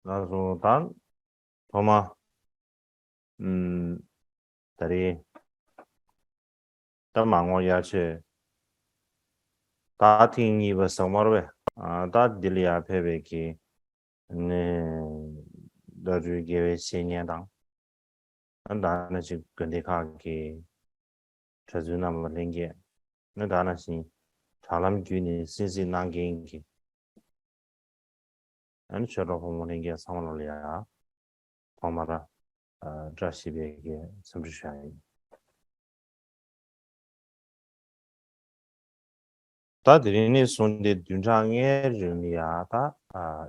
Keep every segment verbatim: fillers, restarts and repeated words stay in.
ལགས་སོ། ད་ཐོག་མ། ཨམ། ད་རེས་ད་མར་ངོ་དབྱར་ཆོས་ད་ཐེངས་གཉིས་པ་ཟེར་མ་རེད་པས། ཨ། ད་འདི་ལ་ཡར་ཕེབས་པའི་གི་ནས་བླ་སྤྲུལ་དགེ་བའི་བཤེས་གཉེན་དང་། ཨ། ད་ནང་བཞིན་དགོན་སྡེ་ཁག་གི་གྲྭ་བཙུན་རྣམ་པ་ལྷན་རྒྱས། ཨ། ད་ནང་བཞིན་དྲ་ལམ་བརྒྱུད་ནས་གསན་གཟིགས་གནང་མཁན་གྱི། ཨ་ནི་ཆོས་གྲོགས་ཕོ་མོ་ལྷན་རྒྱས་ཚང་མ་ལ་ཡ་ཐོག་མར། ཨ། བཀྲ་ཤིས་པའི་གི་འཚམས་འདྲི་ཞུ་ཡ་ཡིན། ད་དེ་རིང་ནས་བཟུང་སྟེ་བདུན་ཕྲག་ལྔའི་རིང་ལ་ཡ་ད། ཨ།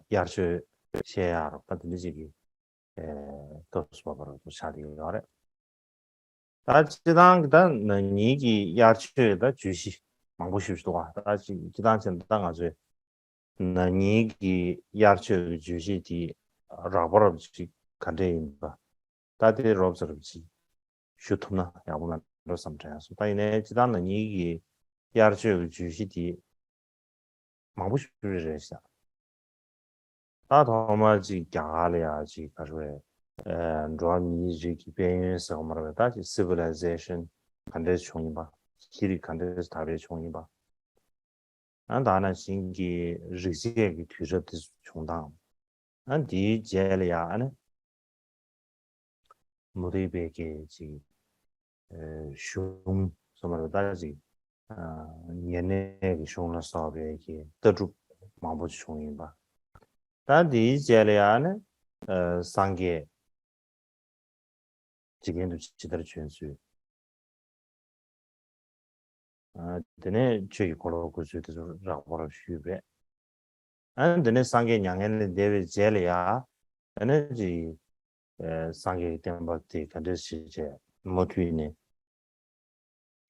དབྱར་ཆོས་བཤད་ཡག་རོགས་ད་དེ་འདྲ་ཅིག་གི། ཨེ། སྐབས་སུ་བབས་པ་རོགས་ཆགས་བསྡད་ཡོད་རེད། ད་སྤྱིར་བཏང་གི་ད་ན་ནིང་གི་དབྱར་ཆོས་ད་བརྗོད་གཞི་མང་པོ་ཞིག་འདུག་ག་ད་སྤྱིར་བཏང་བྱས་ན་ད་ང་ཚོས་ན་ནིང་གི་དབྱར་ཆོས་ཀྱི་བརྗོད་གཞི་དེ་རགས་པ་རོབ་ཅིག་ག་འདྲས་ཡིན་པ། ད་དེ་རོབ་ཙམ་རོབ་ཅིག་ཞུ་ཐུབ་ན་ཡག་པོ་མེད་འགྲོ་བསམ་དྲན་སོང་། ད་ཡིན་ནའི་སྤྱིར་བཏང་ན་ནིང་གི་དབྱར་ཆོས་ཀྱི་བརྗོད་གཞི་དེ་མང་པོ་ཞིག་རེད་ཤག་ད་ཐོག་མར་ཅིག་རྒྱ་གར་ལ་ཡ་ཅིག་ག་རེ་རེད། ཨ། འགྲོ་བ་མིའི་རིགས་ཀྱི་དཔལ་ཡོན་ཟེར་བ་མ་རེད་པ། ད་ཅིག་སི་ཝི་ལའི་ཟེ་ཤན་ག་འདྲས་བྱུང་ཡིན་པ། ཤེས་རིག་ག་འདྲས་དར་སྤེལ་བྱུང་ཡིན་པ། ཨ། ད་ནང་བཞིན་གྱི་རིག་བྱེད་ཀྱི་དུས་རབས་དེ་བྱུང་སྟངས། ཨ། འདིའི་རྗེས་ལ་ཡ་ཨ་ནི་མུ་སྟེགས་པའི་གི་ཅིག་ཨ། གཞུང་ཟེར་བ་རེད་ད་ཅིག་ཨ། ཉེར་གནས་ཀྱི་གཞུང་ལ་སོགས་པའི་གི་ལྟ་གྲུབ་མང་པོ་བྱུང་ཡིན་པ། ད་འདིའི་རྗེས་ལ་ཡང་ནི། ཨ། སངས་རྒྱས་འཇིག་རྟེན་དུ་ཇི་ལྟར་བྱོན་ཚུལ། ཨ། དེ་ནས་ཆོས་ཀྱི་འཁོར་ལོ་བསྐོར་ཚུལ་དེ་ཚོ་རགས་པ་རོབ་ཞུས་པས། ཨ། དེ་ནས་སངས་རྒྱས་མྱ་ངན་ལས་འདས་པའི་རྗེས་ལ་ཡ། ཨ་ནི་ཅིག་ཨ། སངས་རྒྱས་ཀྱི་བསྟན་པ་དེ་ག་འདྲ་ཞིག་བྱས་མུ་མཐུད་ནས་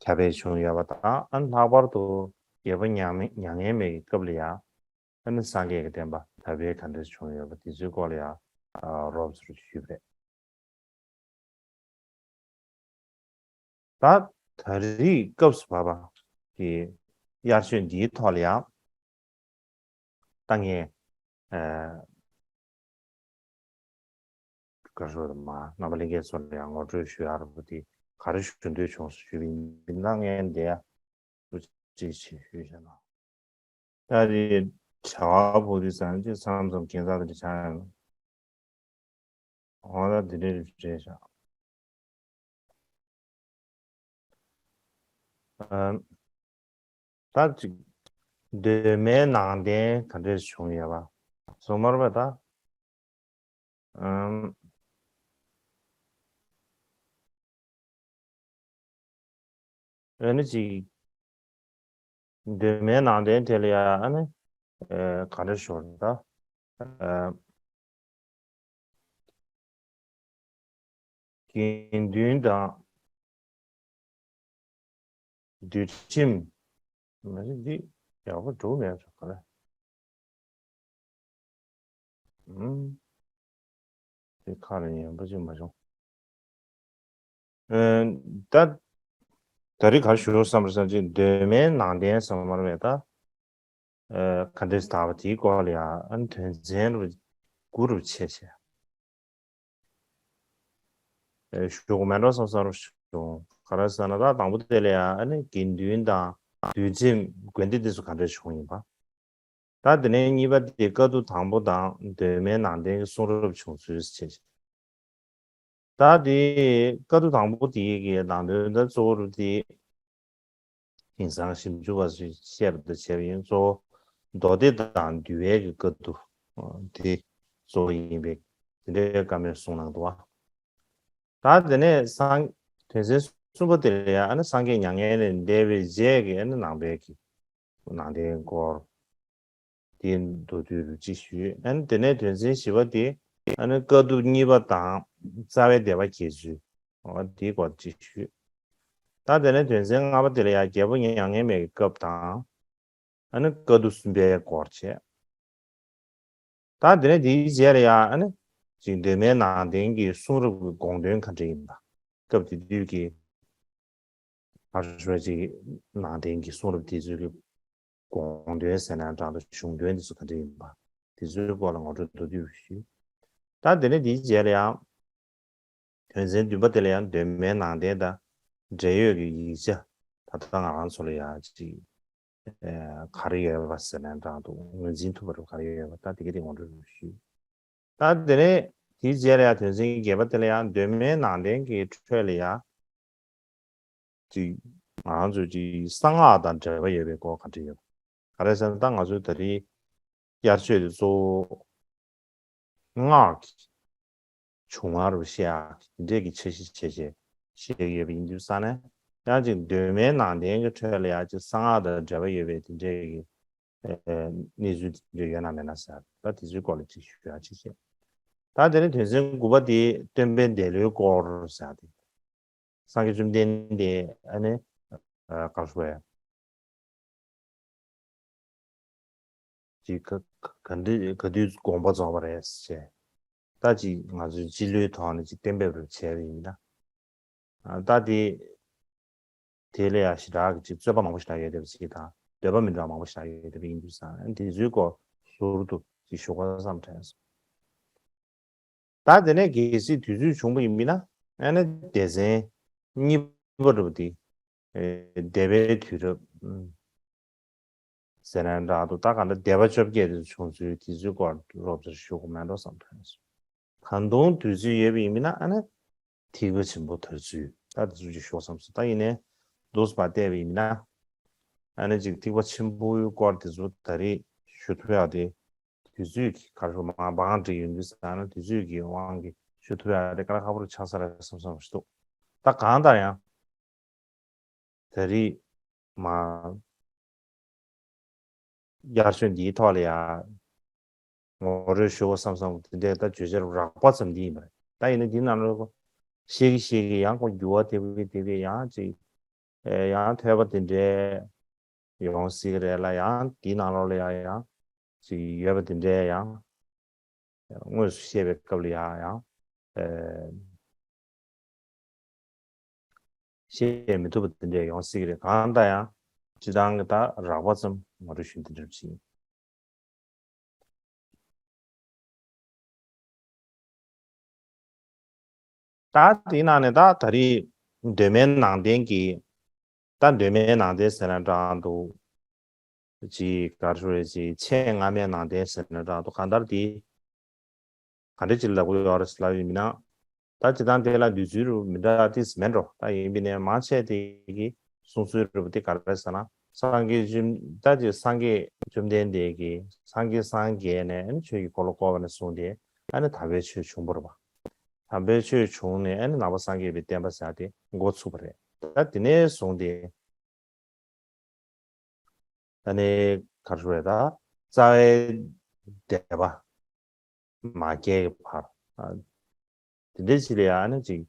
ཁྱབ་སྤེལ་བྱུང་ཡོད་པ་དང་། ཨ། ལྷག་པར་དུ་རྒྱལ་པོ་མྱ་མྱ་ངན་མེད་ཀྱི་སྐབས་ལ་ཡ། ཨ་ནི་སངས་རྒྱས་ཀྱི་བསྟན་པ་དར་སྤེལ་ག་འདྲ་བྱུང་ཡོད་པ་དེ་ཚོའི་སྐོར་ལ་ཡ། ཨ། རོབ་ཙམ་ཞུས་པ་རེད། ད་ད་རེས་སྐབས་སུ་བབས་པ་གི་དབྱར་ཆོས་འདིའི་ཐོག་ལ་ཡང་ད་ངས། ཨ། ག་རེ་ཟེར་དགོས་རེད། མ་རྣམ་པ་ལྷན་རྒྱས་ཚོ་ལ་ཡང་ངོ་སྤྲོད་ཞུ་ཡག་རེད་པ། དེ་ག་རེ་ཞུ་འདོད་བྱུང་ཞུས་པ་ཡིན་ན། ངས་འདི་ཡ་ཅིག་ཅིག་ཞུས་བཞག་ན། ད་དེ་བྱ་བ་པོ་དེ་ཟེར་ན་ཅིག་མཚམས་མཚམས་ཁྱད་མཚར་དེ་འདྲ་ཆགས་ཡོང་། འོ་ད་དེ་འདྲ་རེད་ཤག་ཨ། ད་ཅིག་གདོད་མའི་ནང་བསྟན་ག་འདྲས་བྱུང་ཡོད་པ་གསུངས་མ་རེད་པ་ད། ཨམ། ཨ་ནི་ཅིག་གདོད་མའི་ནང་བསྟན་དེ་ལ་ཡ་ཨ་ནི། ཨ། ག་འདྲ་ཞུ་དགོས་རེད་ད། ཨ། དགེ་འདུན་དང་འདུལ་ཁྲིམས། མ་གཞི་འདི་ཡག་པོ་འགྲོ་མེད་ཚོད་ག་ལ། ཨུམ། དེ་ཁ་ལ་ཉན་པ་ཅིག་མ་བྱུང་། ཨ། ད་ད་རེས་ག་རེ་ཞུ་བསམ་རེད་ཟེར་ན་ཅིག་གདོད་མའི་ནང་བསྟན་ཟེར་བ་མ་རེད་པས་ད། ཨ། ག་འདྲས་དར་བ་དེའི་སྐོར་ལ་ཡང་ཨ་ནི་དོན་ཚན་རུ་དགུ་རུ་ཕྱེ་བྱས། ཨ། ཞུ་དགོས་མེད་འགྲོ་བསམ་བསམ་རུ་བྱུང་། ག་རེ་ཟེར་ན་ད་དང་པོ་དེ་ལ་ཡང་ཨ་ནི་དགེ་འདུན་དང་འདུལ་ཁྲིམས་དགོན་སྡེ་འདི་ཚོ་ག་འདྲས་བྱུང་ཡིན་པ། ད་དེ་ནས་གཉིས་པ་དེ་བཀའ་བསྡུ་དང་པོ་དང་གདོད་མའི་ནང་བསྟན་གྱི་གསུང་རབ་བྱུང་ཚུལ་བྱས། ད་དེ་བཀའ་བསྡུ་དང་པོ་དེ་གི་ནང་དོན་ད་གཙོ་བོར་དེ་དེང་སང་ཞིབ་འཇུག་པ་ཚོས་བཤད་པ་དང་བྱས་པ་ཡིན། གཙོ་བོ་མདོ་སྡེ་དང་འདུལ་བའི་གི་བཀའ་བསྡུ་དེ་གཙོ་བོ་ཡིན་པའི་དེ་འདྲའི་བཀའ་མོལ་གསུངས་གནང་འདུག་བ། ད་དེ་ནས་སངས་དོན་ཚན་གསུམ་པ་དེ་ལ་ཡང་ཨ་ནི་སངས་རྒྱས་མྱ་ངན་ལས་འདས་པའི་རྗེས་ཀྱི་ཨ་ནི་ནང་པའི་གི་ནང་བསྟན་སྐོར་དེ་མདོར་བསྡུས་རུ་ཅིག་ཞུས། ཨ་ནི་དེ་ནས་དོན་ཚན་བཞི་པ་དེ་ཨ་ནི་བཀའ་བསྡུ་གཉིས་པ་དང་རྩ་བའི་སྡེ་པ་བརྒྱད་ཅུ། འོ་དེའི་སྐོར་ཅིག་ཞུས། ད་དེ་ནས་དོན་ཚན་ལྔ་པ་དེ་ལ་ཡང་རྒྱལ་པོ་མྱ་ངན་མེད་ཀྱི་སྐབས་དང་། ཨ་ནི་བཀའ་བསྡུ་གསུམ་པའི་སྐོར་བྱས། ད་དེ་ནས་དེའི་རྗེས་ལ་ཡང་ཨ་ནི་ཅིག་གདོད་མའི་ནང་བསྟན་གྱི་གསུང་རབ་ཀྱི་དགོངས་དོན་ག་འདྲ་ཡིན་པ། སྐབས་དེ་དུས་ཀྱི་ཕར་ཞོག་ཅིག་ནང་བསྟན་གྱི་གསུང་རབ་དེ་ཚོའི་གི་དགོངས་དོན་ཟེར་ན་འདྲ་འདྲ་གཞུང་དོན་དེ་ཚོ་ག་འདྲ་ཡིན་པ། དེ་ཚོའི་སྐོར་ལ་ངོ་སྤྲོད་མདོར་བསྡུས་ཞུས། ད་དེ་ནས་དེའི་རྗེས་ལ་ཡང་དོན་ཚན་བདུན་པ་དེ་ལ་ཡང་གདོད་མའི་ནང་བསྟན་དང་འབྲེལ་ཡོད་ཀྱི་ཡིག་ཆ་ད་ལྟ་ང་རང་ཚོ་ལ་ཡང་ཅིག་ཨེ་ག་རེ་ཡོད་པ་ཟེར་ན་འདྲ་འདུག་ངོས་འཛིན་ཐུབ་པ་རུ་ག་རེ་ཡོད་པ་ད་དེ་ག་དེ་ངོ་སྤྲོད་ཞུས། ད་དེ་ནས་དེའི་རྗེས་ལ་ཡང་དོན་ཚན་བརྒྱད་པ་དེ་ལ་ཡང་གདོད་མའི་ནང་བསྟན་གྱི་ཁྲོད་ལ་ཡང་ཅིག་ང་རང་ཚོས་ཅིག་གསང་སྔགས་དང་འབྲེལ་བ་ཡོད་པའི་སྐོར་ག་འདྲ་ཡོད་པ། ག་རེ་ཟེར་ན་ད་ང་ཚོའི་ད་རེས་དབྱར་ཆོས་དེ་གཙོ་བོ་སྔགས་ཀྱི་འབྱུང་བ་རུ་བཤད་ཡག་དེ་འདྲས་ཀྱི་འཆར་གཞི་བྱས་བྱས་བཤད་ཀྱི་ཡོད་པ་ཡིན་དུས་ཙང་ནས་ཡང་ཅིག་གདོད་མའི་ནང་བསྟན་གྱི་ཁྲོད་ལ་ཡང་ཅིག་གསང་སྔགས་དང་འབྲེལ་བ་ཡོད་པའི་དེ་འདྲས་ཀྱི་ཨེ་གནས་ཚུལ་དེ་འདྲ་ཡོད་ན་མེད་ན་ཟེར་ད་དེ་ཚོའི་སྐོར་ལ་ཅིག་ཞུ་ཡག་ཅིག་བྱས། ད་དེ་ནས་དོན་ཚན་དགུ་པ་དེ་སྟོན་པའི་འདས་ལོའི་སྐོར་ཟེར་ཏེ། སངས་རྒྱས་བཅོམ་ལྡན་འདས་ཨ་ནི་ཨ་ག་རེ་ཞུ་དགོས་ཡ། ཅིག་ག་ག་ག་འདི་ག་དུས་དགོངས་པ་རྫོགས་པ་རེད་ཟེར། ད་ཅིག་ང་ཚོས་སྤྱི་ལོའི་ཐོག་ནས་ཅིག་གཏན་འབེབས་རུ་བྱས་པ་ཡིན་ན། ཨ་ད་དེ་དེ་ལ་ཡང་ཞེ་དྲག་གི་ཅིག་རྩོད་པ་མང་པོ་ཞེ་དྲག་ཡོད་བསྡད་པ་ཅིག་དང་འདོད་པ་མི་འདྲ་བ་མང་པོ་ཞེ་དྲག་ཡོད་བསྡད་པ་ཡིན་དུས་ཙང་ཨ་དེ་ཚོའི་སྐོར་ཟུར་དུ་ཅིག་ཞུ་དགོས་བསམ་དྲན་སོང་། ད་དེ་ནས་གལ་སྲིད་དུས་ཚོད་བྱུང་བ་ཡིན་ན་ཨ་ནི་སྡེ་ཚན་གཉིས་པ་འདྲ་པོ་དེ་ཨེ་འདས་པའི་དུས་རབས་ཟེར་ན་འདྲ་འདུག་ད་ག་འདྲ་འདས་པ་བཅོ་བརྒྱད་དེ་བྱུང་ཚུལ་དེ་ཚོའི་སྐོར་རོབ་ཙམ་ཞུ་དགོས་མེད་འགྲོ་བསམ་དྲན་སོང་། ད་དུང་དུས་ཚོད་ཡོད་པ་ཡིན་ན་ཨ་ནི་ཐེག་པ་ཆེན་པོ་དར་ཚུལ་ད་དེ་ཚོ་ཅིག་ཞུ་བསམ་སོང་། ད་ཡིན་ནའི་འདུག་སེ་བལྟས་པ་ཡིན་ན་ཨ་ནི་ཅིག་ཐེག་པ་ཆེན་པོའི་སྐོར་དེ་ཚོ་ད་རེས་ཞུ་ཐུབ་ཡག་དེ་དུས་ཚོད་ཀྱི་ག་རེ་མ་བང་སྒྲིག་ཡོང་དུས་ཙང་ན་དུས་ཚོད་ཀྱི་དབང་གིས་ཞུ་ཐུབ་ཡག་དེ་དཀའ་ལས་ཁག་པོ་རུ་ཆགས་ས་རེད་བསམ་བསམ་ཞིག་འདུག་ད་གང་ལྟར་ཡང་ད་རེས་མ་དབྱར་ཆོས་འདིའི་ཐོག་ལ་ཡང་ངོ་སྤྲོད་ཞུ་དགོས་བསམ་བསམ་དེ་འདྲའི་ད་བརྗོད་བྱ་རགས་པ་ཙམ་འདི་ཡིན་པ་རེད། ད་ཡིན་ན་འདི་ནང་ལ་ཤེས་ཀྱི་ཤེས་ཀྱི་ཡང་ཁོ་འགྱུར་བ་དེ་བས་དེ་བས་ཡང་ཅིག་ཨེ་ཡང་ཐོས་པ་དེ་འདྲའི་ཡོང་སྲིད་ཀྱི་རེད་ལ། ཡང་དེའི་ནང་ལོགས་ལ་ཡང་ཡང་ཅིག་ཡོད་པ་དེ་འདྲའི་ཡང་དངོས་སུ་བཤད་པའི་སྐབས་ལ་ཡང་ཡང་ཨེ་བཤད་མི་ཐུབ་པ་དེ་འདྲའི་ཡོང་སྲིད་ཀྱི་རེད། གང་ལྟར་ཡང་སྤྱི་བཏང་གི་ད་རགས་པ་ཙམ་ངོ་སྤྲོད་ཞུ་འདི་འདྲ་ཞིག་ཡིན། ད་དེའི་ནང་ནས་ད་ད་རེས་གདོད་མའི་ནང་བསྟན་གྱི་ད་གདོད་མའི་ནང་བསྟན་ཟེར་ན་འདྲ་འདུག་ཅིག་ག་རེ་ཞུ་རེད། ཅིག་ཆེས་སྔ་མའི་ནང་བསྟན་ཟེར་ན་འདྲ་འདུག་གང་ལྟར་དེ་ག་འདྲ་ཅིག་ལབ་དགོས་ཡོད་རེད་ལབ་ཡིན་ན། ད་སྤྱིར་བཏང་དེ་ལ་འདུས་ཚུལ་རུ་མི་འདྲ་ཏིས་མེད་འགྲོ། ད་ཡིན་པའི་ནས་མང་ཆེ་དེ་གི་གསུང་ཚུལ་རུ་དེ་ག་རེ་ཟེར་ན་སངས་རྒྱས་བཅོམ་ད་ཅིག་སངས་རྒྱས་བཅོམ་ལྡན་འདས་ཀྱིས་སངས་རྒྱས་སངས་རྒྱས་ནས་ཨ་ནི་ཆོས་ཀྱི་འཁོར་ལོ་བསྐོར་བ་ནས་བཟུང་སྟེ་ཨ་ནི་དམ་པའི་ཆོས་བྱུང་བ་རེད་པ། དམ་པའི་ཆོས་བྱུང་ནས་ཨ་ནི་ནང་པ་སངས་རྒྱས་པའི་བསྟན་པ་ཟེར་དེ་འགོ་ཚུགས་པ་རེད། ད་དེ་ནས་བཟུང་སྟེ་ཨ་ནི་ག་རེ་ཞུ་རེད། ད་རྩ་བའི་སྡེ་པ་མ་སྐྱེས་ཀྱི་བར་ཨ་དེ་འདྲའི་ཅིག་ལ་ཡང་ཨ་ནི་ཅིག་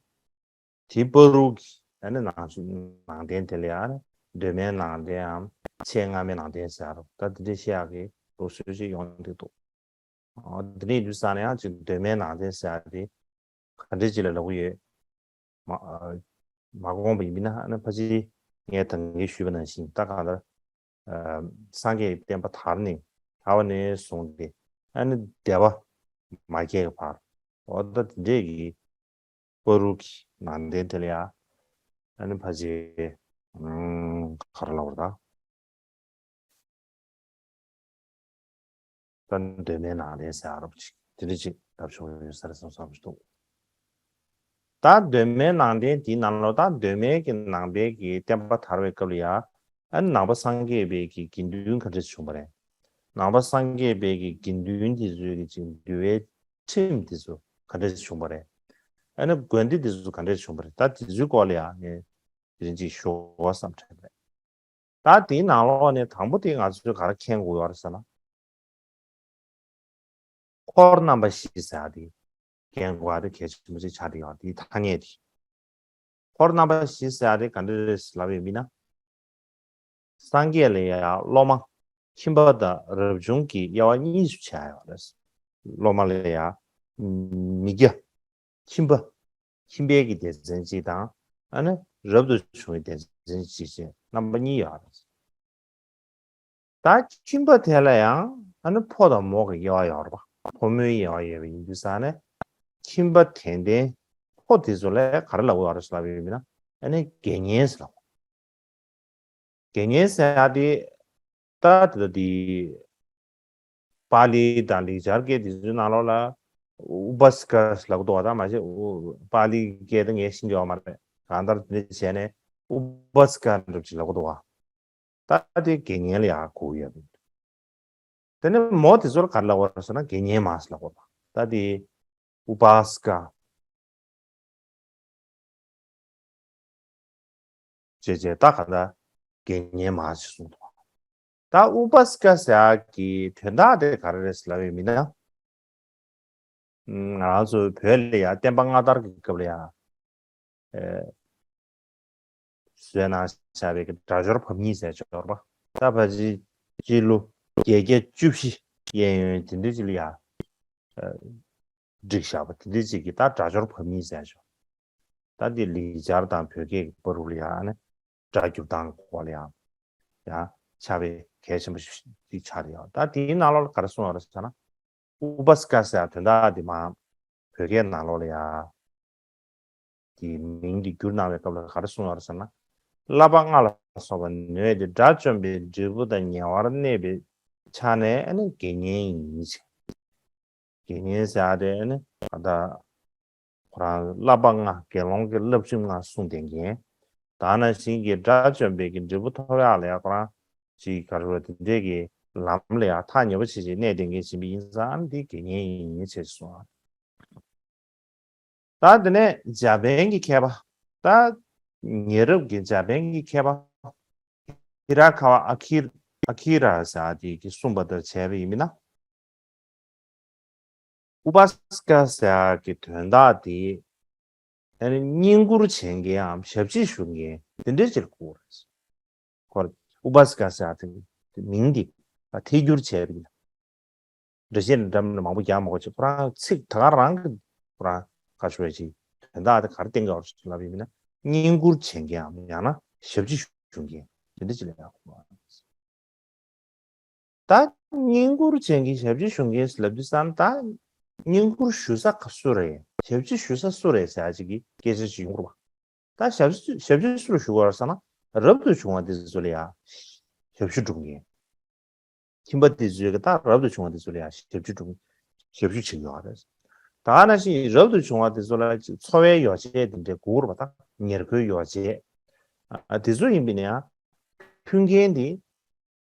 དེའི་བར་དུ་གི་ཨ་ནི་ནང་ནང་བསྟན་དེ་ལ་ཡང་ཨ་ནི་གདོད་མའི་ནང་བསྟན་འམ་ཆེས་སྔ་མའི་ནང་བསྟན་ཟེར་རོ། ད་དེ་འདྲའི་བཤད་ཡག་གི་ལུགས་སྲོལ་ཅིག་ཡོང་གི་འདུག་འདི་ནས་ཡིན་དུས་ཙང་ནས་ཡང་ཅིག་གདོད་མའི་ནང་བསྟན་ཟེར་ཡག་དེ་ག་འདྲས་ཅིག་ལ་ལབ་ཀྱི་ཡོད། མ་མ་དགོངས་པ་ཡིན་པ་ན་ཨ་ནི་ཕལ་ཆེར་ངས་ད་གིན་ཞུས་པ་ནང་བཞིན་ད་གང་ལྟར་སངས་རྒྱས་ཀྱི་བསྟན་པ་དར་ནས་དར་བ་ནས་བཟུང་སྟེ་ཨ་ནི་སྡེ་པ་མ་སྐྱེས་ཀྱི་བར་འོ་ད་དེ་འདྲས་ཀྱི་བར་དུ་གི་ནང་བསྟན་དེ་ལ་ཡང་ཨ་ནི་ཕལ་ཆེར་ག་རེ་ལབ་དགོས་རེད་ད། ད་གདོད་མའི་ནང་བསྟན་ཟེར་ཡག་རོབ་ཅིག་དེ་འདྲ་ཅིག་ལབ་ཆོག་ཡོད་ས་རེད་བསམ་བསམ་ཞིག་འདུག་ད་གདོད་མའི་ནང་བསྟན་དེའི་ནང་ལོགས་ད་གདོད་མའི་གི་ནང་པའི་གི་བསྟན་པ་དར་བའི་སྐབས་ལ་ཡ་ཨ་ནི་ནང་པ་སངས་རྒྱས་པའི་གི་དགེ་འདུན་ག་འདྲ་ཞིག་བྱུང་བ་རེད། ནང་པ་སངས་རྒྱས་པའི་གི་དགེ་འདུན་དེ་ཚོའི་གི་ཅིག་འདུལ་བའི་ཁྲིམས་དེ་ཚོ་ག་འདྲ་ཞིག་བྱུང་བ་རེད། ཨ་ནི་དགོན་སྡེ་དེ་ཚོ་ག་འདྲ་ཞིག་བྱུང་བ་རེད། ད་དེ་ཚོའི་སྐོར་ལ་ཡ་ངས་དེ་རིང་ཅིག་ཞུ་བ་བསམ་དྲན་པ་རེད། ད་དེའི་ནང་ལོགས་ནས་དང་པོ་དེ་ང་ཚོས་ག་རེ་མཁྱེན་དགོས་ཡོད་རེད་ཟེར་ན། འཁོར་རྣམ་པ་བཞི་ཟེར་ཡག་དེ་མཁྱེན་དགོས་ཡག་དེ་གལ་ཆེན་པོ་ཞིག་ཆགས་བསྡད་ཡོད་དེའི་ཐ་སྙད་དེ། འཁོར་རྣམ་པ་བཞི་ཟེར་ཡག་དེ་ག་འདྲ་རེད་ལབ་ཡོད་མིན་ན། སངས་རྒྱས་ལ་ཡ་སློབ་མ་ཁྱིམ་པ་དང་རབ་བྱུང་གི་དབྱེ་བ་གཉིས་སུ་ཕྱེ་ཡོད་རེད། སློབ་མ་ལ་ཡ་མི་སྐྱ། ཁྱིམ་པ། ཁྱིམ་པའི་གི་སྡེ་ཚན་གཅིག་དང་ཨ་ནི་རབ་ཏུ་བྱུང་བའི་སྡེ་ཚན་གཅིག་བྱས་རྣམ་པ་གཉིས་ཡོད་རེད། ད་ཁྱིམ་པ་དེ་ལ་ཡང་ཨ་ནི་ཕོ་དང་མོ་གི་དབྱེ་བ་ཡོད་རེད་པ། ཕོ་མོའི་དབྱེ་བ་ཡོད་པ་ཡིན་དུས་ཙང་ནས་ ཁྱིམ་པ་དད་ལྡན་ཕོ་དེ་ཚོ་ལ་ག་རེ་ལབ་ཡོད་རེད་ཟེར་ལབ་ཡོད་མིན་ན། ཨ་ནི་དགེ་བསྙེན་ཟེར་ལབ། དགེ་བསྙེན་ཟེར་ཡ་དེ་ད་དེ་ད་དེ། པཱ་ལི་དང་ལེགས་སྦྱར་སྐད་དེ་ཚོའི་ནང་ལོགས་ལ་ཨུ་པ་སི་ཀ་ལབ་འདུག་བ། ད་མ་གཞི་པཱ་ལི་སྐད་ད་ངས་ཤེས་ཀྱི་ཡོད་མ་རེད། གང་ལྟར་དེ་འདྲ་བྱས་ནས་ཨུ་པ་སི་ཀ་འདྲ་ཅིག་ལབ་འདུག་བ། ད་དེ་དགེ་བསྙེན་ལ་ཡང་གོ་ཡོད་པ་ཡིན། དེ་ནས་མོ་དེ་ཚོར་ག་རེ་ལབ་པ་རེད་ཟེར་ན་དགེ་བསྙེན་མ་ཟེར་ལབ་པ། ད་དེ་ཨུ་པ་སི་ཀ་བྱས་བྱས་ད་ག་ད་དགེ་བསྙེན་མ་ཞིག་གསུངས་འདུག་ད་ཨུ་པ་སི་ཀ་ཟེར་ཡག་གི་དོན་དག་དེ་ག་རེ་རེད་ཟེར་ལབ་ཡོད་མིན་ན། ང་རང་ཚོ་བོད་ལ་ཡང་བསྟན་པ་སྔ་དར་གྱི་སྐབས་ལ་ཡང་། ཨེ། བཟོས་གནང་བཞག་པའི་གི་སྒྲ་སྦྱོར་བམ་གཉིས་ཟེར་སྦྱོར་བ། ད་ཕལ་ཆེར་སྤྱི་ལོ་བརྒྱད་བརྒྱ་བཅུ་བཞི་གཡས་གཡོན་དེ་འདྲ་ཅིག་ལ་ཡང་། ཨེ། བསྒྲིགས་བཞག་པ་དེ་འདྲ་ཅིག་གི་ད་སྒྲ་སྦྱོར་བམ་གཉིས་ཟེར་སྦྱོར། ད་འདི་ལེགས་སྦྱར་དང་བོད་སྐད་ཀྱི་བར་དུ་ལ་ཡང་ནི་སྒྲ་སྒྱུར་སྟངས་སྐོར་ལ་ཡང་། ཡང་ཆགས་པའི་གལ་ཆེན་པོ་ཞིག་ཆགས་ཡོད། ད་དེའི་ནང་ལོགས་ལ་ག་རེ་གསུངས་ཡོད་རེད་ཟེར་ན། ཨུ་པ་སི་ཀ་ཟེར་དོན་དག་འདི་མ་བོད་སྐད་ནང་ལོགས་ལ་ཡང་། གི་མིང་འདི་བསྒྱུར་གནང་བའི་སྐབས་ལ་ག་རེ་གསུངས་ཡོད་རེད་ཟེར་ན། བསླབ་པ་ལྔ་ལ་སོགས་པ་ནོད་དེ་དགྲ་བཅོམ་པའི་འབྲས་བུ་དང་ཉེ་བར་གནས་པའི་ཆ་ནས་ཨ་ནི་དགེ་བསྙེན་ཡིན་ཞེས། དགེ་བསྙེན་ཟེར་ཡ་དེ་ཨ་ནི་ད་ལྟ་ཁོ་རང་བསླབ་པ་ལྔ་དགེ་སློང་གི་བསླབ་ཁྲིམས་ལྔ་སྲུང་བསྡད་མཁན། ད་ནང་བཞིན་གྱི་དགྲ་བཅོམ་པའི་གི་འབྲས་བུ་ཐོབ་ཡག་ལ་ཡ་ཁོ་རང་ཅིག་ག་རེ་རེད་དེ་འདྲས་ཀྱི་ལམ་ལ་ཡ་ཐག་ཉེ་པོ་བྱེད་ཅིག་གནས་བསྡད་མཁན་ཞིག་ཡིན་ཙང་ཨ་ནི་དེ་དགེ་བསྙེན་ཡིན་ཞེས་གསུངས། ད་དེ་ནས་འཇར་པན་གྱི་མཁས་པ། ད་ཉེ་རབས་ཀྱི་འཇར་པན་གྱི་མཁས་པ་ཧི་ར་ཁ་བ་ཨ་ཁི་ཨ་ཁི་ར་ཟེར་དེ་གིས་གསུངས་པ་ལྟར་བྱས་པ་ཡིན་ན། ཨུ་པ་སི་ཀ་ཟེར་གྱི་དོན་དག་དེ་ཨ་ནི་བསྙེན་བཀུར་བྱེད་མཁན་འམ་ཞབས་ཕྱི་ཞུ་མཁན་དེ་འདྲའི་ཅིག་ལ་གོ་རེད། ཁོ་ཨུ་པ་སི་ཀ་ཟེར་དེ་མིང་དེ་ཐད་སྒྱུར་བྱས་པ་ཡིན་ན། འགྲེལ་བཤད་འདྲ་མི་མང་པོ་རྒྱག་མ་དགོས་ཅིག་ཁོ་རང་ཚིག་ད་ག་རང་གི་ཁོ་རང་ཁ་ཤོར་ཅིག་དོན་དག་དེ་ག་རེ་བསྟན་གྱི་ཡོད་རེད་ལབ་ཡིན་ན། བསྙེན་བཀུར་བྱེད་མཁན་འམ་ཡང་ན་ཞབས་ཕྱི་ཞུ་མཁན་དེ་འདྲ་ཅིག་ལ་ཡང་གོ་བ། ད་བསྙེན་བཀུར་བྱེད་མཁན་ཞབས་ཕྱི་ཞུ་མཁན་ལབ་དུས་ཙང་ད་བསྙེན་བཀུར་ཞུ་ས་ག་སུ་རེད། ཞབས་ཕྱི་ཞུ་ས་སུ་རེད་ཟེར་ཡ་ཅིག་གི་སྐད་ཆ་ཅིག་ཡོང་གི་རེད་པ། ད་ཞབས་ཕྱི་ཞབས་ཕྱི་སུ་ལ་ཞུ་དགོས་རེད་ཟེར་ན། རབ་ཏུ་བྱུང་བ་དེ་ཚོ་ལ་ཡ་ཞབས་ཞུ་སྒྲུབ་མཁན། ཁྱིམ་པ་དེ་ཚོས་ཀྱི་ད་རབ་ཏུ་བྱུང་བ་དེ་ཚོ་ལ་ཡ་ཞབས་ཞུ་སྒྲུབ་ཞབས་ཞུ་བྱེད་ཀྱི་ཡོད་རེད། ད་ནང་བཞིན་རབ་ཏུ་བྱུང་བ་དེ་ཚོ་ལ་ཅིག་འཚོ་བའི་ཡོ་བྱད་དེ་འདྲའི་དགོས་རེད་པ། ད་ཉེར་མཁོའི་ཡོ་བྱད། ཨ་དེ་ཚོ་ཡིན་པ་ཡིན་ན་ཡང་ཕུལ་མཁན་དེ་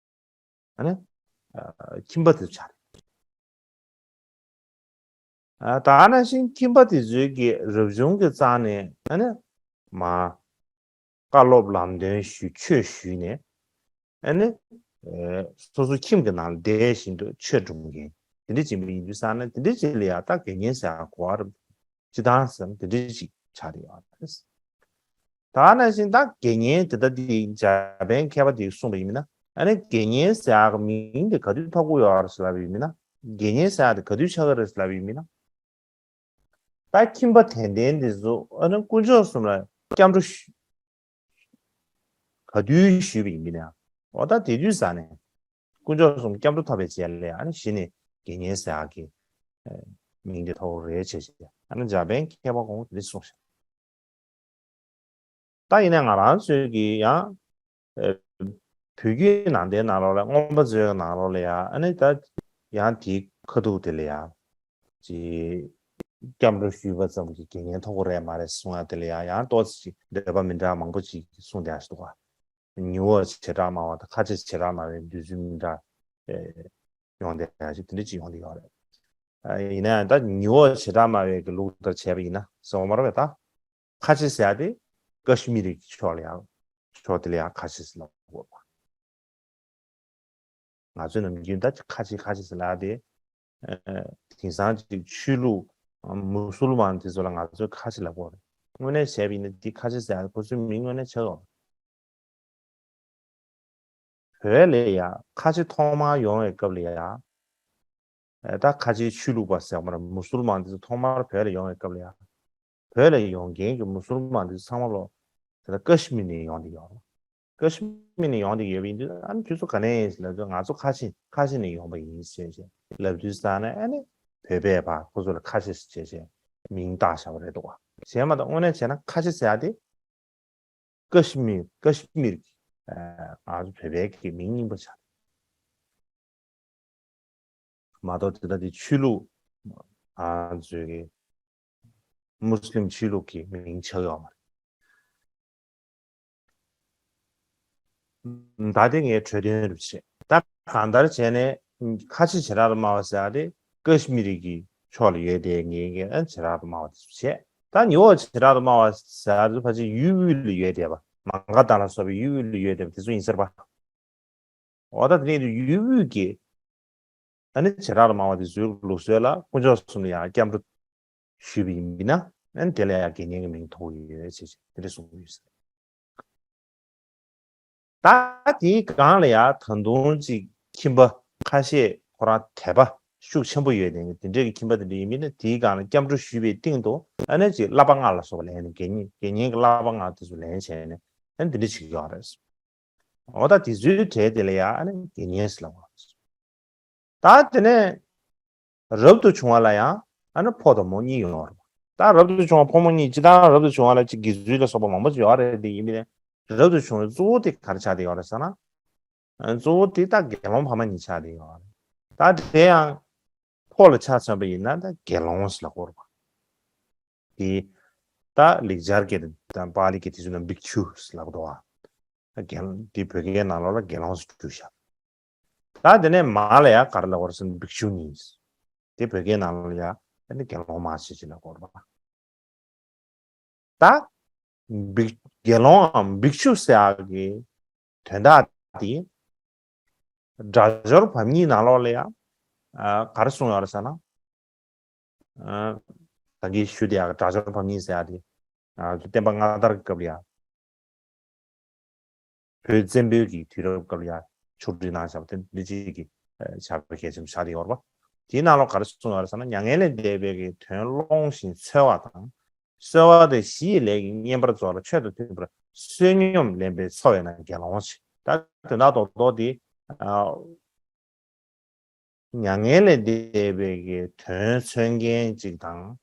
ཨ་ནི་ཨ་ཁྱིམ་པ་དེ་ཚོ་ཆགས་རེད། ཨ་ད་ནང་བཞིན་ཁྱིམ་པ་དེ་ཚོའི་གི་རབ་བྱུང་གི་རྩ་ནས་ཨ་ནི་མ་བཀའ་སློབ་ལམ་སྟོན་ཞུས་ཆོས་ཞུས་ནས་ཨ་ནི་ཨེ་སོ་སོ་ཁྱིམ་གྱི་ནང་ལ་བསྡད་བཞིན་དུ་ཆོས་སྒྲུབ་མཁན་དེ་འདྲ་ཅིག་ཡིན་དུས་ཙང་ན་དེ་འདྲ་ཅིག་ལ་ཡ་ད་དགེ་བསྙེན་ཟེར་ཡ་གོ་བ་རེད། སྤྱིར་བཏང་ཟེར་ན་དེ་འདྲ་ཅིག་ཆགས་ཡོད་རེད། ད་ནང་བཞིན་ད་དགེ་བསྙེན་དེ་ད་དེ་འཇར་པན་མཁས་པ་དེས་གསུངས་པ་ཡིན་ན། ཨ་ནི་དགེ་བསྙེན་ཟེར་ཡག་གི་མིང་དེ་ག་དུས་ཐོགས་ཀྱི་ཡོད་རེད་ཟེར་ལབ་པ་ཡིན་ན། དགེ་བསྙེན་ཟེར་ཡག་དེ་ག་དུས་ཆགས་ཀྱི་རེད་ཟེར་ལབ་པ་ཡིན་ན། ད་ཁྱིམ་པ་དད་ལྡན་དེ་ཚོ་ཨ་ནི་དཀོན་མཆོག་གསུམ་ལ་སྐྱབས་འགྲོ་ཞུ་ག་དུས་ཞུས་པ་ཡིན་ན། འོ་ད་དེ་དུས་ཙང་ནས་དཀོན་མཆོག་གསུམ་སྐྱབས་འགྲོ་ཐོབ་པའི་རྗེས་ལ་ཨ་ནི་གཞི་ནས་དགེ་བསྙེན་ཟེར་ཡག་གི་ཨ་མིང་དེ་ཐོགས་རེད་བྱས་བྱས་ཨ་ནི་འཇར་པན་མཁས་པ་ཁོང་དེ་གསུངས་ཤག་ད་ཡིན་ན་ང་རང་ཚོའི་གི་ཡང་ཨེ་བོད་བརྒྱུད་ནང་བསྟན་ནང་ལོགས་ལ་མངོན་པ་མཛོད་ནང་ལོགས་ལ་ཡང་ཨ་ནི་ད་ཡང་དེའི་ཁ་ཐུག་དེ་ལ་ཡང་ཅིག་སྐྱབས་འགྲོ་ཞུས་པ་ཙམ་གྱིས་དགེ་བསྙེན་ཐོབ་ཀྱི་རེད་མ་རེད་གསུང་ཡ་དེ་ལ་ཡང་ཡང་ཏོག་ཙམ་ཅིག་འདོད་པ་མི་འདྲ་མང་པོ་ཅིག་གསུངས་བསྡད་ཡ་ཞིག་འདུག་ག་ཉི་འོད་བྱེ་བྲག་སྨྲ་བ་དང་ཁ་ཆེ་བྱེ་བྲག་སྨྲ་བའི་འདོད་ཚུལ་མི་འདྲ་ཨེ་ཡོང་བསྡད་ཡ་ཞིག་དེ་འདྲ་ཅིག་ཡོང་བསྡད་ཡོད་རེད། ཨ་ཡིན་ན་ཡང་ད་ཉི་འོད་བྱེ་བྲག་སྨྲ་བའི་གི་ལུགས་ལྟར་བྱས་པ་ཡིན་ན་ཟེར་བ་མ་རེད་པས། ད་ཁ་ཆེ་ཟེར་ཡ་དེ་ཀ་ཤི་མིར་གྱི་ཕྱོགས་ལ་ཡང་ཕྱོགས་དེ་ལ་ཡང་ཁ་ཆེ་ཟེར་ལབ་དགོས་པ། ང་ཚོས་ནམ་རྒྱུན་ད་ཁ་ཆེ་ཁ་ཆེ་ཟེར་ལབ་ཡ་དེ་ཨ་དེང་སང་ཅིག་ཆོས་ལུགས་མུ་སུལ་མན་དེ་ཚོ་ལ་ང་ཚོས་ཁ་ཆེ་ལབ་དགོས་རེད། དངོས་གནས་བྱས་པ་ཡིན་ན་དེ་ཁ་ཆེ་ཟེར་ཡ་ཁོ་ཚོའི་མིང་དངོས་གནས་ཆགས་ཡོད་རེད། བོད་ལ་ཡ་ཁ་ཆེ་ཐོག་མར་ཡོང་བའི་སྐབས་ལ་ཡ། ཨེ་ད་ཁ་ཆེའི་ཆོས་ལུགས་པ་ཟེར་བ་རེད། མུ་སུལ་མན་དེ་ཚོ་ཐོག་མར་བོད་ལ་ཡོང་བའི་སྐབས་ལ་ཡ། བོད་ལ་ཡོང་མཁན་གྱི་མུ་སུལ་མན་དེ་ཚོ་ཚང་མ་ལོ། དེ་ལ་ཀ་ཤི་མིར་ནས་ཡོང་བསྡད་ཡོད་རེད། ཀ་ཤི་མིར་ནས་ཡོང་བསྡད་ཡོད་པ་ཡིན་དུས་ཨ་ནི་ཁྱོད་ཚོ་ག་ནས་ཡིན་ཟེར་ལབ་དུས་ང་ཚོ་ཁ་ཆེ་ཁ་ཆེ་ནས་ཡོང་པ་ཡིན་ཟེར་བྱས་ལབ་དུས་ཙང་ནས་ཨ་ནི་བོད་པས་ཕར་ཁོ་ཚོ་ལ་ཁ་ཆེ་ཟེར་བྱས་བྱས་ མིང་བཏགས་བཞག་པ་རེད་འདུག་བ། གཞན་མ་གཏོགས་དངོས་གནས་བྱས་ན་ཁ་ཆེ་ཟེར་ཡ་དེ་ཀ་ཤི་མིར། ཀ་ཤི་མིར་གྱི་ཨ་ང་ཚོ་བོད་པའི་གི་མིང་རྙིང་པ་ཆགས། མ་གཏོགས་དེ་ལྟ་དེ་ཆོས་ལུགས་ང་ཚོའི་གི་མུ་སི་ལིམ་ཆོས་ལུགས་ཀྱི་མིང་ཆགས་ཡོད་མ་རེད། ད་དེ་ངའི་གྲོས་དོན་རུ་བྱེད། ད་གང་ལྟར་བྱས་ནས་ཁ་ཆེ་བྱེ་བྲག་ཏུ་སྨྲ་བ་ཟེར་ཡ་དེ་ཀ་ཤི་མི་རི་གི་ཕྱོགས་ལ་ཡོད་དེ་ངའི་གི་ཨ་བྱེ་བྲག་ཏུ་སྨྲ་བ་དེ་ཚོ་བྱས། ད་ཉི་འོག་བྱེ་བྲག་ཏུ་སྨྲ་བ་ཟེར་ཡ་དེ་ཕལ་ཆེར་ཡུལ་དབུས་ལ་ཡོད་དེ་བ། མ་ག་དྷ་ལ་སོགས་པའི་ཡུལ་དབུས་ལ་ཡོད་དེ་བ་དེ་ཚོ་ཡིན་ཟེར་བ། འོ་ད་དེ་ནས་ཡུལ་དབུས་ཀྱི་ཨ་ནི་བྱེ་བྲག་ཏུ་སྨྲ་བ་དེ་ཚོའི་ལུགས་སྲོལ་ལ་དཀོན་མཆོག་གསུམ་ལ་ཡང་སྐྱབས་འགྲོ་ཞུས་པ་ཡིན་ན་ཨ་ནི་དེ་ལ་ཡང་དགེ་བསྙེན་གྱི་མིང་ཐོགས་ཡོད་ཅེས་དེ་འདྲ་གསུངས་ཡོད་ཟེར། ད་དེའི་སྒང་ལ་ཡང་ད་དུང་ཅིག་ཁྱིམ་པ་ཁ་ཤས་ཁོ་རང་དད་པ་ཤུགས་ཆེན་པོ་ཡོད་དེ་དེ་འདྲའི་གི་ཁྱིམ་པ་དེ་འདྲ་ཡིན་མིན་ན་དེའི་སྒང་ལ་སྐྱབས་འགྲོ་ཞུས་པའི་སྟེང་དུ་ཨ་ནི་ཅིག་བསླབ་པ་ལྔ་ལ་སོགས་པ་ལེན་ནས་དགེ་བསྙེན་དགེ་བསྙེན་གྱི་བསླབ་པ་ལྔ་དེ་ཚོ་ལེན་བྱས་ནས་ཨ་ནི་དེ་འདྲ་བྱེད་ཀྱི་ཡོད་རེད། འོ་ད་དེ་ཚོའི་གྲས་དེ་ལ་ཡང་ཨ་ནི་དགེ་བསྙེན་ཟེར་ལབ་པ། ད་དེ་ནས་རབ་ཏུ་བྱུང་བ་ལ་ཡང་ཨ་ནི་ཕོ་དང་མོ་གཉིས་ཡོད་རེད། ད་རབ་ཏུ་བྱུང་བ་ཕོ་མོ་གཉིས་སྤྱིར་བཏང་རབ་ཏུ་བྱུང་བ་ལ་ཅིག་དགེ་ཚུལ་ལ་སོགས་པ་མང་པོ་ཅིག་ཡོད་རེད་དེ་ཡིན་མིན་ནས་རབ་ཏུ་བྱུང་བའི་གཙོ་བོ་དེ་ག་རེ་ཆགས་བསྡད་ཡོད་རེད་ཟེར་ན། གཙོ་བོ་དེ་ད་དགེ་སློང་ཕ་མ་གཉིས་ཆགས་བསྡད་ཡོད་རེད། ད་དེ་ཡང་ཕོ་ལ་ཆ་མཚོན་པ་ཡིན་ན་ད་དགེ་སློང་ཟེར་ལབ་དགོས་རེད་པ། དེ་ད་ལེགས་སྦྱར་སྐད་དང་པཱ་ལི་སྐད་དེ་ཚོ་ནང་བིག་ཆུ་ལབ་འདུག་བ། རྒན་དེ་བོད་སྐད་ནང་ལོགས་ལ་དགེ་སློང་ཟེར་བསྒྱུར་བཞག་ད་དེ་ནས་མ་ལ་ཡ་ག་རེ་ལབ་དགོས་རེད་ཟེར་ན་བིག་ཆུ་ནི། དེ་བོད་སྐད་ནང་ལོགས་ལ་ཡ་ཨ་ནི་དགེ་སློང་མ་ཞེས་ཅིག་ལབ་དགོས་རེད་པ། ད་བིག་དགེ་སློང་འམ་བིག་ཆུ་ཟེར་ཡག་གི་དོན་དག་དེ་སྒྲ་སྦྱོར་བམ་གཉིས་ནང་ལོགས་ལ་ཡང་ཨ་ག་རེ་གསུངས་ཡོད་རེད་ཟེར་ན། ཨ་ད་གིན་ཞུས་དེ་ཡང་སྒྲ་སྦྱོར་བམ་གཉིས་ཟེར་ཡག་དེ་ཨ་བསྟན་པ་སྔ་དར་གྱི་སྐབས་ལ་ཡང་བོད་བཙན་པོའི་གི་དུས་རབས་སྐབས་ལ་ཡང་ཕྱོགས་སྒྲིག་གནང་བཞག་པ་དེ་འདི་གཅིག་གི་ཨ་བྱ་བ་གལ་ཆེན་པོ་ཆགས་བསྡད་ཡོད་རེད་པ། དེའི་ནང་ལོགས་ག་རེ་གསུངས་ཡོད་རེད་ཟེར་ན། མྱ་ངན་ལས་འདས་པའི་གི་དོན་སློང་ཞིང་འཚོལ་བ་དང་། གསོལ་བ་དང་ཞི་ཡི་ལས་ཀྱིས་བསྙེན་པར་རྫོགས་ལ། ཆོས་དང་མཐུན་པར་བསོད་སྙོམས་ལེན་པས་འཚོ་བས་ན་དགེ་སློང་ཞེས། ད་དོན་དག་རྡོག་རྡོག་དེ་ཨ་མྱ་ངན་ལས་འདས་པའི་གི་དོན་འཚོལ་མཁན་ཅིག་དང་།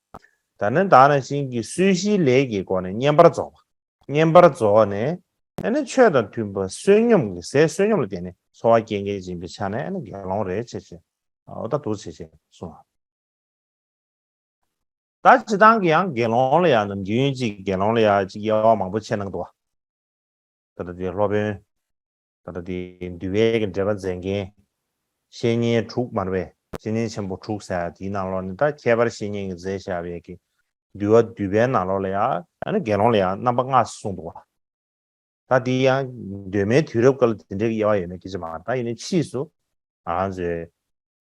ད་ནི་ད་ནང་བཞིན་གྱི་གསོལ་ཞིའི་ལས་ཀྱི་སྒོ་ནས་བསྙེན་པར་རྫོགས་པ། བསྙེན་པར་རྫོགས་ནས་ཨ་ནི་ཆོས་དང་མཐུན་པ་བསོད་སྙོམས་ཀྱི་ཟས་བསོད་སྙོམས་ལ་བརྟེན་ནས་འཚོ་བ་སྐྱེལ་མཁན་ཅིག་ཡིན་པའི་ཆ་ནས་ཨ་ནི་དགེ་སློང་རེད་ཅེས་བྱས། འོ་ད་འདུག་བྱས་བྱས་གསུངས། ད་སྤྱིར་བཏང་གི་ཡང་དགེ་སློང་ལ་ཡང་ནམ་རྒྱུན་ཅིག་དགེ་སློང་ལ་ཡང་ཅིག་དབྱེ་བ་མང་པོ་ཕྱེ་གནང་འདུག་བ། ད་ལྟ་དེ་སློབ་དཔོན། ད་ལྟ་དེ་འདུལ་བའི་གི་འགྲེལ་པ་མཛད་མཁན། བཤེས་གཉེན་དྲུག་མ་རེད་པས། བཤེས་གཉེན་ཆེན་པོ་དྲུག་ཟེར་ཡ་དེའི་ནང་ལོགས་ནས་ད་ཁྱད་པར་བཤེས་གཉེན་གྱིས་མཛད་བཞག་པའི་གི་འདུལ་བ་འདུལ་བའི་ནང་ལོགས་ལ་ཡང་ཨ་ནི་དགེ་སློང་ལ་ཡང་རྣམ་པ་ལྔ་གསུངས་འདུག་བ། ད་དེ་ཡང་གདོད་མའི་དུས་རབས་སྐབས་ལ་དེ་འདྲའི་དབྱེ་བ་ཡོད་མེད་སྐད་ཆ་མ་རེད། ད་ཡིན་ནའི་ཕྱིས་སུ་ང་ཚོས་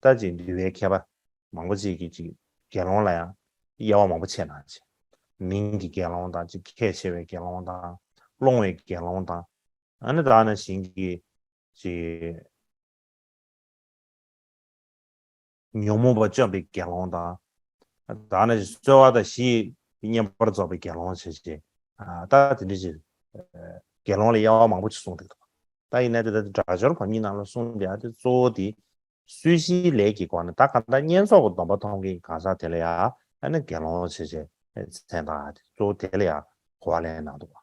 ད་ཅིག་འདུལ་བའི་མཁས་པ་མང་པོ་ཅིག་གིས་ཅིག་དགེ་སློང་ལ་ཡང་དབྱེ་བ་མང་པོ་ཕྱེ་གནང་ཅིག་མིང་གི་དགེ་སློང་དང་ཅིག་ཁས་འཆེ་བའི་དགེ་སློང་དང་སློང་བའི་དགེ་སློང་དང་། ཨ་ནི་ད་ནང་བཞིན་གྱི་ཅིག་ཉོན་མོངས་པ་བཅོམ་པའི་དགེ་སློང་དང་། ད་ནི་གསོལ་བ་དང་ཞི་ཡི་བསྙེན་པར་རྫོགས་པའི་དགེ་སློང་བྱས་རྗེས། ད་དེ་འདྲ་ཅིག་དགེ་སློང་ལ་དབྱེ་བ་མང་པོ་ཅིག་གསུངས་འདུག་ད་ཡིན་ན་དེ་ལྟར་སྒྲ་སྦྱོར་བམ་གཉིས་ནང་ལ་གསུངས་པའི་དེ་གཙོ་བོ་དེ་གསོལ་ཞིའི་ལས་ཀྱི་སྒོ་ནས་ད་གང་ལྟར་བསྙེན་རྫོགས་ཀྱི་སྡོམ་པ་མཐོང་མཁན་གང་ཟག་དེ་ལ་ཡང་ཨ་ནི་དགེ་སློང་བྱས་རྗེས་མཚན་བཏགས་དེ་གཙོ་བོ་དེ་ལ་ཡང་གོ་བ་ལེན་གནང་འདུག་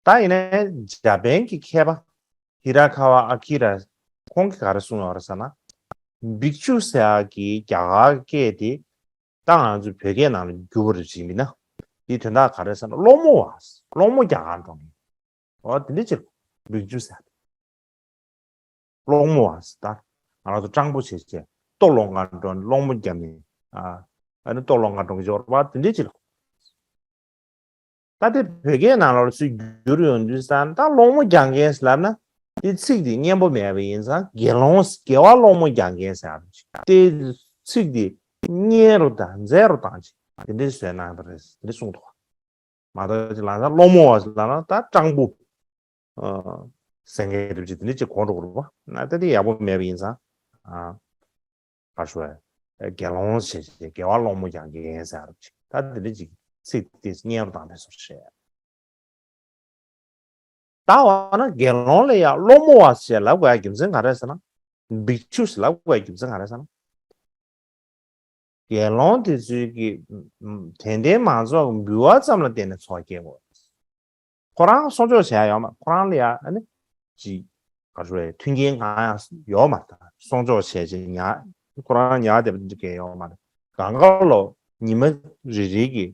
ད་ཡིན་ནའི་འཇར་པན་གྱི་མཁས་པ་ཧི་ར་ཁ་ཝ་ཨ་ཀི་ར་ཁོང་གིས་ག་རེ་གསུངས་ཡོད་རེད་ཟེར་ན། བིག་ཆུ་ཟེར་ཡག་གི་རྒྱ་གར་སྐད་དེ་ད་ང་ཚོ་བོད་སྐད་ནང་ལ་བསྒྱུར་བ་རེད་ཅེས་མིན་ན། དེའི་དོན་དག་ག་རེ་ཟེར་ན་སློང་མོ་བ། སློང་མོ་རྒྱག་གར་འགྲོ་མཁན། འོ་དེ་འདྲ་ཅིག་བིག་ཅུ་ཟེར། སློང་མོ་བ་ཟེར་ད། ང་རང་ཚོ་སྤྲང་པོ་བྱས་བྱས་ལྟོ་སློང་གར་འགྲོ་ནས་སློང་མོ་བརྒྱབ་ནས་ཨ་ཨ་ནི་ལྟོ་སློང་གར་འགྲོ་གི་འབྱོར་བ་དེ་འདྲ་ཅིག་ལ། ད་དེ་བོད་སྐད་ནང་ལོགས་ལ་ཚུར་བསྒྱུར་ཡོང་དུས་ཙང་ད་སློང་མོ་རྒྱག་མཁན་ཟེར་ལབ་ན་དེ་ཚིག་དེ་སྙན་པོ་མེད་པ་ཡིན་ཙང་དགེ་སློང་དགེ་བ་སློང་མོ་རྒྱག་མཁན་ཟེར་ཡག་ཅིག་དེ་ཚིག་དེ་སྙན་རུ་དང་མཛེས་རུ་བཏང་ཅིག་དེ་འདྲ་བཟོས་གནང་བ་རེད་དེ་འདྲ་གསུངས་འདུག་མ་གཏོགས་ཅིག་ལབ་ན་སློང་མོ་བ་ཟེར་ལབ་ན་ད་སྤྲང་པོ། ཨ་ཟེར་མཁན་དེ་ཅིག་དེ་འདྲ་ཅིག་གོ་འགྲོ་གི་རེད་པ། ན་ད་དེ་ཡག་པོ་མེད་པ་ཡིན་ཙང་། ཨ་ག་ཞུ་བས། དགེ་སློང་བྱས་བྱས་དགེ་བ་སློང་མོ་རྒྱག་མཁན་ཟེར་ཡག་ཅིག་ད་དེ་འདྲ་ཅིག་ཚིག་དེ་སྙན་རུ་བཏང་བའི་བཟོ་འདྲ་རེད། ད་འོ་ན་དགེ་སློང་ལ་ཡང་སློང་མོ་བ་ཞེས་ལབ་དགོས་ཡག་རྒྱུ་མཚན་ག་རེ་ཟེར་ན། བིག་ཆུ་ཞེས་ལབ་དགོས་ཡག་རྒྱུ་མཚན་ག་རེ་ཟེར་ན། དགེ་སློང་དེ་ཚོའི་གི་ཨམ་དད་ལྡན་མང་ཚོགས་ཀྱི་འབུལ་བ་ཙམ་ལ་བརྟེན་ནས་འཚོ་བ་སྐྱེལ་དགོས། ཁོ་རང་སྲུང་སྐྱོབ་བྱས་ཡོད་མ་ཁོ་རང་ལ་ཡ་ཨ་ནི་ཅིག་ག་རེ་ཞུ་དགོས་རེད། མཐུན་རྐྱེན་གང་ཡང་ཡོད་མ་རེད། སྲུང་སྐྱོབ་བྱས་བྱས་ཉར་ཁོ་རང་ཉར་བསྡད་པ་འདི་གས་ཡོད་མ་རེད། གང་ག་ལོ་ཉི་མ་རེ་རེ་གི་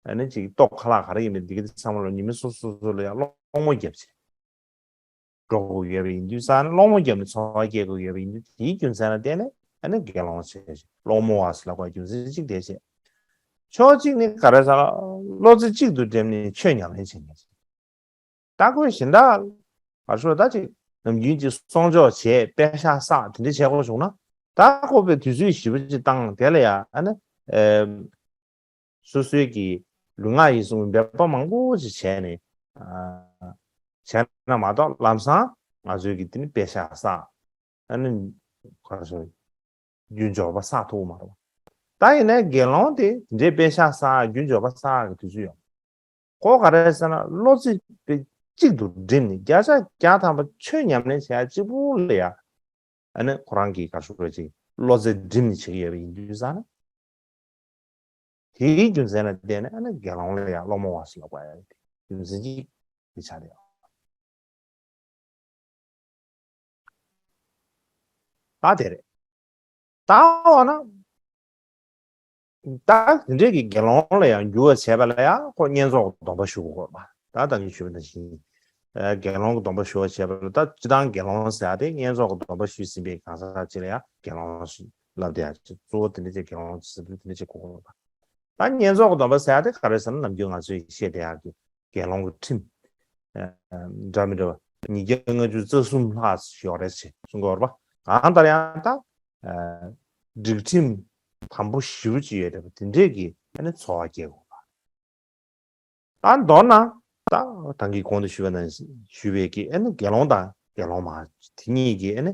ཨ་ནི་ཅིག་ལྟོ་ཁ་ལག་ག་རེ་ཡིན་མིན་འདི་གི་ཚང་མ་ལོ་ཉི་མ་སོ་སོ་སོ་ལ་ཡ་སློང་མོ་བརྒྱབ་བྱས། འགྲོ་དགོས་ཡོད་པ་ཡིན་དུས་ཙང་ནས་སློང་མོ་བརྒྱབ་ནས་འཚོ་བ་སྐྱེལ་དགོས་ཡོད་པ་ཡིན་དུས་དེའི་རྒྱུ་མཚན་ལ་བརྟེན་ནས་ཨ་ནི་དགེ་སློང་བྱས་ཤིང་སློང་མོ་བ་ཟེར་ལབ་པ་རྒྱུ་མཚན་གཅིག་དེ་བྱས། ཕྱོགས་གཅིག་ནི་ག་རེ་ཟེར་ན་བློ་རྩེ་གཅིག་ཏུ་སྒྲིམ་ནས་ཆོས་ཉམས་ལེན་བྱེད་མཁན་ཞིག་ད་ཁོས་གཞན་དག་ག་ཤོད་ད་ཅིག་ནམ་རྒྱུན་གྱི་གསོག་འཇོག་བྱས་པད་ཤག་བསགས་དེ་འདྲ་བྱས་དགོས་བྱུང་ན་ད་ཁོ་པའི་དུས་ཚོད་ཞིབ་པ་ཅིག་བཏང་དེ་ལ་ཡ་ཨ་ནི། སོ་སོའི་གི་ལུས་ངག་ཡིད་གསུམ་འབད་པ་མང་པོ་ཞིག་བྱས་ནས་བྱས་ན་མ་གཏོགས་ལམ་སང་ང་ཚོའི་གི་དེ་ནི་པད་ཤག་བསགས་ཨ་ནི་ག་རེ་ཟེར་རྒྱུ་འབྱོར་པ་བསགས་ཐུབ་མ་རེད། ད་ཡིན་ནའི་དགེ་སློང་དེ་དེ་འདྲའི་པད་ཤག་བསགས་རྒྱུ་འབྱོར་པ་བསགས་ཀྱི་དུས་ཚོད་ཡོད། ཁོ་ག་རེ་ཟེར་ན་བློ་རྩེ་པའི་གཅིག་ཏུ་བསྒྲིམས་ནས་བརྒྱ་ཆ་བརྒྱ་ཐམ་པ་ཆོས་ཉམས་ལེན་བྱས་གཅིག་པུ་ལ་ཡ་ཨ་ནི་ཁོ་རང་གི་ག་རེ་ཟེར་བློ་རྩེ་བསྒྲིམས་ནས་བྱེད་ཀྱི་ཡོད་པ་ཡིན་དུས་ཙང་ན། དེའི་རྒྱུ་མཚན་ལ་བརྟེན་ནས་ཨ་ནི་དགེ་སློང་ལ་ཡང་སློང་མོ་བ་ཞེས་ལབ་པ་ཡང་རྒྱུ་མཚན་གཅིག་དེ་ཆགས་བསྡད་ཡོད། ད་དེ་རེད། ད་འོ་ན། ད་དེ་འདྲས་ཀྱི་དགེ་སློང་ལ་ཡང་འགྱུར་བ་བྱས་པ་ལ་ཡང་ཁོ་བསྙེན་རྫོགས་ཀྱི་སྡོམ་པ་ཞུ་དགོས་པ། ད་ད་གིན་ཞུས་པ་ནང་བཞིན། དགེ་སློང་གི་སྡོམ་པ་ཞུ་བ་བྱས་པ་ལ་ད་སྤྱིར་བཏང་དགེ་སློང་ཟེར་ཡ་དེ་བསྙེན་རྫོགས་ཀྱི་སྡོམ་པ་ཞུས་ཟིན་པའི་གང་ཟག་ཅིག་ལ་ཡང་དགེ་སློང་ཞེས་ལབ་བསྡད་ཡ་ཅིག་གཙོ་བོ་དེ་འདྲས་ཀྱི་དགེ་སློང་ཟེར་དུས་དེ་འདྲས་ཀྱི་གོ་དགོས་པ། ད་བསྙེན་རྫོགས་ཀྱི་སྡོམ་པ་ཟེར་ཡ་དེ་ག་རེ་ཟེར་ན་ནམ་རྒྱུན་ང་ཚོས་བཤད་བསྡད་ཡ་གི་དགེ་སློང་གི་ཁྲིམས། འདྲ་མི་འདྲ་བ་ཉིས་བརྒྱ་ལྔ་བཅུ་རྩ་གསུམ་ལྷག་ཡོད་རེད་ཅེས་གསུང་གི་ཡོད་རེད་པ། གང་ལྟར་ཡང་ད། སྒྲིག་ཁྲིམས་དམ་པོ་ཞེ་པོ་ཅིག་ཡོད་རེད་པ་དེ་འདྲས་ཀྱི་ཨ་ནི་འཚོ་བ་སྐྱེལ་དགོས་པ། ད་མདོར་ན་ད་ད་གིན་གོང་དུ་ཞུས་པ་ནང་ཞུས་པའི་གི་ཨ་ནི་དགེ་སློང་དང་དགེ་སློང་མ་དེ་གཉིས་ཀྱི་ཨ་ནི་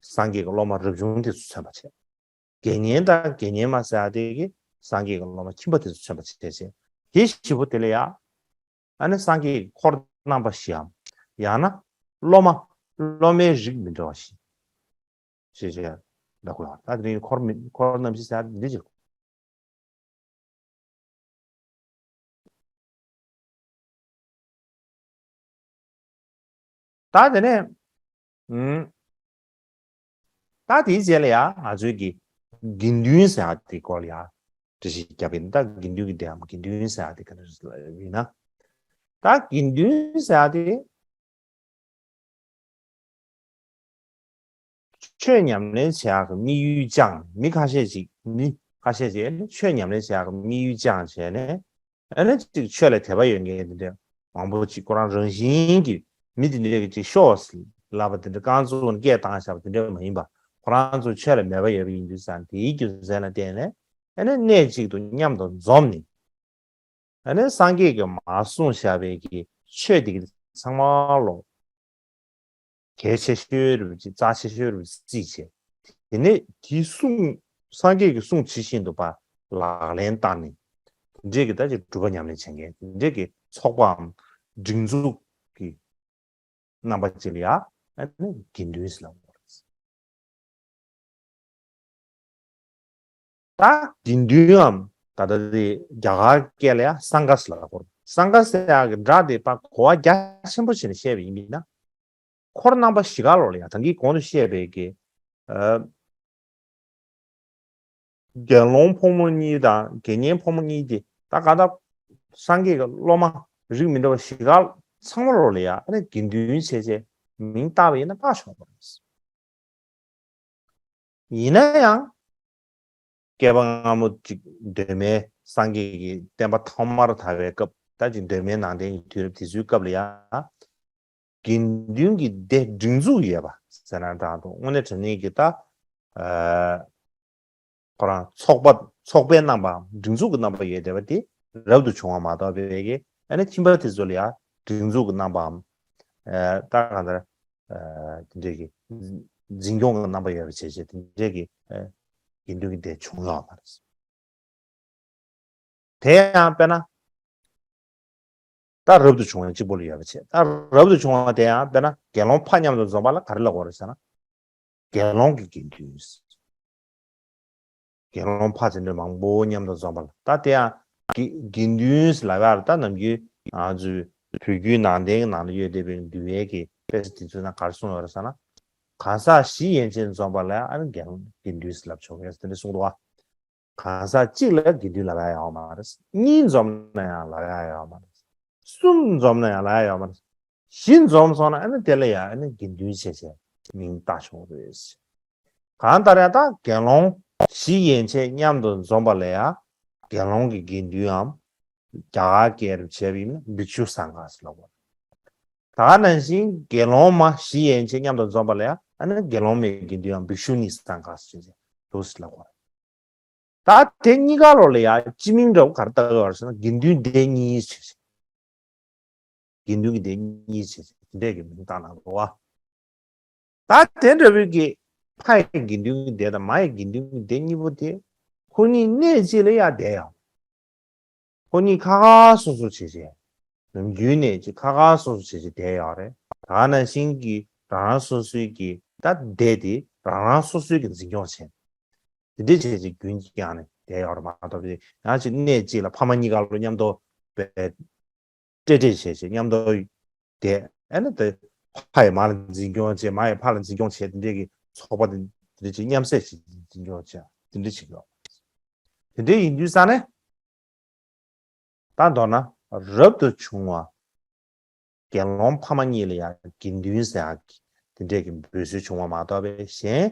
སངས་རྒྱས་ཀྱི་སློབ་མ་རབ་བྱུང་དེ་ཚོ་མཚོན་པ་བྱས། དགེ་བསྙེན་དང་དགེ་བསྙེན་མ་ཟེར་ཡ་དེ་གི་སངས་རྒྱས་ཀྱི་སློབ་མ་ཁྱིམ་པ་དེ་ཚོ་མཚོན་པ་བྱས་བྱས། དེ་བཞི་པོ་དེ་ལ་ཡ། ཨ་ནི་སངས་རྒྱས་ཀྱི་འཁོར་རྣམ་པ་བཞིའམ། ཡང་ན། སློབ་མ། སློབ་མའི་རིགས་མི་འདྲ་བ་བཞི། ཞེས་བྱས། ལ་གོ་ཡང་ད་དེ་རིང་འཁོར་མི་འཁོར་རྣམ་བཞི་ཟེར་ཡ་འདི་ཅིག་ད་དེ་ནས། ཨུམ། ད་དེའི་རྗེས་ལ་ཡང་ང་ཚོའི་གི་དགེ་འདུན་ཟེར་ཡ་དེ་སྐོར་ལ་ཡང་འགྲེལ་བཤད་རྒྱབ་ཡིན། ད་དགེ་འདུན་གྱི་སྡེའམ་དགེ་འདུན་ཟེར་ཡ་དེ་ག་འདྲ་ཞིག་ཡིན་ན། ད་དགེ་འདུན་ཟེར་ཡ་དེ་ཆོས་ཉམས་ལེན་བྱེད་ཡག་གི་དམིགས་ཡུལ་བཅངས། མི་ཁ་ཤས་ཅིག་མི་ཁ་ཤས་ཅིག་ཆོས་ཉམས་ལེན་བྱེད་ཡག་གི་དམིགས་ཡུལ་བཅངས་བྱས་ནས། ཨ་ནི་ཅིག་ཆོས་ལ་དད་པ་ཡོད་མཁན་དེ་འདྲ་མང་པོ་ཅིག་ཁོ་རང་རང་བཞིན་གྱིས་མི་དེ་འདྲ་གི་ཅིག་ཤོག་ལབ་པ་དེ་འདྲ་རྐང་བཙུགས་ནས་སྐད་བཏང་བཞག་པ་དེ་འདྲ་མ་ཡིན་པ། ཁོ་རང་ཚོ་ཆོས་ལ་མོས་པ་ཡོད་པ་ཡིན་དུས་ཙང་དེའི་རྒྱུ་མཚན་ལ་བརྟེན་ནས་ཨ་ནི་གནས་གཅིག་ཏུ་མཉམ་དུ་འཛོམས་ནས། ཨ་ནི་སངས་རྒྱས་ཀྱིས་མར་གསུངས་བཞག་པའི་གི་ཆོས་དེ་གི་ཚང་མ་ལོ། གལ་ཆེ་ཤོས་རུ་ཅིག་རྩ་ཆེ་ཤོས་རུ་བརྩིས་བྱས། དེ་ནས་དེའི་གསུང་སངས་རྒྱས་ཀྱི་གསུང་ཇི་བཞིན་དུ་པ་ལག་ལེན་བསྟར་ནས། དེ་འདྲས་ཀྱི་ད་ཅིག་སྒྲུབ་པ་ཉམས་ལེན་བྱེད་མཁན་དེ་འདྲས་ཀྱི་ཚོགས་པའམ་སྒྲིག་འཛུགས་ཀྱི་རྣམ་པ་ཅིག་ལ་ཡ་ཨ་ནི་དགེ་འདུན་ཟེར་ལབ་དགོས་རེད། ད་དགེ་འདུན་འམ་ད་ལྟ་དེ་རྒྱ་གར་སྐད་ལ་ཡང་སངྒ་ཟེར་ལབ་དགོས་རེད། སངྒ་ཟེར་ཡག་གི་སྒྲ་དེ་ཕར་གོ་བ་རྒྱ་ཆེན་པོ་བྱས་ནས་བཤད་པ་ཡིན་ན། འཁོར་རྣམ་པ་བཞི་ཀ་ལོ་ལ་ཡང་ད་གིན་གོང་དུ་བཤད་པའི་གི་ཨ། དགེ་སློང་ཕོ་མོ་གཉིས་དང་དགེ་བསྙེན་ཕོ་མོ་གཉིས་དེ་ད་ག་ད་སངས་རྒྱས་ཀྱི་སློབ་མ་རིགས་མི་འདྲ་བ་བཞི་ཀ་ཚང་མ་ལོ་ལ་ཡང་ཨ་ནི་དགེ་འདུན་བྱས་བྱས་མིང་བཏགས་པ་ཡིན་ན་ཏག་ཆོག་པ་རེད། ཡིན་ན་ཡང་། བསྐལ་པ་སྔ་མོ་གཅིག་གདོད་མའི་སངས་རྒྱས་ཀྱི་བསྟན་པ་ཐོག་མར་དར་བའི་སྐབས་ད་ཅིག་གདོད་མའི་ནང་བསྟན་གྱི་དུས་རབས་དེ་ཚོའི་སྐབས་ལ་ཡང་། དགེ་འདུན་གྱི་སྡེ་སྒྲིག་འཛུགས་ཡོད་པ་ཟེར་ན་འདྲ་འདུག་དངོས་གནས་དྲང་གནས་ཀྱི་ད། ཁོ་རང་ཚོགས་པ་ཚོགས་པའི་རྣམ་པའམ་སྒྲིག་འཛུགས་ཀྱི་རྣམ་པ་ཡོད་བསྡད་པ་དེ་རབ་ཏུ་བྱུང་བ་མ་གཏོགས་པའི་གི་ཨ་ནི་ཁྱིམ་པ་དེ་ཚོ་ལ་ཡང་སྒྲིག་འཛུགས་ཀྱི་རྣམ་པའམ། ད་གང་ལྟར། དེ་འདྲས་ཀྱི་འཛིན་སྐྱོང་གི་རྣམ་པ་ཡོད་པ་བྱས་བྱས་དེ་འདྲས་ཀྱི་དགེ་འདུན་གྱི་སྡེ་བྱུང་ཡོད་པ་རེད། དེ་ཡང་དཔེར་ན། ད་རབ་ཏུ་བྱུང་བ་གཅིག་པོ་ལ་ཡོད་པ་བྱས། ད་རབ་ཏུ་བྱུང་བ་དེ་ཡང་དཔེར་ན་དགེ་སློང་ཕ་མཉམ་དུ་འཛོམས་པ་ལ་ག་རེ་ལབ་དགོས་རེད་ཟེར་ན། དགེ་སློང་གི་དགེ་འདུན། དགེ་སློང་ཕ་དེ་འདྲ་མང་པོ་མཉམ་དུ་འཛོམས་པ་ལ། ད་དེ་ཡང་དགེ་དགེ་འདུན་ལབ་ཡ་ལ། ད་ནམ་རྒྱུན་ང་ཚོའི་བོད་བརྒྱུད་ནང་བསྟན་གྱི་ནང་ལ་ཡོད་བསྡད་པའི་འདུལ་བའི་གི་དཔེ་ཆ་དེ་ཚོའི་ནང་ག་རེ་གསུངས་ཡོད་རེད་ཟེར་ན། གང་ཟག་བཞི་ཡན་ཆད་འཛོམས་པ་ལ་ཨ་ནི་དགེ་དགེ་འདུན་ལབ་ཆོག་གི་ཡོད་ཟེར་དེ་འདྲ་གསུངས་འདུག་བ། གང་ཟག་གཅིག་ལ་དགེ་འདུན་ལབ་ཡ་ཡོད་མ་རེད། གཉིས་འཛོམས་ན་ཡང་ལབ་ཡ་ཡོད་མ་རེད། གསུམ་འཛོམས་ན་ཡང་ལབ་ཡ་ཡོད་མ་རེད། བཞི་འཛོམས་སོང་ན་ཨ་ནི་དེ་ལ་ཡང་ཨ་ནི་དགེ་འདུན་བྱས་བྱས་མིང་བཏགས་ཆོག་རེད། གང་ལྟར་ཡང་ད་དགེ་སློང་བཞི་ཡན་ཆད་མཉམ་དུ་འཛོམས་པ་ལ་ཡང་དགེ་སློང་གི་དགེ་འདུན་འམ། རྒྱ་གར་སྐད་རུ་བྱས་པ་ཡིན་ན་བྷིག་ཤུ་སངྒ་ཟེར་ལབ་དགོས། ད་ག་ནང་བཞིན་དགེ་སློང་མ་བཞི་ཡན་ཆད་མཉམ་དུ་འཛོམས་པ་ལ་ཡང་ཨ་ནི་དགེ་སློང་མའི་དགེ་འདུན་འམ་བྷིག་ཤུ་ནི་སངྒ་ཟེར་བྱས་འདུག་ཟེར་ལབ་དགོས། ད་དེ་གཉིས་ཀ་ལོ་ལ་ཡང་སྤྱི་མིང་འདྲ་བོ་ག་རེ་བཏགས་ཡོད་རེད་ཟེར་ན། དགེ་འདུན་སྡེ་གཉིས་བྱས་བྱས། དགེ་འདུན་གྱི་སྡེ་གཉིས་བྱས་བྱས་དེ་འདྲས་ཀྱི་མིང་བཏགས་གནང་འདུག་བ། ད་དེ་འདྲ་བོའི་གི་ཕ་ཡི་དགེ་འདུན་གྱི་སྡེ་དང་མ་ཡི་དགེ་འདུན་གྱི་སྡེ་གཉིས་པོ་དེ་ཁོ་གཉིས་གནས་གཅིག་ལ་ཡང་བསྡད་ཡོད། ཁོ་གཉིས་ཁ་ཁ་སོ་སོ་བྱས་བྱས། ནམ་རྒྱུན་ནས་ཅིག་ཁ་ཁ་སོ་སོ་བྱས་བྱས་བསྡད་ཡོད་རེད། ད་ག་ནང་བཞིན་གྱི་རང་རང་སོ་སོའི་གི་ད་སྡེ་དེ་རང་རང་སོ་སོའི་གི་འཛིན་སྐྱོང་བྱས། དེ་འདྲའི་བྱས་བྱས་རྒྱུན་བསྐྱངས་ནས་བསྡད་ཡོད་རེད་མ་གཏོགས་པའི་ཡང་ཅིག་གནས་གཅིག་ལ་ཕ་མ་གཉིས་ཀ་ལོ་མཉམ་དུ་བསྡད། སྤྲེལ་སྤྲེལ་བྱས་བྱས་མཉམ་དུ་བསྡད། ཨ་ནི་དེ་ཕ་ཡིས་མ་ལ་འཛིན་སྐྱོང་བྱས། མ་ཡིས་ཕ་ལ་འཛིན་སྐྱོང་བྱས། དེ་འདྲས་ཀྱི་ཚོགས་པ་དེ་འདྲས་ཅིག་མཉམ་བསྲེས་བྱས་འཛིན་སྐྱོང་བྱས། དེ་འདྲས་བྱེད་ཀྱི་ཡོད། དེ་འདྲས་ཡིན་དུས་ཙང་ནས་ད་མདོར་ན་རབ་ཏུ་བྱུང་བ་དགེ་སློང་ཕ་མ་གཉིས་ལ་ཡང་དགེ་འདུན་ཟེར་ཡག་གི་དེ་འདྲས་ཀྱི་འབོད་སྲོལ་བྱུང་བ་མ་གཏོགས་པའི་གཞན།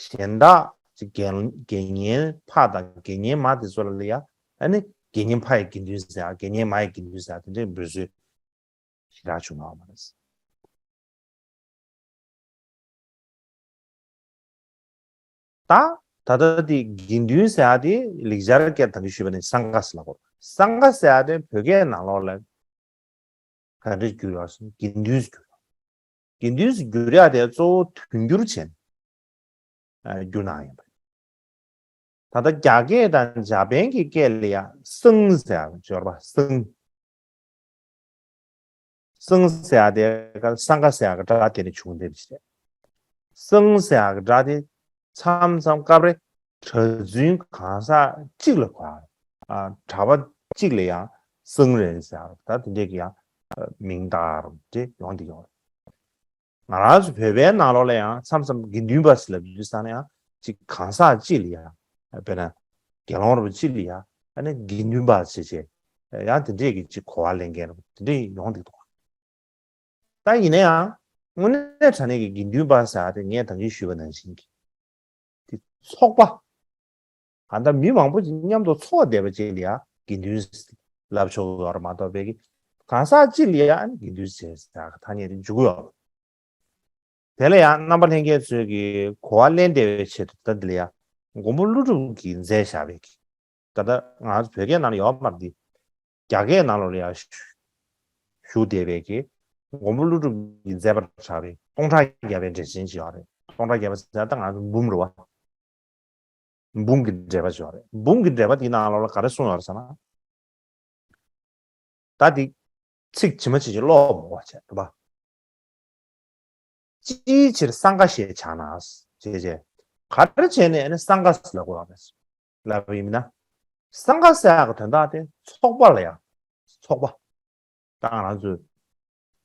གཞན་དག་ཅིག་དགེ་དགེ་བསྙེན་ཕ་དང་དགེ་བསྙེན་མ་དེ་ཚོ་ལ་ཡང་ཨ་ནི་དགེ་བསྙེན་ཕ་ཡི་དགེ་འདུན་ཟེར་ཡག། དགེ་བསྙེན་མ་ཡི་དགེ་འདུན་ཟེར་ཡག་དེ་འདྲའི་འབོད་སྲོལ་ཞེ་དྲག་བྱུང་ཡོད་མ་རེད། ད་ད་ལྟ་དེ་དགེ་འདུན་ཟེར་ཡག་དེ་ལེགས་སྦྱར་སྐད་ད་གིན་ཞུས་པ་ནི་སངྒ་ཟེར་ལབ་དགོས། སངྒ་ཟེར་ཡག་དེ་བོད་སྐད་ནང་ལོགས་ལ་ག་འདྲ་བསྒྱུར་ཡོད་ཟེར་ན་དགེ་འདུན་ཟེར་བསྒྱུར་ཡོད། དགེ་འདུན་ཟེར་བསྒྱུར་ཡག་དེ་གཙོ་བོ་དོན་བསྒྱུར་བྱས་ནས་བསྒྱུར་གནང་ཡོད་པ་རེད། ད་ལྟ་རྒྱ་སྐད་དང་འཇར་པན་གྱི་སྐད་ལ་ཡང་སངས་ཟེར་ཡག་སྦྱོར་བ་སངས། སངས་ཟེར་ཡག་དེ་ག་སངྒ་ཟེར་ཡག་གི་སྒྲ་དེ་ནས་བྱུང་བསྡད་པ་ཞིག་རེད། སངས་ཟེར་ཡག་གི་སྒྲ་དེ་མཚམས་མཚམས་སྐབས་རེ་གྲྭ་བཙུན་གང་ཟག་གཅིག་ལ་གོ་ཡག་རེད། ཨ་གྲྭ་པ་གཅིག་ལ་ཡང་སངས་རེད་ཟེར་ཡག་རེད། ད་དེ་འདྲས་ཀྱི་ཡང་མིང་བཏགས་རུ་འདྲ་ཡོང་བསྡད་ཡོད་རེད། ང་རང་ཚོ་བོད་པའི་ནང་ལོགས་ལ་ཡང་མཚམས་མཚམས་དགེ་འདུན་པ་ཟེར་ལབ་དུས་ཙང་ནས་ཡང་ཅིག་གང་ཟག་གཅིག་ལ་ཡང་དཔེར་ན་དགེ་སློང་རིན་པོ་ཆེ་ལ་ཡང་ཨ་ནི་དགེ་འདུན་པ་ཟེར་བྱས་ཡང་དེ་འདྲས་ཀྱི་ཅིག་གོ་བ་ལེན་མཁན་རིན་པོ་དེ་འདྲས་ཡོང་བསྡད་འདུག་ད་ཡིན་ན་ཡང་དངོས་གནས་དྲང་གནས་ཀྱི་དགེ་འདུན་པ་ཟེར་ཡག་དེ་ངས་ད་གིན་ཞུས་པ་ནང་བཞིན་གྱི་དེ་ཚོགས་པ། གང་ལྟར་མི་མང་པོ་ཅིག་མཉམ་དུ་ཚོགས་བསྡད་པ་ཅིག་ལ་ཡང་དགེ་འདུན་ལབ་ཆོག་གི་ཡོད་རེད་མ་གཏོགས་པའི་གི་གང་ཟག་གཅིག་ལ་ཡང་དགེ་འདུན་ཟེར་ཟེར་ཡག་གི་ཐ་སྙད་དེ་འཇུག་གི་ཡོད་རེད། དེ་ལ་ཡང་རྣམ་པ་ལྷན་རྒྱས་ཚོས་ཀྱི་གོ་བ་ལེན་བདེ་བའི་ཆེད་དུ་ད་འདི་ལ་ཡང་མགོན་པོ་ཀླུ་སྒྲུབ་ཀྱིས་མཛད་བཞག་པའི་གི་ད་ལྟ་ང་ཚོ་བོད་སྐད་ནང་ལ་ཡོད་མ་རེད། འདི་རྒྱ་སྐད་ནང་ལོགས་ལ་ཡང་བཞུགས་བསྡད་པའི་གི་མགོན་པོ་ཀླུ་སྒྲུབ་ཀྱིས་མཛད་པར་གྲགས་པའི་སྟོང་ཕྲག་བརྒྱ་པའི་འགྲེལ་ཆེན་ཅིག་ཡོད་རེད། སྟོང་ཕྲག་བརྒྱ་པ་ཟེར་ད་ང་ཚོ་འབུམ་རེད་བ། འབུམ་གྱི་འགྲེལ་པ་ཅིག་ཡོད་རེད། འབུམ་གྱི་འགྲེལ་པ་དེའི་ནང་ལོགས་ལ་ག་རེ་གསུངས་ཡོད་རེད་ཟེར་ན། ད་འདི་ཚིག་ཇི་མ་ཇི་བཞིན་ཀློག་མ་དགོས་པ་བྱས་རེད་པ། ཅིའི་ཕྱིར་སངྒ་ཞེས་བྱ་ན། ཞེས་བྱས། ག་རེ་བྱས་ནས་ཨ་ནི་སངྒ་ཟེར་ལབ་དགོས་པ་རེད། ལབ་པ་ཡིན་ན། སངྒ་ཟེར་ཡག་གི་དོན་དག་དེ་ཚོགས་པ་ལ་ཡང་ཚོགས་པ། ད་ང་རང་ཚོས་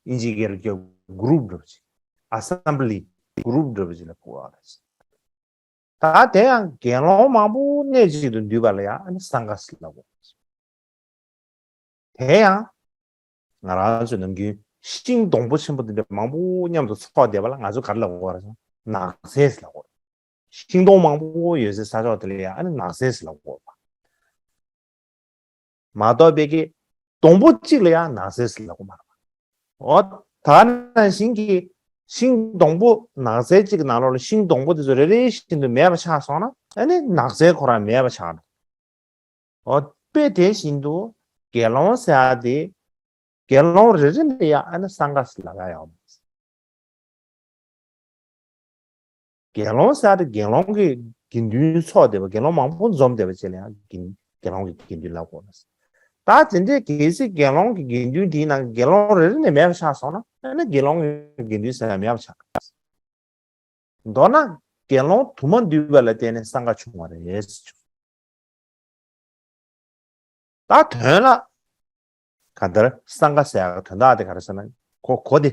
ཨིན་ཇི་སྐད་ལ་ཀྱི་གུ་རུབ་འདྲ་པོ་ཅིག་ཨ་སེམ་བྷ་ལི་གུ་རུབ་འདྲ་པོ་ཅིག་ལ་གོ་བ་རེད། ད་དེ་ཡང་དགེ་སློང་མང་པོ་གནས་གཅིག་ཏུ་འདུས་པ་ལ་ཡང་ཨ་ནི་སངྒ་ཟེར་ལབ་དགོས། དེ་ཡང་ང་རང་ཚོས་ནམ་རྒྱུན་ཤིང་སྡོང་པོ་ཆེན་པོ་འདི་འདྲ་མང་པོ་མཉམ་དུ་ཚོགས་བསྡད་པ་ལ་ང་ཚོས་ག་རེ་ལབ་དགོས་རེད་ཟེར་ན་ནགས་ཚལ་ཟེར་ལབ་དགོས་རེད། ཤིང་སྡོང་མང་པོ་ཡོད་སའི་ས་ཕྱོགས་དེ་ལ་ཡང་ཨ་ནི་ནགས་ཚལ་ཟེར་ལབ་དགོས་རེད་པ། མ་གཏོགས་པའི་གི་སྡོང་པོ་གཅིག་ལ་ཡང་ནགས་ཚལ་ཟེར་ལབ་དགོས་མ་རེད་པ། འོ། ད་ནང་བཞིན་གྱི་ཤིང་སྡོང་པོ་ནགས་ཚལ་གཅིག་གི་ནང་ལོགས་ལ་ཤིང་སྡོང་པོ་དེ་ཚོ་རེ་རེ་བཞིན་དུ་མེད་པ་ཆགས་སོང་ན་ཨ་ནི་ནགས་ཚལ་ཁོ་རང་མེད་པ་ཆགས་འགྲོ། འོ། དཔེ་དེ་བཞིན་དུ་དགེ་སློང་ཟེར་ཡག་དེ་དགེ་སློང་རེ་རེ་ལ་ཡང་ཨ་ནི་སངྒ་ཟེར་ལབ་ཡག་ཡོད་མ་རེད། དགེ་སློང་ཟེར་ཡག་དེ་དགེ་སློང་གི་དགེ་འདུན་ཚོགས་བསྡད་པ། དགེ་སློང་མང་པོ་འཛོམས་བསྡད་པ་ཅིག་ལ་ཡང་དགེ་དགེ་སློང་གི་དགེ་འདུན་ལབ་དགོས་ན། ད་དེ་འདྲའི་གལ་སྲིད་དགེ་སློང་གི་དགེ་འདུན་དེའི་ནང་གི་དགེ་སློང་རེ་རེ་ནས་མེད་པ་ཆགས་སོང་ན་ཨ་ནི་དགེ་སློང་གི་དགེ་འདུན་ཟེར་ཡག་མེད་པ་ཆགས། མདོར་ན་ དགེ་སློང་དུ་མ་འདུས་པ་ལ་བརྟེན་ནས་སངས་རྒྱས་བྱུང་བ་རེད། ད་དོན་ལ། གང་ལྟར་སངས་རྒྱས་ཟེར་ཡག་དོན་དག་དེ་ག་རེ་ཟེར་ན། གོ་གོ་དེ་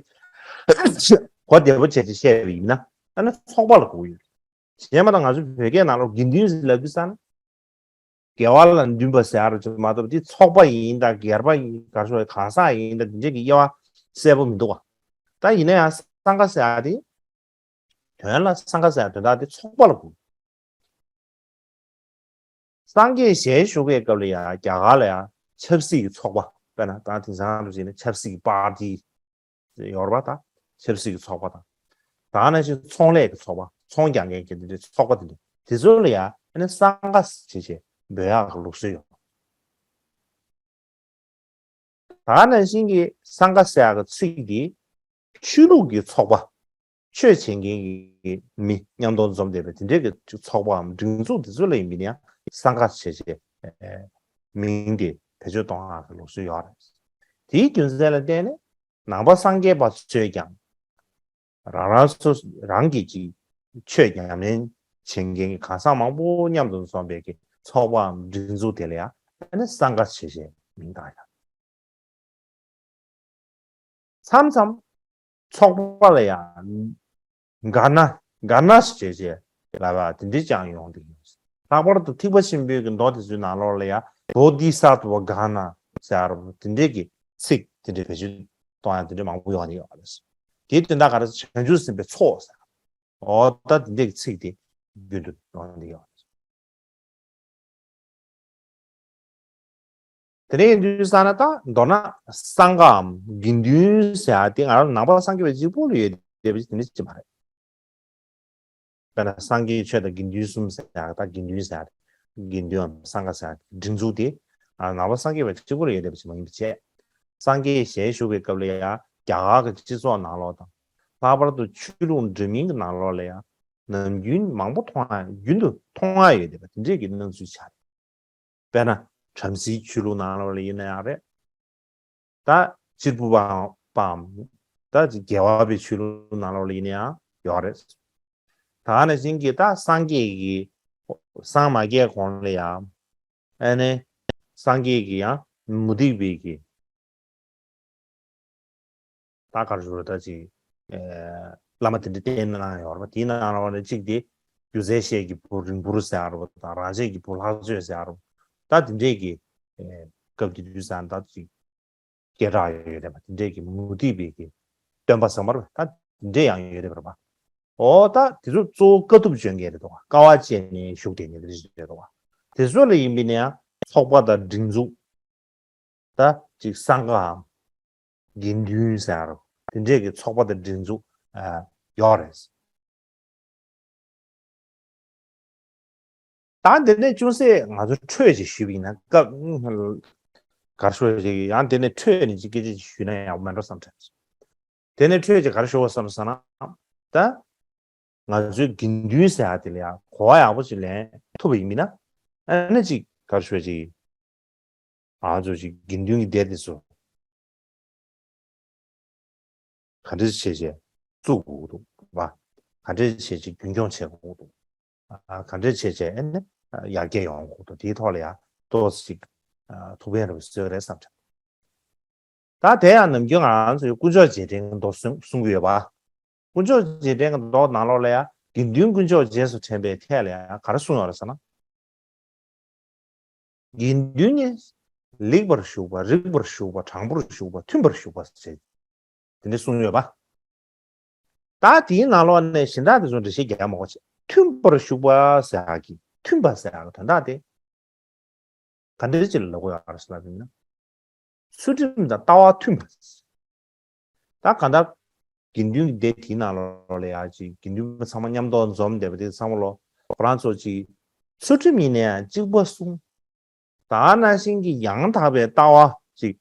གོ་བདེ་པོ་བྱས་ཏེ་བཤད་པ་ཡིན་ན། ཨ་ནི་ཚོགས་པ་ལ་གོ་ཡོད། གཞན་མ་གཏོགས་ང་ཚོ་བོད་སྐད་ནང་ལ་དགེ་འདུན་ཟེར་ལབ་དུས་ཙ་ན། དགེ་བ་ལ་འདུན་པ་ཟེར་ཡག་རེད་མ་གཏོགས། དེ་ཚོགས་པ་ཡིན་དང་སྒེར་པ་ཡིན། ག་རེ་ཟེར། གང་ཟག་ཡིན་དང་དེ་འདྲས་ཀྱི་དབྱེ་བ་གསལ་པོ་མི་འདུག་བ། ད་ཡིན་ན་ཡང་སངས་རྒྱས་ཟེར་ཡག་དེ། དོན་ལ་སངས་རྒྱས་ཟེར་ཡག་དོན་དག་དེ་ཚོགས་པ་ལ་གོ། སངས་རྒྱས་ཞལ་བཞུགས་པའི་སྐབས་ལ་ཡང་རྒྱ་གར་ལ་ཡང་ཆབ་སྲིད་ཀྱི་ཚོགས་པ། དཔེར་ན་ད་དེང་སང་དུ་བྱས་ན་ཆབ་སྲིད་ཀྱི་པར་ཏི་ཡོད་རེད་པ། ད་ཆབ་སྲིད་ཀྱི་ཚོགས་པ་དང་། ད་ནང་བཞིན་ཚོང་ལས་ཀྱི་ཚོགས་པ། ཚོང་རྒྱག་མཁན་གྱི་དེ་འདྲའི་ཚོགས་པ་དེ་འདྲ། དེ་ཚོ་ལ་ཡང་ཨ་ནི་སངས་རྒྱས་ཞེས་བྱས་འབོད་ཡག་གི་ལུགས་སྲོལ་ཡོད། ད་ནང་བཞིན་གྱི་སངས་རྒྱས་ཟེར་ཡག་གི་ཚིག་འདི་ཆོས་ལུགས་ཀྱི་ཚོགས་པ། ཆོས་བྱེད་མཁན་གྱི་མི་མཉམ་དུ་འཛོམས་བསྡད་པའི་དེ་འདྲའི་གི་ཚོགས་པའམ་སྒྲིག་འཛུགས་དེ་ཚོ་ལ་ཡིན་པ་ཡིན་ན་ཡང་སངས་རྒྱས་ཞེས་བྱས་མིང་དེ་བེད་སྤྱོད་གཏོང་ཡག་གི་ལུགས་སྲོལ་ཡོད་རེད། དེའི་རྒྱུ་མཚན་ལ་བརྟེན་ནས་ནང་པ་སངས་རྒྱས་པ་ཚོས་ཀྱང་རང་རང་སོ་རང་གི་ཅིག་ཆོས་ཉམས་ལེན་བྱེད་མཁན་གྱི་གང་ཟག་མང་པོ་མཉམ་དུ་འཛོམས་པའི་གི་ཚོགས་པའམ་སྒྲིག་འཛུགས་དེ་ལ་ཡང་ཨ་ནི་སངས་རྒྱས་ཞེས་བྱས་མིང་བཏགས་ཡག། མཚམས་མཚམས་ཚོགས་པ་ལ་ཡང་ག་ན་ག་ན་ཞེས་བྱས་ལབ་པ་དེ་འདྲས་ཀྱང་ཡོང་བསྡད་ཡོད། ལྷག་པར་དུ་ཐེག་པ་ཆེན་པོའི་གི་མདོ་དེ་ཚོའི་ནང་ལོགས་ལ་ཡང་བོ་དྷི་ས་ཏྭ་ག་ན་ཟེར་བ་དེ་འདྲས་ཀྱི་ཚིག་དེ་འདྲས་བེད་སྤྱོད་གཏོང་ཡག་དེ་འདྲས་མང་པོ་ཡོང་བསྡད་ཡོད་རེད། དེའི་དོན་དག་ག་རེ། བྱང་ཆུབ་སེམས་དཔའི་ཚོགས་ཟེར། འོ་ད་དེ་འདྲས་ཀྱི་ཚིག་དེ་རྒྱུན་དུ་ཡོང་བསྡད་ཡོད་རེད། དེ་ནས་ཡིན་དུས་ཙ་ན་ད་མདོར་ན་སངས་རྒྱས་འམ་དགེ་འདུན་ཟེར་ཡག་དེ་ང་རང་ནང་པ་སངས་རྒྱས་པ་གཅིག་པུ་ལ་ཡོད་བསྡད་པ་ཅིག་དེ་འདྲ་ཅིག་མ་རེད། དཔེར་ན་སངས་རྒྱས་ཆོས་དང་དགེ་འདུན་གསུམ་ཟེར་ཡག་ད་དགེ་འདུན་ཟེར་ཡག་དགེ་འདུན་འམ་སངས་རྒྱས་ཟེར་ཡག་སྒྲིག་འཛུགས་དེ་ང་རང་ནང་པ་སངས་རྒྱས་པ་གཅིག་པུ་ལ་ཡོད་བསྡད་པ་ཅིག་མ་ཡིན་པ་བྱས། སངས་རྒྱས་ཞལ་བཞུགས་པའི་སྐབས་ལ་ཡང་རྒྱ་གར་གྱི་སྤྱི་ཚོགས་ནང་ལོགས་དང་། ལྷག་པར་དུ་ཆོས་ལུགས་འདྲ་མིན་གྱི་ནང་ལོགས་ལ་ཡང་ནམ་རྒྱུན་མང་པོ་མཐོང་ཡག་རྒྱུན་དུ་མཐོང་ཡག་ཡོད་བསྡད་པ་དེ་འདྲས་ཀྱི་སྣང་ཚུལ་ཆགས། དཔེར་ན་བྲམ་ཟེའི་ཆོས་ལུགས་ནང་ལོགས་ལ་ཡིན་ན་ཡང་རེད། ད་གཅེར་བུ་པའམ་ད་རྒྱལ་བ་པའི་ཆོས་ལུགས་ནང་ལོགས་ལ་ཡིན་ན་ཡང་ཡོད་རེད། ད་ནང་བཞིན་གྱི་ད་སངས་རྒྱས་ཀྱི་སངས་མ་རྒྱས་གོང་ལ་ཡང་ཨ་ནི་སངས་རྒྱས་ཀྱི་ཡང་མུ་སྟེགས་པའི་གི་ད་ག་རེ་ཞུ་རེད། ད་ཅིག་ཨེ་བླ་མ་དེ་འདྲ་བསྟེན་གནང་ཡོད་རེད་པ། དེའི་ནང་ལ་ནི་གཅིག་དེ་སྒྱུ་རྩལ་ཤེས་ཀྱི་བུ་རིང་འབུར་ཟེར་ཡག་རེད་པ། ད་རང་ཆས་ཀྱི་བུ་ལྷག་སྤྱོད་ཟེར་ཡག་རེད་པ། ད་དེ་འདྲས་ཀྱི་ཨེ་སྐབས་དེ་དུས་ཙ་ན་ད་ཅིག་སྐད་གྲགས་ཡོད་རེད་པ། དེ་འདྲས་ཀྱི་མུ་སྟེགས་པའི་གི་སྟོན་པ་ཟེར་མ་རེད་པ། ད་དེ་འདྲས་ཡང་ཡོད་རེད་པ། འོ་ད་དེ་ཚོ་གཙོ་བོ་དཀའ་ཐུབ་སྤྱོད་མཁན་རེད་འདུག་ག་དཀའ་བ་སྤྱད་ནས་བཞུགས་བསྡད་མཁན་དེ་འདྲ་ཞིག་རེད་འདུག་ག་དེ་ཚོ་ལ་ཡིན་པ་ཡིན་ན་ཡང་ཚོགས་པ་དང་སྒྲིག་འཛུགས། ད་ཅིག་སངས་རྒྱས་འམ་དགེ་འདུན་ཟེར་དེ་འདྲས་ཀྱི་ཚོགས་པ་དང་སྒྲིག་འཛུགས་ཨ་ཡོད་རེད། ད་འདི་ནས་ཅུང་ཟད་ང་ཚོ་འཕྲོས་ཅིག་ཞུས་པ་ཡིན་ན། སྐབས་གར་ཤོར་ཅིག་ཡང་འདི་ནས་འཕྲོས་ནས་ཅིག་སྐད་ཆ་ཅིག་ཞུས་ན་ཡག་པོ་མེད་འགྲོ་བསམ་དྲན། དེ་ནས་འཕྲོས་ཅིག་གར་ཤོར་བ་བསམ་ཟེར་ན། ད་ང་ཚོའི་དགེ་འདུན་ཟེར་ཡག་དེ་ལ་ཡང་གོ་བ་ཡག་པོ་ཅིག་ལེན་ཐུབ་པ་ཡིན་མིན་ན། ཨ་ནི་ཅིག་གར་ཤོར་ཅིག་ང་ཚོ་ཅིག་དགེ་འདུན་གྱི་སྡེ་དེ་ཚོ་ག་འདྲ་བྱས་བྱས་བཙུགས་དགོས་འདུག་བ། ག་འདྲ་བྱས་བྱས་རྒྱུན་འཁྱོངས་བྱེད་དགོས་འདུག་ཨ་ག་འདྲ་བྱས་བྱས་ཨ་ནི་ཡར་རྒྱས་ཡོང་དགོས་འདུག་དེའི་ཐོག་ལ་ཡང་ཏོག་ཙམ་ཅིག་ཐུགས་ཕན་རེ་བཟོས་རེད་བསམ་དྲན། ད་དེ་ཡང་ནམ་རྒྱུན་ང་རང་ཚོའི་དཀོན་མཆོག་རྗེས་དྲན་གྱི་མདོ་གསུང་གསུང་གི་ཡོད་པ། དཀོན་མཆོག་རྗེས་དྲན་གྱི་མདོ་ནང་ལོགས་ལ་ཡང་དགེ་འདུན་དཀོན་མཆོག་རྗེས་སུ་དྲན་པའི་ཐད་ལ་ཡང་ག་རེ་གསུངས་ཡོད་རེད་ཟེར་ན། དགེ་འདུན་ནི་ལེགས་པར་ཞུགས་པ། རིགས་པར་ཞུགས་པ། དྲང་པོར་ཞུགས་པ། མཐུན་པར་ཞུགས་པ་ཟེར། དེ་འདྲ་གསུངས་ཡོད་པ། ད་དེའི་ནང་ལོགས་ནས་གཞན་དག་དེ་ཚོ་འགྲེལ་བཤད་རྒྱག་མ་དགོས་བྱས། མཐུན་པར་ཞུགས་པ་ཟེར་ཡག་གི་མཐུན་པ་ཟེར་ཡག་གི་དོན་དག་དེ་ག་འདྲ་ཅིག་ལ་ལབ་དགོས་ཡོད་རེད་ཟེར་ལབ་ཡིན་ན། ཚུལ་ཁྲིམས་དང་ལྟ་བ་མཐུན་པ། ད་གང་ལྟར་དགེ་འདུན་གྱི་སྡེ་དེའི་ནང་ལོགས་ལ་ཡ་ཅིག་དགེ་འདུན་པ་ཚང་མ་མཉམ་དུ་འཛོམས་བསྡད་པ་དེ་ཚང་མ་ལོ་ཁོ་རང་ཚོ་ཅིག་ཚུལ་ཁྲིམས་ཡིན་ན་ཡང་གཅིག་པ་སྲུང་། ད་ནང་བཞིན་གྱི་ཡང་དག་པའི་ལྟ་བ་ཅིག་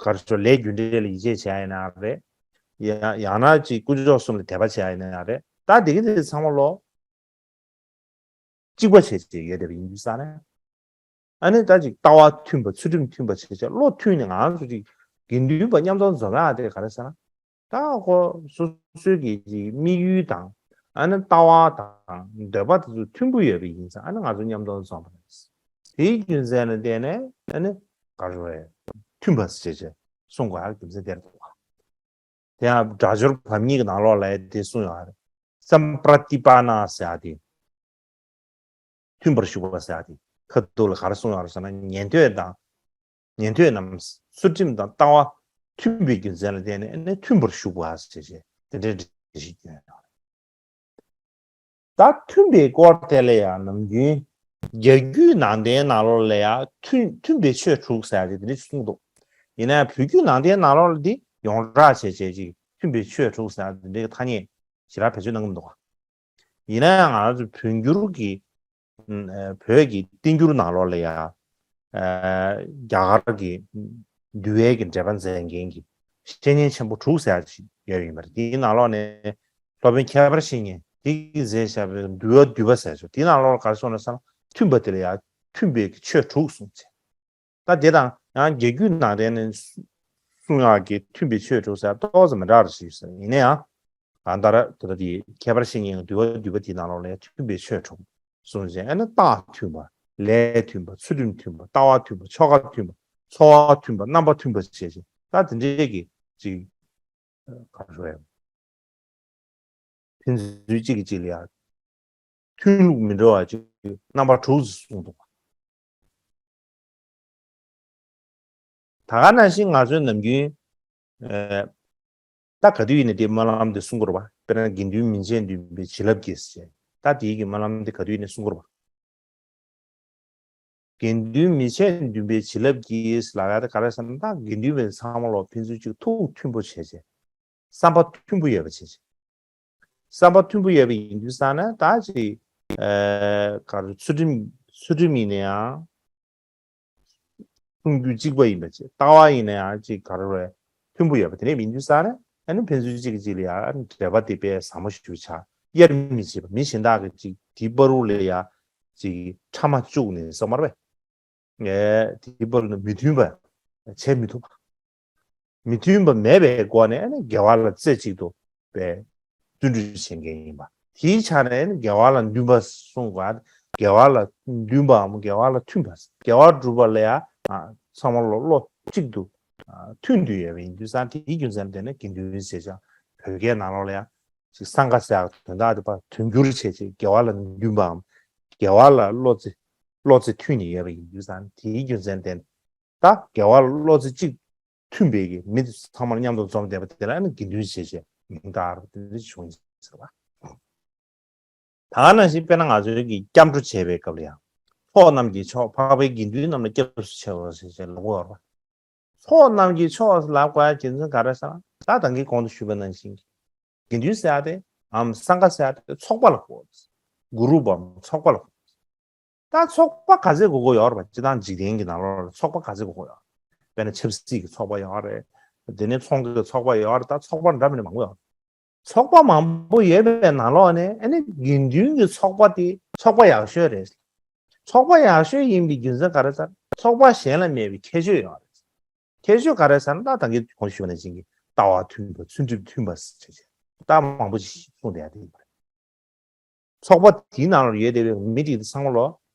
ག་རེ་ཞུ། ལས་རྒྱུ་འབྲས་ལ་ཡིད་ཆེས་བྱས་ཡིན་ན་རེད། ཡང་ཡང་ན་ཅིག་དཀོན་མཆོག་གསུམ་ལ་དད་པ་བྱས་ཡིན་ན་རེད། ད་དེ་གི་དེ་ཚང་མ་ལོ། གཅིག་པ་བྱས་བྱས་ཡོད་བསྡད་པ་ཡིན་དུས་ཙ་ན། ཨ་ནི་ད་ཅིག་ལྟ་བ་མཐུན་པ། ཚུལ་ཁྲིམས་མཐུན་པ་བྱས་བྱས་བློ་མཐུན་ནས་ང་ཚོ་ཅིག་དགེ་འདུན་པ་མཉམ་དུ་འཛོམས་ཡག་དེ་ག་རེ་ཟེར་ན། ད་ཁོ་སོ་སོའི་གི་ཅིག་དམིགས་ཡུལ་དང་ ཨ་ནི་ལྟ་བ་དང་འདོད་པ་དེ་ཚོ་མཐུན་པོ་ཡོད་པ་ཡིན་ཙང་ཨ་ནི་ང་ཚོ་མཉམ་དུ་འཛོམས་པ་རེད། དེའི་རྒྱུ་མཚན་ལ་བརྟེན་ནས་ཨ་ནི་ག་རེ་རེད། མཐུན་པ་ཞེས་བྱས་གསུང་དགོས་ཡག་རྒྱུ་མཚན་དེ་རེད་འདུག་དེ་ཡང་སྒྲ་སྦྱོར་བམ་གཉིས་ཀྱི་ནང་ལོགས་ལ་དེ་གསུངས་ཡོད་རེད། སམ་པྲ་ཏི་པ་ན་ཟེར་ཡག་དེ། མཐུན་པར་ཞུགས་པ་ཟེར་ཡག་དེ། ཁ་ཐུག་ལ་ག་རེ་གསུངས་ཡོད་རེད་ཟེར་ན་ཉན་ཐོས་དང་། ཉན་ཐོས་རྣམས་ཚུལ་ཁྲིམས་དང་ལྟ་བ་མཐུན་པའི་རྒྱུ་མཚན་ལ་བརྟེན་ནས་ཨ་ནི་མཐུན་པར་ཞུགས་པ་ཞེས་བྱས་དེ་འདྲའི་འགྲེལ་བཤད་བསྐྱོན་ཡོད་རེད། ད་མཐུན་པའི་སྐོར་དེ་ལ་ཡང་ནམ་རྒྱུན་རྒྱ་རྒྱུད་ནང་བསྟན་ནང་ལོགས་ལ་ཡང་མཐུན་མཐུན་པའི་ཆོས་དྲུག་ཟེར་ཡག་དེ་འདྲ་ཞིག་གསུངས་འདུག་ཡིན་ན་ཡང་བོད་བརྒྱུད་ནང་བསྟན་ནང་ལོགས་ལ་འདི་ཡོངས་གྲགས་བྱས་བྱས་ཅིག་མཐུན་པའི་ཆོས་དྲུག་ཟེར་ཡག་དེ་འདྲའི་ཐ་སྙད་ཞེ་དྲག་བེད་སྤྱོད་གནང་གི་མི་འདུག་ཡིན་ན་ཡང་ང་ཚོ་བོད་འགྱུར་གྱི་ཨ་བོད་ཀྱི་བསྟན་འགྱུར་ནང་ལོགས་ལ་ཡང་ཨ་རྒྱ་གར་གྱི་འདུལ་བའི་གི་འགྲེལ་པ་མཛད་མཁན་གྱི་བཤེས་གཉེན་ཆེན་པོ་དྲུག་ཟེར་ཡག་ཅིག་ཡོད་ཡིན་པ་རེད། དེའི་ནང་ལོགས་ནས་སློབ་དཔོན་ཁྱད་པར་བཤེས་གཉེན་དེ་གིས་མཛད་བཞག་པའི་འདུལ་བ་འདུས་པ་ཟེར་ཆོག་དེའི་ནང་ལོགས་ལ་ག་རེ་གསུངས་ན་བསམ་ན་མཐུན་པ་དེ་ལ་ཡང་མཐུན་པའི་གི་ཆོས་དྲུག་གསུངས་བྱས། ད་དེ་དང་ཡང་རྒྱ་རྒྱུད་ནང་བསྟན་ནས་གསུང་ཡག་གི་མཐུན་པའི་ཆོས་དྲུག་ཟེར་ཏོག་ཙམ་མི་འདྲ་བ་ཞིག་ཟེར་ཡིན་ན་ཡང་། གང་ལྟར་དེ་ལྟ་དེ་ཁྱད་པར་བཤེས་གཉེན་གྱི་འདུལ་བ་འདུས་པ་དེའི་ནང་ལོགས་ལ་ཡང་མཐུན་པའི་ཆོས་དྲུག་གསུངས་བྱས་ཨ་ནི་རྟགས་མཐུན་པ། ལས་མཐུན་པ། ཚུལ་ཁྲིམས་མཐུན་པ། ལྟ་བ་མཐུན་པ། ཆོ་ག་མཐུན་པ། འཚོ་བ་མཐུན་པ། རྣམ་པ་མཐུན་པ་བྱས་བྱས་ད་དེ་འདྲའི་གི་ཅིག་ག་རེ་ཟེར། ཕན་ཚུན་གཅིག་གིས་གཅིག་ལ་ཡང་མཐུན་ལུགས་མི་འདྲ་བ་ཅིག་རྣམ་པ་དྲུག་ཙམ་གསུངས་འདུག་ད་ག་ནང་བཞིན་ང་ཚོའི་ནམ་རྒྱུན་ཨ་ད་ག་དུས་ཡིན་ནའི་དེའི་སྨོན་ལམ་དེ་གསུང་གི་རེད་པ། དཔེར་ན་དགེ་འདུན་མི་ཆེན་བདུན་པའི་བྱིན་རླབས་ཀྱིས་ཟེར། ད་དེའི་གི་སྨོན་ལམ་དེ་ག་དུས་ཡིན་ནའི་གསུང་གི་རེད་པ། དགེ་འདུན་མི་ཆེན་བདུན་པའི་བྱིན་རླབས་ཀྱིས་ལབ་ཡག་དེ་ག་རེ་ཟེར་ན་ད་དགེ་འདུན་པ་ཚང་མ་ལོ་ཕན་ཚུན་གཅིག་ཐུགས་མཐུན་པོ་བྱས་བྱས། བསམ་པ་མཐུན་པོ་ཡོད་པ་བྱས་བྱས། བསམ་པ་མཐུན་པོ་ཡོད་པ་ཡིན་དུས་ཙང་ན་ད་ཅིག་ཨ་ག་རེ་ཚུལ་ཁྲིམས་ཚུལ་ཁྲིམས་ཡིན་ན་ཡང་གསུང་རྒྱུ་གཅིག་པ་ཡིན་པ་བྱས། ལྟ་བ་ཡིན་ན་ཡང་ཅིག་ག་རེ་རེད་མཐུན་པོ་ཡོད་པ་དེ་འདྲ་ཡིན་དུས་ཙང་ན་ཨ་ནི་ཕན་ཚུན་གཅིག་གིས་གཅིག་ལ་ཡང་འབྲེལ་བ་དེ་དཔེ་ཟབ་མོ་ཞིག་ཆགས། དབྱེར་མི་ཕྱེད་པ། མི་གཞན་དག་གིས་ཅིག་དེའི་བར་དུ་ལ་ཡང་ཅིག་ཁྲ་མ་བཅུག་ནས་སོ་མར་བས། ངས་དེའི་བར་དུ་མི་མཐུན་པ་བྱེད་མི་ཐུབ་པ། མི་མཐུན་པ་མེད་པའི་སྒོ་ནས་ཨ་ནི་དགེ་བ་ལ་རྩེ་གཅིག་ཏུ་པའི་བརྩོན་འགྲུས་བྱེད་མཁན་ཡིན་པ། དེའི་ཆ་ནས་ཨ་ནི་དགེ་བ་ལ་འདུན་པ་གསུངས་པ། དགེ་བ་ལ་འདུན་པའམ་དགེ་བ་ལ་མཐུན་པ། དགེ་བ་སྒྲུབ་པ་ལ་ཡང་ཚང་མ་བློ་བློ་གཅིག་ཏུ་མཐུན་དུ་ཡོད་པ་ཡིན་དུས་ཙང་དེའི་རྒྱུ་མཚན་ལ་བརྟེན་ནས་དགེ་འདུན་ཟེར་ཀྱང་བོད་སྐད་ནང་ལོགས་ལ་ཡང་ཅིག་སངྒ་ཟེར་ཡག་དོན་དག་དེ་ཕར་དོན་འགྱུར་བྱས་ཅིག་དགེ་བ་ལ་འདུན་པའམ་དགེ་བ་ལ་བློ་རྩེ་བློ་རྩེ་མཐུན་ནས་ཡོད་པ་ཡིན་དུས་ཙང་དེའི་རྒྱུ་མཚན་ལ་བརྟེན་ད་དགེ་བ་ལ་བློ་རྩེ་གཅིག་མཐུན་པའི་གི་མི་ཚང་མར་མཉམ་དུ་འཛོམས་བསྡད་པ་དེ་ལ་ནི་དགེ་འདུན་ཞེས་བྱས་མིང་བཏགས་པ་དེ་འདྲ་བྱུང་ཟེར་བ། ད་ག་ནང་བཞིན་དཔེར་ན་ང་ཚོའི་གི་སྐྱབས་འགྲོ་བྱེད་པའི་སྐབས་ལ་ཡང་། ཚོགས་རྣམས་ཀྱི་མཆོག་འཕགས་པའི་དགེ་འདུན་རྣམས་ལ་སྐྱབས་སུ་མཆིའོ་ཞེས་བྱས་ལབ་དགོས་པ། ཚོགས་རྣམས་ཀྱི་མཆོག་ལབ་དགོས་ཡག་རྒྱུ་མཚན་ག་རེ་ཟེར་ན་ད་ད་གིན་གོང་དུ་ཞུས་པ་ནང་བཞིན་གྱི་དགེ་འདུན་ཟེར་ཡག་དེ་འམ་སངྒ་ཟེར་ཡག་དེ་ཚོགས་པ་ལ་གོ། གུ་རུ་བམ་ཚོགས་པ་ལ་གོ། ད་ཚོགས་པ་ག་ཚད་དགོས་ཀྱི་ཡོད་རེད་པ། སྤྱིར་བཏང་འཇིག་རྟེན་གྱི་ནང་ལོགས་ལ་ཚོགས་པ་ག་ཚད་དགོས་ཀྱི་ཡོད་རེད། དཔེར་ན་ཆབ་སྲིད་ཀྱི་ཚོགས་པ་ཡོད་རེད། དེ་ནས་ཚོང་གི་ཚོགས་པ་ཡོད་རེད། ད་ཚོགས་པ་འདྲ་མི་འདྲ་མང་པོ་ཡོད་རེད། ཚོགས་པ་མང་པོ་ཡོད་པའི་ནང་ལོགས་ནས་ཨ་ནི་དགེ་འདུན་གྱི་ཚོགས་པ་དེ་ཚོགས་པ་ཡག་ཤོས་རེད། ཚོགས་པ་ཡག་ཤོས་ཡིན་པའི་རྒྱུ་མཚན་ག་རེ་ཟེར་ན་ཚོགས་པ་གཞན་ལ་མེད་པའི་ཁྱད་ཆོས་ཡོད་རེད། ཁྱད་ཆོས་ག་རེ་ཟེར་ན་ད་ད་གིན་གོང་ཞུས་པ་ནང་བཞིན་གྱི་ལྟ་བ་མཐུན་པ། ཚུལ་ཁྲིམས་མཐུན་པ་ཟེར་བྱས་ད་མང་པོ་ཞིག་གསུངས་བསྡད་ཡག་དེ་ཡིན་པ་རེད། ཚོགས་པ་དེའི་ནང་ལ་ཡོད་བསྡད་པའི་མི་དེ་ཚང་མ་ལོ་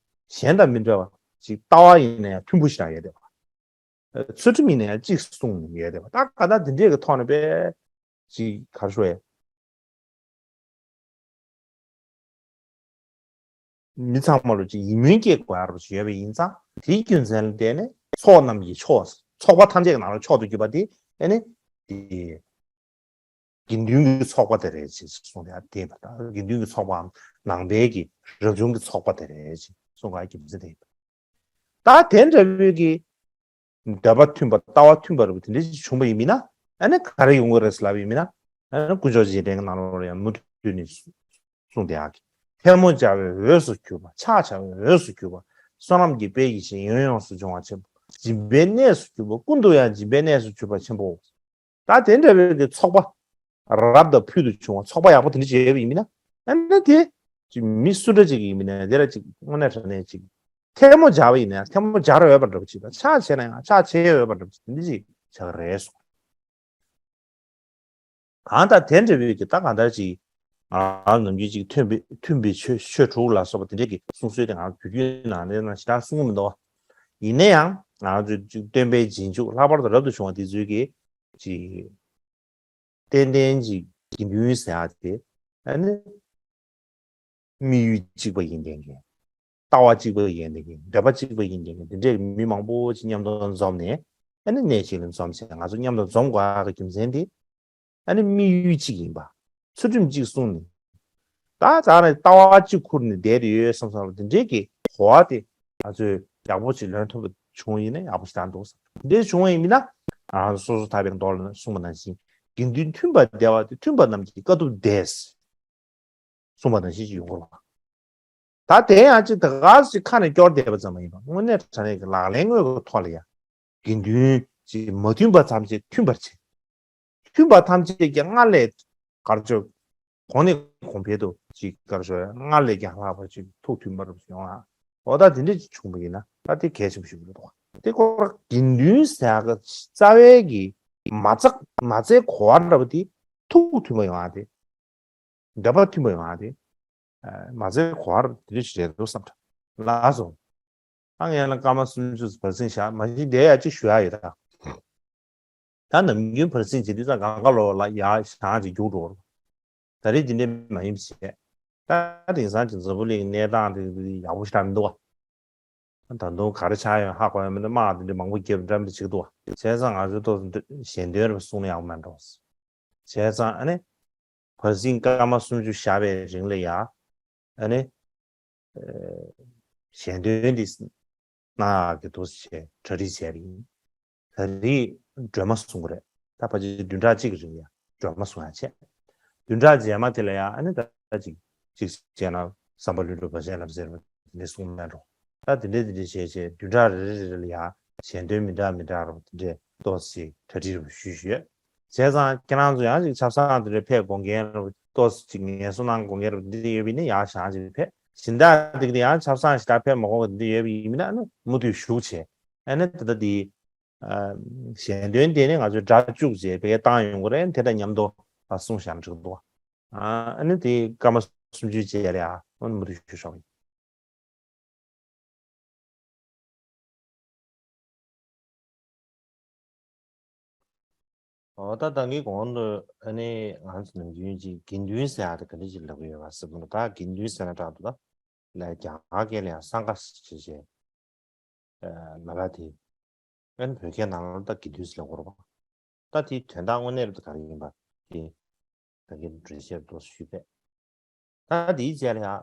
གཞན་དང་མི་འདྲ་བ་ཅིག་ལྟ་བ་ཡིན་ན་ཡང་མཐུན་པོ་ཞིག་ཡོད་བསྡད་པ། ཚུལ་ཁྲིམས་ཡིན་ན་ཡང་གཅིག་བསྲུངས་ནས་ཡོད་བསྡད་པ། ད་ག་ད་འདི་འདྲས་ཀྱི་ཐོག་ནས་དཔེ་ཅིག་ག་རེ་ཞུ་ཡ། མི་ཚང་མ་ལོ་ཅིག་ཡིད་སྨོན་སྐྱེ་དགོས་ཡ་རུ་ཅིག་ཡོད་པ་ཡིན་ཙང་དེའི་རྒྱུ་མཚན་ལ་བརྟེན་ནས་ཚོགས་རྣམས་ཀྱི་མཆོག་ཚོགས་པ་ཐམས་ཅད་ཀྱི་ནང་ལ་མཆོག་ཏུ་གྱུར་པ་དེ་ཨ་ནི་དེ། དགེ་འདུན་གྱི་ཚོགས་པ་དེ་རེད་ཅེས་གསུངས་ཏེ་ཨ་དེ་ཡིན་པ་དང་དགེ་འདུན་གྱི་ཚོགས་པའམ་ནང་པའི་གི་རབ་བྱུང་གི་ཚོགས་པ་དེ་རེད་ཅེས་གསུངས་པ་རྒྱུ་མཚན་དེ་ཡིན་པ། ད་དེ་འདྲ་བོའི་གི་འདོད་པ་མཐུན་པ་ལྟ་བ་མཐུན་པ་རེད་པ་དེ་འདྲ་ཞིག་བྱུང་བ་ཡིན་མིན་ན་ཨ་ནི་ག་རེ་ཡོང་གི་རེད་ཟེར་ལབ་ཡིན་མིན་ན་ཨ་ནི་དཀོན་མཆོག་རྗེས་དྲན་གྱི་ནང་ལོགས་ལ་ཡང་མུ་མཐུད་ནས་གསུངས་ཏེ་ཨ་གི་ཐལ་མོ་སྦྱར་བའི་འོས་སུ་གྱུར་པ་ཕྱག་བྱ་བའི་འོས་སུ་གྱུར་པ་བསོད་ནམས་ཀྱི་དཔལ་གྱི་ཞིང་ཡོངས་ཡོངས་སུ་སྦྱོང་བ་ཆེན་པོ་སྦྱིན་པའི་གནས་སུ་གྱུར་པ་ཀུན་ཏུ་ཡང་སྦྱིན་པའི་གནས་སུ་གྱུར་པ་ཆེན་པོ། ད་དེ་འདྲ་བའི་གི་ཚོགས་པ་རབ་དང་ཕུལ་དུ་བྱུང་བ་ཚོགས་པ་ཡག་པོ་དེ་འདྲ་ཅིག་ཡོད་པ་ཡིན་མིན་ན་ཨ་ནི་དེ་ཅིག་མི་སུ་འདྲ་ཅིག་ཡིན་མིན་ན་དེ་ལ་ཅིག་དངོས་གནས་དྲང་གནས་ཅིག་ཐལ་མོ་སྦྱར་བ་ཡིན་ན་ཡང་ཐལ་མོ་སྦྱར་འོས་པ་འདྲ་པོ་ཅིག་དང་ཕྱག་བྱས་ན་ཡང་ཕྱག་བྱེད་འོས་པ་འདྲ་པོ་ཅིག་དེ་འདྲ་ཅིག་ཆགས་ཀྱི་རེད་གསུངས། གང་ལྟར་དེ་འདྲ་བའི་གི་ད་གང་ལྟར་ཅིག་ ང་རང་ནམ་རྒྱུན་ཅིག་མཐུན་པའི་མཐུན་པའི་ཆོས་ཆོས་དྲུག་ལ་སོགས་པ་དེ་འདྲས་ཀྱི་གསུང་སྲོལ་དེ་ང་རང་བོད་བརྒྱུད་ནང་ནས་ན་ཞེ་དྲག་གསུང་གི་མི་འདུག་བ། ཡིན་ན་ཡང་ང་རང་ཚོས་ཅིག་སྟོན་པའི་རྗེས་འཇུག་ལྷག་པར་དུ་རབ་ཏུ་བྱུང་བ་དེ་ཚོའི་གི་ཅིག་ཏན་ཏན་ཅིག་དགེ་འདུན་ཟེར་ཡག་དེ་ཨ་ནི་དམིགས་ཡུལ་གཅིག་པ་ཡིན་བསྡད་མཁན། ལྟ་བ་གཅིག་པ་ཡིན་བསྡད་མཁན། འདོད་པ་གཅིག་པ་ཡིན་བསྡད་མཁན། དེ་འདྲའི་མི་མང་པོ་ཅིག་མཉམ་དུ་འཛོམས་ནས་ཨ་ནི་གནས་གཅིག་ལ་འཛོམས་བྱས། ང་ཚོ་མཉམ་དུ་འཛོམས་དགོས་ཡག་གི་རྒྱུ་མཚན་དེ་ཨ་ནི་དམིགས་ཡུལ་གཅིག་ཡིན་པ། ཚུལ་ཁྲིམས་གཅིག་བསྲུངས་ནས། ད་ད་ནི་ལྟ་བ་གཅིག་ཁུར་ནས་བསྡད་དེ་ཡོད་བསམ་བསམ་ལ་དེ་འདྲའི་གི་གོ་བ་དེ་ང་ཚོས་ཡག་པོ་ཅིག་ལོན་ཐུབ་པ་བྱུང་བ་ཡིན་ན་ཡག་པོ་ཞེ་དྲག་འདུག་བསམ། དེ་འདྲའི་བྱུང་བ་ཡིན་མིན་ན་ང་རང་སོ་སོ་ཐར་པའི་མདོ་ལ་གསུངས་པ་ནང་བཞིན་དགེ་འདུན་མཐུན་པར་བསྡད་པ་དེ་མཐུན་པ་རྣམས་ཀྱི་དཀའ་ཐུབ་བདེ། གསུངས་པ་ནང་བཞིན་ཅིག་ཡོང་གི་རེད་བ། ད་དེ་ཡང་ཅིག་ད་ག་ཟེ་ཅིག་ཁ་ནས་སྐྱོར་བསྡད་པ་ཙམ་མ་ཡིན་པར་དངོས་གནས་དྲང་གནས་ཀྱི་ལག་ལེན་དངོས་ཀྱི་ཐོག་ལ་ཡང་དགེ་འདུན་ཅིག་མ་མཐུན་པ་ཐམས་ཅད་མཐུན་པར་བྱེད། མཐུན་པ་ཐམས་ཅད་ཀྱང་སྔར་ལས་གར་ཆོག་གོང་ནས་གོང་འཕེལ་དུ་ཅིག་གར་ཆོག་སྔར་ལས་ཀྱང་ལྷག་པ་ཅིག་ཐུགས་མཐུན་པ་རུ་ཡོང་ཨ། འོ་ད་དེ་འདྲ་ཅིག་བྱུང་བ་ཡིན་ན་ད་དེ་གལ་ཆེན་པོ་ཞིག་རེད་དོ། དེ་སྐོར་དགེ་འདུན་ཟེར་ཡག་གི་རྩ་བའི་གི་མ་རྩ་མ་རྩའི་གོ་བ་འདྲ་པོ་དེ་ཐུགས་མཐུན་པ་ཡོང་ཨ་དེ། འདོད་པ་མཐུན་པ་ཡོང་ཨ་དེ། མ་རྩའི་གོ་བར་དེ་འདྲ་ཞིག་རེད་འདུག་བསམ་དྲན། ལགས་སོ། ད་ངས་ལ་སྐར་མ་སུམ་ཅུ་བར་གསེང་བཞག་མ་གཞི་དེ་ཡ་གཅིག་ཞུ་ཡ་ཡོད་ད། ད་ནམ་རྒྱུན་བར་གསེང་བྱེད་དུས་ཙང་གང་ག་ལོ་ལ་ཡ་ཞང་ཅིག་རྒྱུགས་འགྲོ་བར། ད་རེས་དེ་འདྲ་མ་ཡིན་པ་བྱས། ད་དེང་སང་གི་འཛམ་བུ་གླིང་གི་གནས་སྟངས་དེ་ཡག་པོ་ཞིག་མི་འདུག་བ། ད་དུང་ག་རེ་ཆགས་ཡོད་ཧ་གོ་ཡ་མི་འདུག་དམག་དེ་འདྲ་མང་པོ་བརྒྱབ་འདྲ་མི་འདྲ་བྱེད་ཀྱི་འདུག་བ། བྱས་ཙང་ང་ཚོས་ཏོག་ཙམ་ཞལ་འདོན་རེ་གསུང་ན་ཡག་པོ་མེད་འགྲོ། བྱས་ཙང་ཨ་ནི། བར་གསེང་སྐར་མ་སུམ་ཅུ་བཞག་པའི་རིང་ལ་ཡ། ཨ་ནི། ཞལ་འདོན་འདི་གནང་ཡག་གི་འདུག་ཟེར་གྲ་སྒྲིག་བྱས་པ་ཡིན། ད་རེས་སྒྲོལ་མ་གསུང་གི་རེད། ད་ཕལ་ཆེར་བདུན་ཕྲག་གཅིག་གི་རིང་ལ་ཡ་སྒྲོལ་མ་གསུང་ཡག་བྱས། བདུན་ཕྲག་རྗེས་མ་དེ་ལ་ཡ་ཨ་ནི་ད་ཅིག་ཅིག་བྱས་ན་བསམ་པ་ལྷུན་གྲུབ་བར་ཆད་ལམ་སེལ་བ་དེ་འདྲ་གསུང་མེད་འགྲོ། ད་དེ་འདྲ་དེ་འདྲ་བྱས་བྱས་བདུན་ཕྲག་རེ་རེ་རེ་ལ་ཡ་ཞལ་འདོན་མི་འདྲ་མི་འདྲ་རོ་དེ་འདྲས་ཏོག་ཙམ་གྲ་སྒྲིག་རེ་ཞུས་ཞུས། བྱས་ཙང་ཁྱེད་རང་ཚོ་ཡང་ཅིག་ཆབ་གསང་དེ་འདྲ་ཕེབས་དགོངས་མཁན་རེ་ཏོག་ཙམ་ཅིག་ངལ་གསོ་གནང་དགོངས་མཁན་རེ་འདི་འདྲ་ཡོད་པ་ཡིན་ན་ཡང་ཞང་ཅིག་ཕེབས། གཞན་དག་དེ་ག་དེ་ཡང་ཆབ་གསང་ཞེ་དྲག་ཕེབས་མ་དགོས་པ་འདི་འདྲ་ཡོད་པ་ཡིན་ན་ཨ་ནི་མུ་མཐུད་བཞུགས་བྱས་ཨ་ནི་ད་ལྟ་འདི། ཨ། ཞལ་འདོན་དེ་ནི་ང་ཚོས་སྒྲ་བཅུག་བྱས་ཕ་གིར་བཏང་ཡོང་གི་རེད། དེ་དང་མཉམ་དུ་ཨ་གསུང་བཤད་འགྲིག་འདུག་ཨ། ཨ་ནི་དེ་སྐར་མ་སུམ་ཅུའི་རྗེས་ལ་ཡ་ཨ་ནི་མུ་མཐུད་ཞུ་ཆོག་གི། འོ་ད་ད་གིན་གོང་དུ་ཨ་ནི་ང་ཚོ་ནམ་རྒྱུན་གྱི་དགེ་འདུན་ཟེར་ཡག་དེ་ག་འདྲ་ཞིག་ལབ་ཀྱི་ཡོད་པ་ཟེར་བ་ད་དགེ་འདུན་ཟེར་ན་དྲག་འདུག་ད། ལས་རྒྱ་གར་སྐད་ལ་ཡང་སངྒ་ཞེས་བྱས། ལ་ལ་དེ། ཨན་བོད་སྐད་ནང་ལ་ད་དགེ་འདུན་ཟེར་ལ་གོ་རོ། ད་དེའི་དོན་དག་དངོས་གནས་རབ་ཏུ་ག་རེ་ཡིན་པ་དེ། ད་གིན་འགྲེལ་བཤད་ཏོག་ཞུས་པས། ད་དེའི་རྗེས་ལ་ཡང་།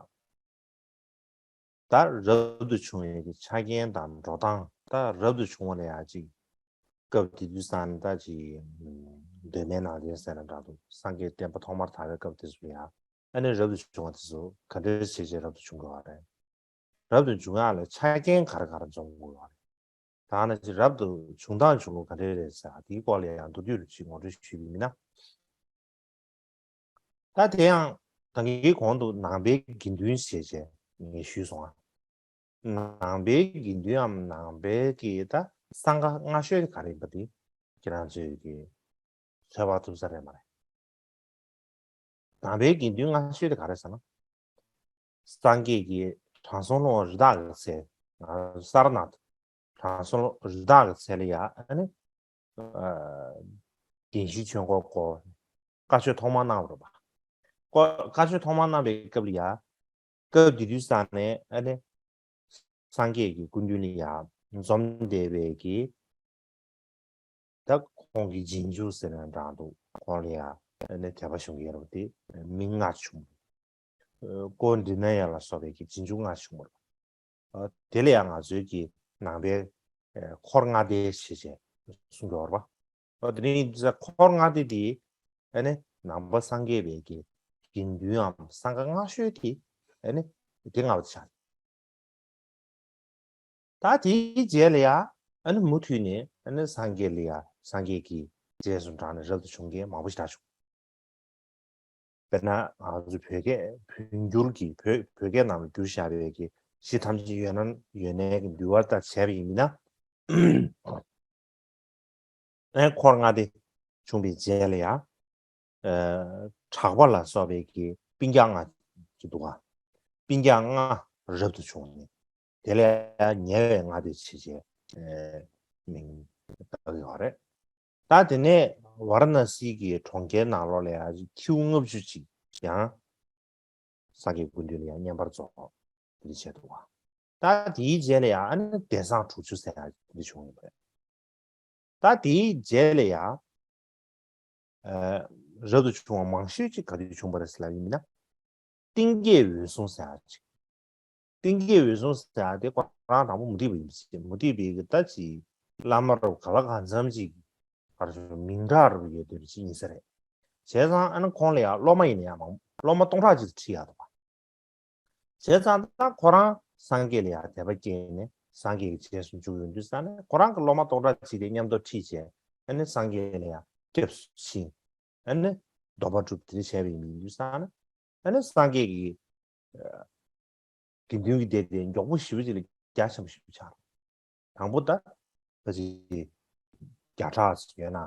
ད་རབ་ཏུ་བྱུང་བའི་གི་ཆ་རྐྱེན་དང་འགྲོ་སྟངས་ད་རབ་ཏུ་བྱུང་བ་ལ་ཡང་ཅིག་སྐབས་དེ་དུས་སང་ད་ཅིག་གདོད་མའི་ནང་བསྟན་ཟེར་ན་འདྲ་འདུག་སངས་རྒྱས་བསྟན་པ་ཐོག་མར་དར་བའི་སྐབས་དེ་ཚོ་ལ་ཡང་ཨ་ནི་རབ་ཏུ་བྱུང་བ་དེ་ཚོ་ག་འདྲ་བྱས་བྱས་རབ་ཏུ་བྱུང་དགོས་པ་རེད། རབ་ཏུ་འབྱུང་ཡག་ལ་ཆ་རྐྱེན་ག་རེ་ག་རེ་འཛོམས་དགོས་པ་རེད། ད་ནི་ཅིག་རབ་ཏུ་བྱུང་སྟངས་བྱུང་ལུགས་ག་འདྲ་རེད་ཟེར་དེའི་སྐོར་ལ་ཡང་མདོར་བསྡུས་རུ་ཅིག་ངོ་སྤྲོད་ཞུས་པ་ཡིན་ན། ད་དེ་ཡང་ད་གིན་གོང་དུ་ནང་པའི་དགེ་འདུན་ཞེས་བྱས་ངས་ཞུས་སོང་ང་། ནང་པའི་དགེ་འདུན་འམ་ནང་པའི་གི་ད་སངྒ་སྔ་ཤོས་དེ་ག་རེ་ཡིན་པ་དེ་ཁྱེད་རང་ཚོས་ཀྱི་ཚོད་དཔག་ཐུབ་ས་རེད་མ་རེད། ནང་པའི་དགེ་འདུན་སྔ་ཤོས་དེ་ག་རེ་ཟེར་ན། སངས་རྒྱས་ཀྱི་དྲང་སྲོང་ལྷུང་བ་རི་དྭགས་ཀྱི་ཚལ། ང་ས་ར་ནཱ་ཐ། དྲང་སྲོང་རི་དྭགས་ཀྱི་ཚལ་ལ་ཡ་ཨ་ནི། བདེན་བཞིའི་ཆོས་འཁོར་བསྐོར། བཀའ་ཆོས་ཐོག་མར་གནང་བ་རེད་པ། བཀའ་བཀའ་ཆོས་ཐོག་མར་གནང་བའི་སྐབས་ལ་ཡ། སྐབས་དེ་དུས་ཙང་ནས་ཨ་ནི། སངས་རྒྱས་ཀྱི་སྐུ་མདུན་ལ་ཡ་འཛོམས་བསྡད་པའི་གི། ད་ཁོང་གི་རྗེས་འཇུག་ཟེར་ན་འདྲ་འདུག་ཁོང་ལ་ཡ་ཨ་ནི་དད་པ་ཞུ་མཁན་རེད་པ་དེ་མི་ལྔ་བྱུང་། ཀོ་ཌི་ནྱ་ལ་སོགས་པའི་གི་རྗེས་འཇུག་ལྔ་བྱུང་བ་རེད། དེ་ལ་ཡང་ང་ཚོའི་གི་ནང་པའི་འཁོར་ལྔ་སྡེ་ཞེས་བྱས་གསུང་གི་ཡོད་རེད་པ། དེ་རིང་འཁོར་ལྔ་སྡེ་འདི་ཨ་ནི་ནང་པ་སངས་རྒྱས་པའི་གི་དགེ་འདུན་འམ་སངྒ་སྔ་ཤོས་དེ་ཨ་ནི་དེ་ལྔ་པ་དེ་ཆགས། ད་དེའི་རྗེས་ལ་ཡ་ཨ་ནི་མུ་མཐུད་ནས་ཨ་ནི་སངས་རྒྱས་ལ་ཡ་སངས་རྒྱས་ཀྱི་རྗེས་སུ་འབྲངས་ནས་རབ་ཏུ་བྱུང་མཁན་མང་པོ་ཞིག་བཞག་བྱུང་། དཔེར་ན་ང་ཚོ་བོད་སྐད་བོད་འགྱུར་གྱི་བོད་བོད་སྐད་ནང་ལ་བསྒྱུར་བཞག་པའི་གི་གཞི་ཐམས་ཅད་ཡོད་ན་ཡོད་ནའི་གི་འདུལ་བ་ལྟར་བྱས་པ་ཡིན་ན། ཨེ་འཁོར་ལྔ་སྡེ་བྱུང་བའི་རྗེས་ལ་ཡང་། ཨ་གྲགས་པ་ལ་སོགས་པའི་གི་ སྤུན་ཀྱག་ལྔ་ཅིག་འདུག་ག་སྤུན་ཀྱག་ལྔ་རབ་ཏུ་བྱུང་ནས། དེ་ལ་ཡང་ཉེ་བའི་ལྔ་སྡེ་བྱས་བྱས་མིང་བཏགས་ཡོད་རེད། ད་དེ་ནས་ཝཱ་ར་ཎ་སི་གི་གྲོང་ཁྱེར་ནང་ལོགས་ལ་ཡང་ཁྱེའུ་ལྔ་བཅུ་ཅིག་ཡང་སངས་རྒྱས་སྐུ་མདུན་ལ་ཡང་བསྙེན་པར་རྫོགས་དེ་འདྲ་བྱས་འདུག་ག་ད་དེའི་རྗེས་ལ་ཡང་ཨ་ནི་དེང་སང་དྲུག་ཅུ་ཟེར་ཡ་དེ་འདྲ་བྱུང་ཡོད་པ་རེད། ད་དེའི་རྗེས་ལ་ཡང་ཨ་རབ་ཏུ་བྱུང་བ་མང་ཤོས་ཅིག་ག་དུས་བྱུང་བ་རེད་ཟེར་ལབ་ཡིན་ན། ཏིང་ཀྱི་འོད་སྲུང་ཟེར་ཡ་ཅིག་ཏིང་ཀྱི་འོད་སྲུང་ཟེར་ཡ་དེ་ཁོ་རང་དང་པོ་མུ་སྟེགས་པ་ཡིན་པ་ཞིག་མུ་སྟེགས་པའི་གི་ད་ཅིག་བླ་མ་རུ་ག་ལ་གང་འཚམ་ཅིག་ག་རེ་ཞུ་མིང་གྲགས་རུ་ཡོད་བསྡད་པ་ཅིག་ཡིན་ས་རེད། བྱས་ཙང་ཨ་ནི་ཁོང་ལ་ཡང་སློབ་མ་ཡིན་ན་ཡང་མང་སློབ་མ་སྟོང་ཕྲག་ཅིག་ཁྲིད་ཡག་འདུག་པ། བྱས་ཙང་ད་ཁོ་རང་སངས་རྒྱས་ལ་ཡང་དད་པ་སྐྱེས་ནས་སངས་རྒྱས་ཀྱི་རྗེས་སུ་འཇུག་ཡོང་དུས་ཙང་ནས་ཁོ་རང་གི་སློབ་མ་སྟོང་ཕྲག་ཅིག་དེ་མཉམ་དུ་ཁྲིད་བྱས་ཨ་ནི་སངས་རྒྱས་ལ་ཡང་སྐྱབས་སུ་མཆི། ཨ་ནི་སྡོམ་པ་སྒྲུབ་དེ་འདྲ་བྱས་པ་ཡིན་དུས་ཙང་ནས་ཨ་ནི་སངས་རྒྱས་ཀྱི་དགེ་འདུན་གྱི་སྡེ་དེ་མགྱོགས་པོ་ཞེ་པོ་ཅིག་ལ་རྒྱ་ཆེན་པོ་ཞེ་པོ་ཆགས། དང་པོ་ད་ཕལ་ཆེར་བརྒྱ་ཕྲག་ཅིག་ཡོད་ན།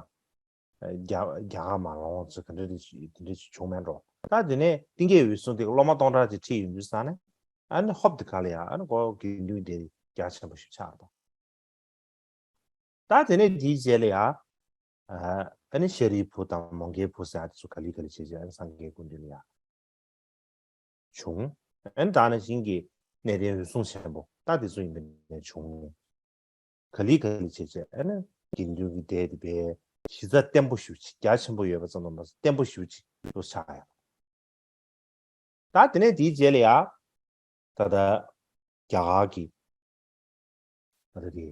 བརྒྱ་བརྒྱ་ག་མ་ལོངས་ཚོད་ག་འདྲ་རེ་ཞིག་དེ་འདྲ་ཞིག་བྱུང་མེད་འགྲོ། ད་དེ་ནས་ཏིང་ཀའི་འོད་སྲུང་དེ་གི་སློབ་མ་སྟོང་ཕྲག་ཅིག་ཁྲིད་ཡོང་དུས་ཙང་ནས་ཨ་ནི་ཧོབ་དེ་ག་ལ་ཡ་ཨ་ནི་ཁོ་དགེ་འདུན་དེ་རྒྱ་ཆེན་པོ་ཞིག་ཆགས་པ། ད་དེ་ནས་དེའི་རྗེས་ལ་ཡ་ཨ་ནི་ཤཱ་རིའི་བུ་དང་མོའུ་འགལ་བུ་ཟེར་ཡ་དེ་ཚོ་ག་ལེ་ག་ལེ་བྱས་བྱས་ཨ་ནི་སངས་རྒྱས་སྐུ་མདུན་ལ་ཡ། བྱུང་། ཨ་ནི་ད་ནང་བཞིན་གྱི་གནས་བརྟན་འོད་སྲུང་ཆེན་པོ་ད་དེ་ཚོ་ཡིན་པ་ནས་བྱུང་། ག་ལེ་ག་ལེ་བྱས་བྱས་ཨ་ནི་དགེ་འདུན་གྱི་སྡེ་དེ་བས་གཞི་རྩ་བརྟན་པོ་ཞེ་པོ་ཅིག་རྒྱ་ཆེན་པོ་ཡོད་པ་ཙམ་དུ་མ་ཟད་བརྟན་པོ་ཞེ་པོ་ཅིག་ཏུ་ཆགས་ཡོད། ད་དེ་ནས་དེའི་རྗེས་ལ་ཡ་ད་ལྟ་རྒྱ་གར་གྱི་ད་ལྟ་དེ་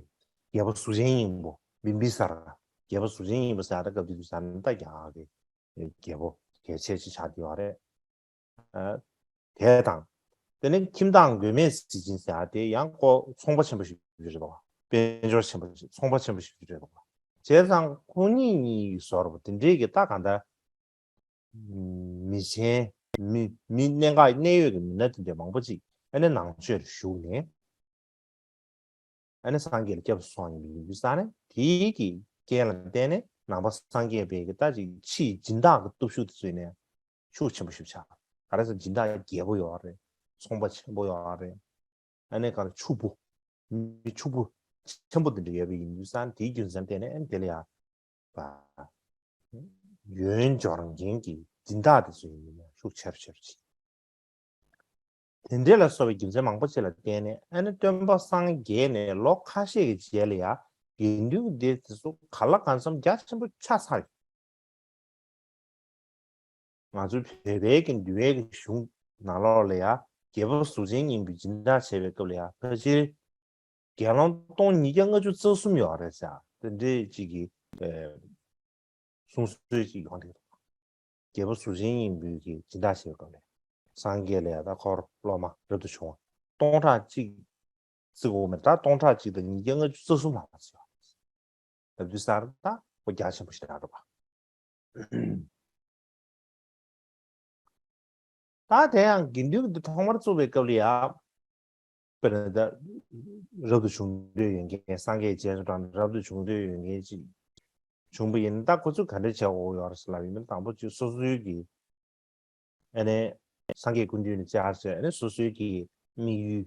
རྒྱལ་པོ་གཟུགས་ཅན་སྙིང་པོ་བིམ་བི་ས་ར། རྒྱལ་པོ་གཟུགས་ཅན་སྙིང་པོ་ཟེར་ཡ་ད་སྐབས་དེ་དུས་ས་ནི་ད་རྒྱ་གར་གྱི་རྒྱལ་པོ་གལ་ཆེ་ཅིག་ཆགས་བསྡད་ཡོད་རེད། ཨ། དེ་དང་། དེ་ནས་ཁྱིམ་བདག་མགོན་མེད་གཟི་བྱིན་ཟེར་ཡ་དེ་ཡང་ཁོ་ཚོང་པ་ཆེན་པོ་ཞིག་རེད་པ། དཔལ་འབྱོར་ཆེན་པོ་ཞིག་ཚོང་པ་ཆེན་པོ་ཞིག་རེད་པ། བྱས་ཙང་ཁོ་གཉིས་གཉིས་ཀྱི་ཟོར་པོ་དེ་འདྲས་ཀྱི་ད་གང་ལྟར། མི་ཆེན། མི་མི་གནད་འགག་གནད་ཡོད་ཀྱི་མི་སྣ་དེ་འདྲས་མང་པོ་ཅིག་ཨ་ནི་ནང་ཆོས་ལ་ཞུགས་ནས། ཨ་ནི་སངས་རྒྱས་ལ་སྐྱབས་སུ་སོང་ཡིན་པའི་ཡིན་དུས་ཙང་ནས་དེའི་གི་རྐྱེན་ལ་བརྟེན་ནས་ནང་པ་སངས་རྒྱས་པའི་གི་ད་ཅིག་ཕྱིའི་སྦྱིན་བདག་གི་སྟོབས་ཤུགས་དེ་ཚོ་ནས་ཤུགས་ཆེན་པོ་ཞིག་ཆགས། ག་རེ་ཟེར་སྦྱིན་བདག་རྒྱལ་པོ་ཡོད་རེད། ཚོང་པ་ཆེན་པོ་ཡོད་རེད། ཨ་ནི་ག་རེ་ཕྱུག་པོ། མི་ཕྱུག་པོ་ཆེན་པོ་དེ་འདྲ་ཡོད་པའི་ཡིན་དུས་ཙང་དེའི་རྒྱུ་མཚན་བརྟེན་ནས་ཨ་ནི་དེ་ལ་ཡ་པ། ཡོན་སྦྱོར་མཁན་གྱི་སྦྱིན་བདག་དེ་ཚོ་ཡིན་ན་ཤུགས་ཆེར་ཆེར་ཕྱིན། དེ་འདྲ་ལ་སོགས་པའི་རྒྱུ་མཚན་མང་པོ་ཅིག་ལ་བརྟེན་ནས་ཨ་ནི་སྟོན་པ་སངས་རྒྱས་ནས་ལོ་ཁ་ཤས་ཀྱི་རྗེས་ལ་ཡ་དགེ་འདུན་གྱི་སྡེ་དེ་ཚོ་ག་ལ་གང་འཚམ་རྒྱ་ཆེན་པོ་ཆགས་ཚར་ཡོད། ང་ཚོའི་བོད་པའི་གི་འདུལ་བའི་གི་གཞུང་ནང་ལོགས་ལ་ཡ་རྒྱལ་པོ་གཟུགས་ཅན་སྙིང་པོའི་སྦྱིན་བདག་བྱས་པའི་སྐབས་ལ་ཡ་ཕལ་ཆེར་དགེ་སློང་སྟོང་ཉིས་བརྒྱ་ལྔ་བཅུ་རྩ་གསུམ་ཡོད་རེད་ཟེར་དེ་འདྲའི་ཅིག་གི་གསུང་སྲོལ་ཅིག་ཡོང་གི་འདུག་རྒྱལ་པོ་གཟུགས་ཅན་སྙིང་པོའི་གི་སྦྱིན་བདག་བྱས་པའི་སྐབས་ལ་སངས་རྒྱས་ལ་ཡ་ད་ཁོར་སློབ་མ་རབ་ཏུ་བྱུང་བ་སྟོང་ཕྲག་གཅིག་བརྩི་དགོས་མེད་ད་སྟོང་ཕྲག་གཅིག་དང་ཉིས་བརྒྱ་ལྔ་བཅུ་རྩ་གསུམ་ལྷག་ཙམ་ཡོད། ད་དུས་སར་ད་ཁོ་རྒྱ་ཆེན་པོ་ཞིག་རག་འགྲོ་བ། ད་དེ་ཡང་དགེ་འདུན་གྱི་ཐོག་མར་བཙུགས་པའི་སྐབས་ལ་ཡང་། དཔེར་ན་ད་རབ་ཏུ་བྱུང་འདོད་ཡོད་མཁན་སངས་རྒྱས་རྗེས་སུ་འབྲངས་ནས་རབ་ཏུ་བྱུང་འདོད་ཡོད་མཁན་ཅིག་བྱུང་པ་ཡིན་ན་ད་ཁོ་ཚོས་ག་འདྲ་བྱེད་དགོས་ཡོད་རེད་ཟེར་ལབ་ཡིན་ན་དང་པོ་ཅིག་སོ་སོའི་གི་ཨ་ནི་སངས་རྒྱས་སྐུ་མདུན་ནས་བཅར་བྱས་ཨ་ནི་སོ་སོའི་གི་དམིགས་ཡུལ་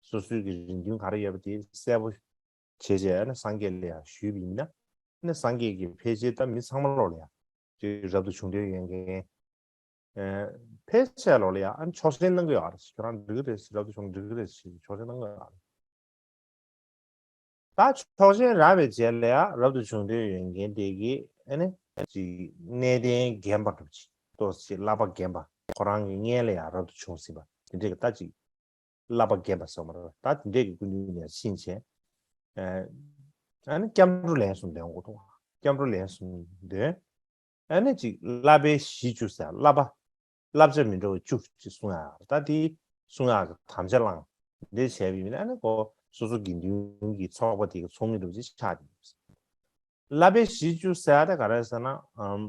སོ་སོའི་གི་རེ་འདུན་ག་རེ་ཡོད་པ་དེ་གསལ་པོ་བྱས་བྱས་ཨ་ནི་སངས་རྒྱས་ལ་ཡང་ཞུས་པ་ཡིན་ན་ཨ་ནི་སངས་རྒྱས་ཀྱིས་ཕལ་ཆེར་ད་མི་ཚང་མ་ལོག་ལ་ཡང་ཅིག་རབ་ཏུ་བྱུང་འདོད་ཡོད་མཁན་ཨ་ཕལ་ཆེར་ལོག་ལ་ཡང་ཨ་ནི་ཆོག་མཆན་གནང་གི་ཡོད་རེད། ཁྱོད་རང་འགྲིག་གི་རེད་ཟེར་རབ་ཏུ་བྱུང་འགྲིག་གི་རེད་ཟེར་ཆོག་མཆན་གནང་གི་ཡོད་རེད། ད་ཆོག་མཆན་རག་པའི་རྗེས་ལ་ཡང་རབ་ཏུ་བྱུང་འདོད་ཡོད་མཁན་དེ་གིས་ཨ་ནི་ཅིག་གནས་བརྟན་རྒན་པ་འདྲ་པོ་ཅིག་ཏོག་ཙམ་བསླབ་པ་རྒན་པ་ཁོ་རང་གི་མངལ་ལ་ཡང་རབ་ཏུ་བྱུང་ཟིན་པ་དེ་འདྲས་ཀྱི་ད་ཅིག་བསླབ་པ་རྒན་པ་ཟེར་བ་རེད། ད་དེ་འདྲས་ཀྱི་སྐུ་མདུན་ནས་ཕྱིན་བྱས་ཨ་ནི་སྐྱབས་འགྲོ་ལན་གསུམ་འདོན་དགོས་འདུག་སྐྱབས་འགྲོ་ལན་གསུམ་འདོན། ཨ་ནི་ཅིག་བསླབ་པའི་གཞི་བཅུ་ཟེར་བསླབ་པ། བསླབ་བྱ་མི་འདྲ་བ་བཅུ་ཅིག་གསུང་ཡག་ད་དེ་གསུང་ཡག་གི་དམ་བཅའ་བླངས་འདི་བྱས་པ་ཡིན་ན་ཨ་ནི་ཁོ་སོ་སོ་དགེ་འདུན་གྱི་ཚོགས་པ་དེ་གི་ཚོགས་མི་འདྲ་བ་ཅིག་ཆགས་ཀྱི་ཡོད། བསླབ་པའི་གཞི་བཅུ་ཟེར་ཡག་དེ་ག་རེ་ཟེར་ན་ཨམ།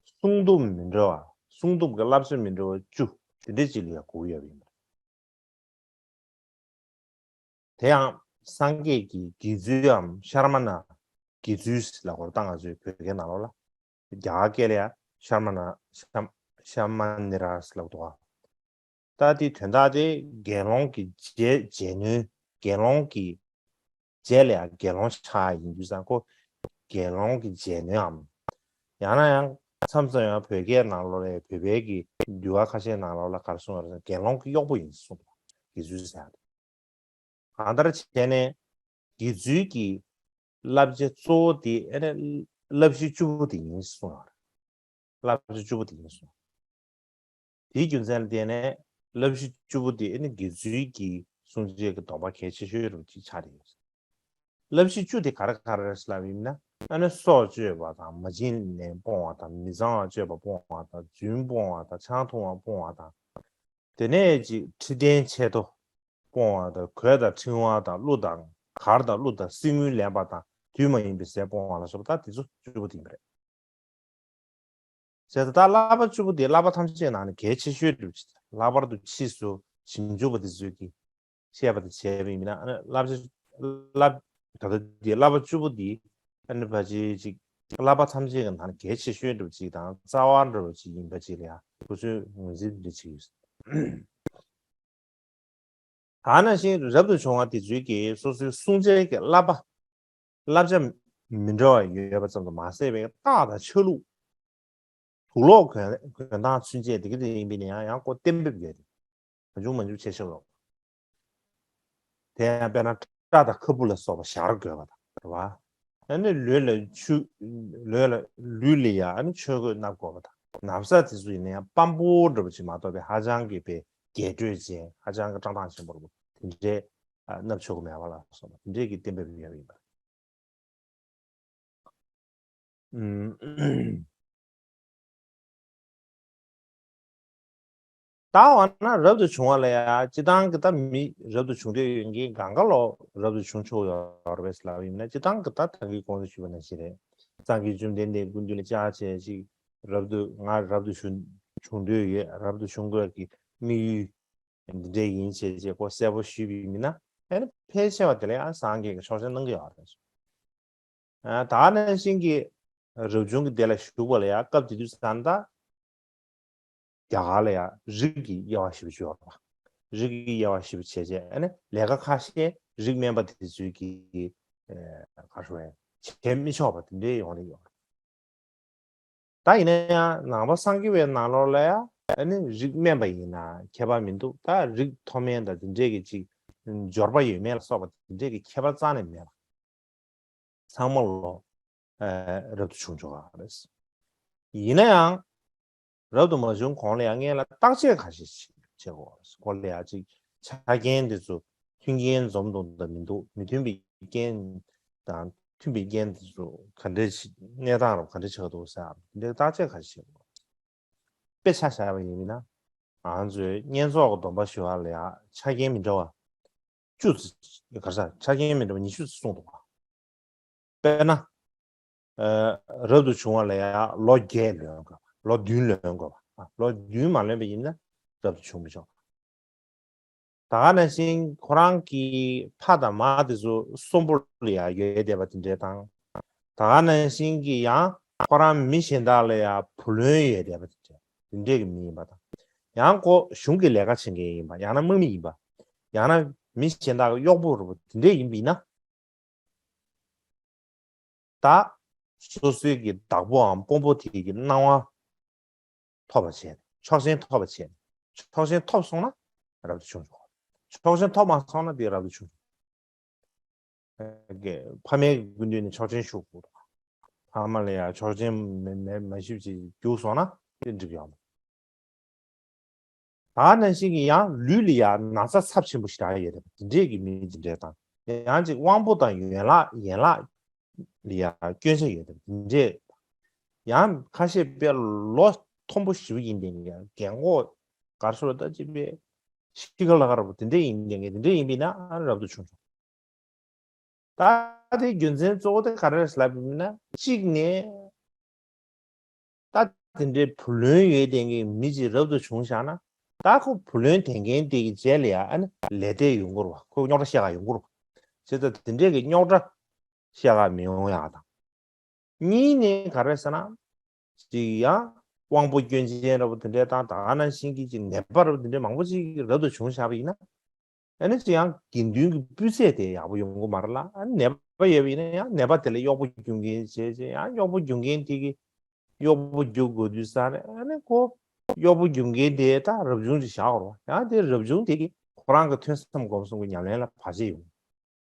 གསུང་རྟོག་མི་འདྲ་བ་གསུང་རྟོག་གི་བསླབ་བྱ་མི་འདྲ་བ་བཅུ་དེ་འདྲ་ཅིག་ལ་ཡང་གོ་ཡོད་པ་ཡིན་པ་རེད། དེ་ཡང་སངས་རྒྱས་ཀྱི་དགེ་ཚུལ་འམ་ཤར་མ་ན་དགེ་ཚུལ་ལ་སྐོར་ད་ང་ཚོའི་བོད་སྐད་ནང་ལོགས་ལ་རྒྱ་གར་སྐད་ལ་ཡང་ཤར་མ་ན་ཤམ་ ཤ་མ་ནི་ར་ཟེར་ལབ་འདུག་ག། ད་དེ་དོན་དག་དེ་དགེ་སློང་གི་རྗེས་རྗེས་ནོན། དགེ་སློང་གི་རྗེས་ལ་ཡང་དགེ་སློང་ཆགས་ཡིན་དུས་ཙང་ཁོ་དགེ་སློང་གི་རྗེས་ནོན་འམ། ཡང་ན་ཡང་མཚམས་མཚམས་ཡང་བོད་སྐད་ནང་ལོགས་ལ་བོད་པའི་གི་འདུལ་བ་ཁ་ཤས་ནང་ལོགས་ལ་ག་རེ་གསུངས་པ་རེད་ཟེར་ན་དགེ་སློང་གི་གཡོག་པོ་ཡིན་གསུངས་པ། དགེ་ཚུལ་ཟེར་ཡ་དེ། གང་ལྟར་བྱས་ནས་དགེ་ཚུལ་གྱི་བསླབ་བྱ་གཙོ་བོ་དེ་ཨེ་ནས་བསླབ་གཞི་བཅུ་པོ་དེ་ཡིན་གསུངས་པ་རེད། བསླབ་བྱ་བཅུ་པོ་དེ་ཡིན་གསུངས། དེའི་རྒྱུ་མཚན་ལ་བརྟེན་ནས་བསླབ་གཞི་བཅུ་པོ་དེ་ཨེ་ནི་དགེ་ཚུལ་གྱི་སྲུང་བྱེད་ཀྱི་སྡོམ་པ་གལ་ཆེ་ཤོས་རུ་ཅིག་ཆགས་ཡོད། བསླབ་གཞི་བཅུ་དེ་ག་རེ་ག་རེ་རེད་ལབ་ཡིན་ན། ཨ་ནི་སྲོག་གཅོད་པ་དང་མ་བྱིན་ལེན་སྤོང་བ་དང་མི་གཙང་བ་སྤྱོད་པ་སྤོང་བ་དང་རྫུན་སྤོང་བ་དང་ཆང་འཐུང་བ་སྤོང་བ་དང་། དེ་ནས་ཅིག་ཁྲི་སྟན་ཆེ་མཐོ་སྤོང་བ་དང་གོས་དང་ཕྲེང་བ་དང་གླུ་དང་གར་དང་གླུ་དང་གསེར་དངུལ་ལེན་པ་དང་དུས་མ་ཡིན་པའི་ཟས་སྤོང་བ་ལ་སོགས་པ་ད་དེ་ཚོ་བཅུ་པོ་དེ་ཡིན་པ་རེད། བྱས་ཙང་ད་བསླབ་པ་བཅུ་པོ་དེ་བསླབ་པ་ཐམས་ཅད་ནང་ནས་གལ་ཆེ་ཤོས་འདྲ་བོ་ཅིག་ལྷག་པར་དུ་ཕྱིས་སུ་ཞིབ་འཇུག་པ་དེ་ཚོས་ཀྱིས་བཤད་པ་དེ་བྱས་པ་ཡིན་ན། ཨ་ནི་བསླབ་བྱ་བསླབ་ད་ལྟ་དེ་བསླབ་པ་བཅུ་པོ་དེ་ཨ་ནི་ཕལ་ཆེར་ཅིག་བསླབ་པ་ཐམས་ཅད་ཀྱི་ནང་ནས་གལ་ཆེ་ཤོས་འདྲ་བོ་ཅིག་དང་རྩ་བ་འདྲ་བོ་ཅིག་ཡིན་པ་ཅིག་ལ་ཡང་ཁོ་ཚོས་ངོས་འཛིན་འདི་བྱེད་ཀྱི་ཡོད། ད་ནང་བཞིན་རབ་ཏུ་བྱུང་བ་དེ་ཚོས་ཀྱིས་སོ་སོའི་སྲུང་བྱའི་གི་བསླབ་པ། བསླབ་བྱ་མི་འདྲ་བ་ཡོད་པ་ཙམ་དུ་མ་ཟད་པའི་རྟགས་དང་ཆ་ལུགས། དུག་ལོག་གོན་གོན་སྟངས་ཚུན་ཆད་དེ་ག་དེ་ཡིན་པས་ན་ཡང་ཡང་ཁོ་གཏན་འབེབས་ཡོད་དེ། མ་བྱུང་མ་བྱུང་བྱས་ཤོག་རོགས། དེ་ཡང་དཔེར་ན་སྐྲ་དང་ཁ་སྤུ་ལ་སོགས་པ་ཞར་དགོས་པ་དང་རེད་བ། ཨ་ནི་ལུས་ལ་ཆུ་ལུས་ལ་ལུས་ལ་ཡང་ཨ་ནི་ཆོས་གོས་མནབས་དགོས་པ་དང་ན་བཟའ་དེ་ཚོ་ཡིན་ན་ཡང་སྤམ་པོ་འདྲ་པོ་ཅིག་མ་གཏོགས་པའི་ཧ་ཅང་གི་པའི་རྒྱས་སྤྲོས་ཅན་ཧ་ཅང་གི་བཀྲག་མདངས་ཆེན་པོ་རེད་པ་དེ་འདྲའི་མནབས་ཆོག་གི་མེད་པ་ལ་སོགས་པ་དེ་འདྲའི་གི་གཏན་འབེབས་ཡོད་པ་ཡིན་པ། ཨུམ། ད་འོ་ན་རབ་ཏུ་བྱུང་བ་ལ་ཡང་སྤྱིར་བཏང་གི་ད་མི་རབ་ཏུ་བྱུང་འདོད་ཡོད་མཁན་གང་ག་ལོ་རབ་ཏུ་བྱུང་ཆོག་ཡོད་རེད་པས་ལབ་ཡིན་ན། སྤྱིར་བཏང་གི་ད་ད་གིན་གོང་དུ་ཞུས་པ་ནང་བཞིན་རེད། སངས་རྒྱས་བཅོམ་ལྡན་འདས་སྐུ་མདུན་ལ་བཅར་བྱས་ཅིག་རབ་ཏུ་ང་རབ་ཏུ་བྱུང་བྱུང་འདོད་ཡོད། རབ་ཏུ་བྱུང་དགོས་ཀྱི་དམིགས་ཡུལ་འདི་འདྲ་ཡིན་བྱས་བྱས་ཁོ་གསལ་པོ་ཞུས་པ་ཡིན་ན། ཨ་ནི་ཕལ་ཆེ་བ་དེ་ལ་ཡང་སངས་རྒྱས་ཀྱི་ཆོག་མཆན་གནང་གི་ཡོད་རེད། ད་ག་ནང་བཞིན་གྱི་རབ་བྱུང་གི་སྡེ་ལ་ཞུགས་པ་ལ་ཡང་སྐབས་དེ་དུས་ཙང་ད་རྒྱ་གར་ལ་ཡང་རིགས་ཀྱི་དབྱེ་བ་ཞེ་པོ་ཅིག་ཡོད་རེད་པ། རིགས་ཀྱི་དབྱེ་བ་ཞེ་པོ་བྱས་བྱས་ཨ་ནི་ལས་ཀ་ཁ་ཤས་རིགས་དམན་པ་དེ་ཚོས་ཀྱིས་ག་རེ་ཟེར་བྱེད་མི་ཆོག་པ་དེ་འདྲའི་ཡོང་གི་ཡོད་རེད། ད་ཡིན་ན་ཡང་ནང་པ་སངས་རྒྱས་པའི་ནང་ལོགས་ལ་ཡང་ཨ་ནི་རིགས་དམན་པ་ཡིན་ན་ཁྱད་པར་མི་འདུག་ད་རིགས་མཐོ་དམན་དང་དེ་འདྲས་ཀྱི་ཅིག་འབྱོར་པ་ཡོད་མེད་ལ་སོགས་པ་དེ་འདྲས་ཀྱི་ཁྱད་པར་རྩ་ནས་མེད་པ། ཚང་མ་ལོ་ཨ་རབ་ཏུ་བྱུང་ཆོག་ག་རེད། ཡིན་ན་ཡང་རབ་ཏུ་མ་བྱུང་གོང་ལ་ཡང་སྔོན་ལ་བརྟག་དཔྱད་ཁ་ཤས་ཤིག་བྱེད་དགོས། སྐོར་ལ་ཡང་ཅིག་ཆ་རྐྱེན་དེ་ཚོ་མཐུན་རྐྱེན་འཛོམས་འདུག་དང་མི་འདུག་མི་མཐུན་པའི་རྐྱེན་དང་མཐུན་པའི་རྐྱེན་དེ་ཚོ་ག་འདྲས་ཤིག་གནས་སྟངས་རབ་ག་འདྲས་ཆགས་འདུག་ཟེར་འདི་བརྟག་དཔྱད་ཁ་ཤས་བྱེད་དགོས། དཔེ་ཆ་བཞག་པ་ཡིན་ན་ང་ཚོའི་བསྙེན་རྫོགས་ཀྱི་སྡོམ་པ་ཞུ་བ་ལ་ཡང་ཆ་རྐྱེན་མི་འདྲ་བ་བཅུ་ཙམ་ག་རེ་ཟ་ཆ་རྐྱེན་མི་འདྲ་བ་ཉི་ཤུ་ཙམ་གསུངས་འདུག་ག་དཔེར་ན། ཨ་རབ་ཏུ་བྱུང་བ་ལ་ཡང་ལོ་བརྒྱད་ལོན་དགོས་པ། ལོ་བདུན་ལོན་དགོས་པ། ལོ་བདུན་མ་ལོན་པ་ཡིན་ན་རབ་ཏུ་བྱུང་མི་ཆོག་ད་ག་ནང་བཞིན་ཁོ་རང་གི་ཕ་དང་མ་དེ་ཚོ་གསོན་པོ་ལ་ཡང་ཡོད་བསྡད་པ་དེ་འདྲས་དང་། ད་ག་ནང་བཞིན་གྱི་ཡང་ཁོ་རང་མི་གཞན་དག་ལ་ཡང་བུ་ལོན་ཡོད་བསྡད་པ་དེ་འདྲས་དེ་འདྲས་ཀྱི་མི་ཡིན་པ་དང་། ཡང་ཁོ་གཞུང་གི་ལས་ཀ་བྱེད་མཁན་ཡིན་པ། ཡང་ན་དམག་མི་ཡིན་པ། ཡང་ན་མི་གཞན་དག་གི་གཡོག་པོ་རུ་དེ་འདྲས་ཡིན་པ་ཡིན་ན། ད་སོ་སོའི་གི་བདག་པོའམ་དཔོན་པོ་དེ་གི་གནང་བ་ཐོབ་པ་བྱས། ཆོག་མཆན་ཐོབ་པ་བྱས། ཆོག་མཆན་ཐོབ་སོང་ན་རབ་ཏུ་བྱུང་ཆོག་ཆོག་མཆན་ཐོབ་མ་སོང་ན་དེ་རབ་ཏུ་བྱུང་ཆོག་ཕ་མའི་སྐུ་མདུན་ནས་ཆོག་མཆན་ཞུ་དགོས། ཕ་མ་ལ་ཡང་ཆོག་མཆན་མ་མ་མ་ཞུས་ཅིག་རྒྱུགས་སོང་ན་དེ་འགྲིག་ཡོང་། ད་ནང་བཞིན་གྱི་ཡང་ལུས་ལ་ཡང་ན་ཚ་ཚབས་ཆེན་པོ་ཞེ་དྲག་ཡོད་རེད། དེ་འདྲས་ཀྱི་མི་དེ་འདྲས་དང་། ཡང་ཅིག་དབང་པོ་དང་ཡན་ལག་ཡན་ལག་ལ་ཡང་སྐྱོན་ཆ་ཡོད་རེད། དེ་འདྲས། ཡང་ཁ་ཤས་དཔེ་ལོ་མཐོན་པོ་ཞེ་པོ་ཡིན་པའི་རྒན་གོག་ག་རེ་ཟེར་ད་ཅིག་པའི་ཤི་ཁ་ལ་ཁ་ར་པོ་དེ་འདྲས་ཡིན་པའི་དེ་འདྲས་ཡིན་པས་ན་རབ་ཏུ་བྱུང་ཆོག་ད་དེའི་རྒྱུ་མཚན་གཙོ་བོ་དེ་ག་རེ་རེད་ལབ་ཡིན་ན། གཅིག་ནས་ད་དེ་འདྲའི་བུ་ལོན་ཡོད་བསྡད་མཁན་མི་གཅིག་རབ་ཏུ་བྱུང་བཞག་ན། ད་ཁོ་བུ་ལོན་དེ་མཁན་དེ་གི་རྗེས་ལ་ཡང་ཨ་ནི་ལས་དེ་ཡོང་གི་རེད་པ། ཁོ་རྙོག་དྲ་བཤད་ག་ཡོང་གི་རེད་པ། བྱས་ཙང་དེ་འདྲའི་གི་རྙོག་དྲ་བཤད་ག་མི་ཡོང་ཡག་དང་། གཉིས་ནས་ག་རེ་ཟེར་ན། ཅིག་ཡང་ དབང་པོ་སྐྱོན་ཅན་འདྲ་པོ་དེ་འདྲའི་དང་ད་ག་ནང་བཞིན་གྱི་ཅིག་ནད་པ་འདྲ་པོ་དེ་འདྲའི་མང་པོ་ཅིག་རབ་ཏུ་བྱུང་བཞག་པ་ཡིན་ན། ཨ་ནི་ཅིག་ཡང་དགེ་འདུན་གྱི་སྤུས་ཚད་དེ་ཡག་པོ་ཡོང་གི་མ་རེད་ལ། ཨ་ནི་ནད་པ་ཡོད་པ་ཡིན་ན་ཡང་ནད་པ་དེ་ལ་གཡོག་པོ་རྒྱུག་མཁན་བྱས་བྱས་ཡང་གཡོག་པོ་རྒྱུག་མཁན་དེ་གི་གཡོག་པོ་རྒྱུག་དགོས་དུས་ས་ནས་ཨ་ནི་ཁོ་གཡོག་པོ་རྒྱུག་མཁན་དེ་ད་རབ་བྱུང་ཅིག་བཞག་རོགས། ཡང་དེ་རབ་བྱུང་དེ་གི་ཁོ་རང་གི་ཐོས་བསམ་སྒོམ་གསུམ་གྱི་ཉམས་ལེན་ལ་བར་ཆད་ཡོང་།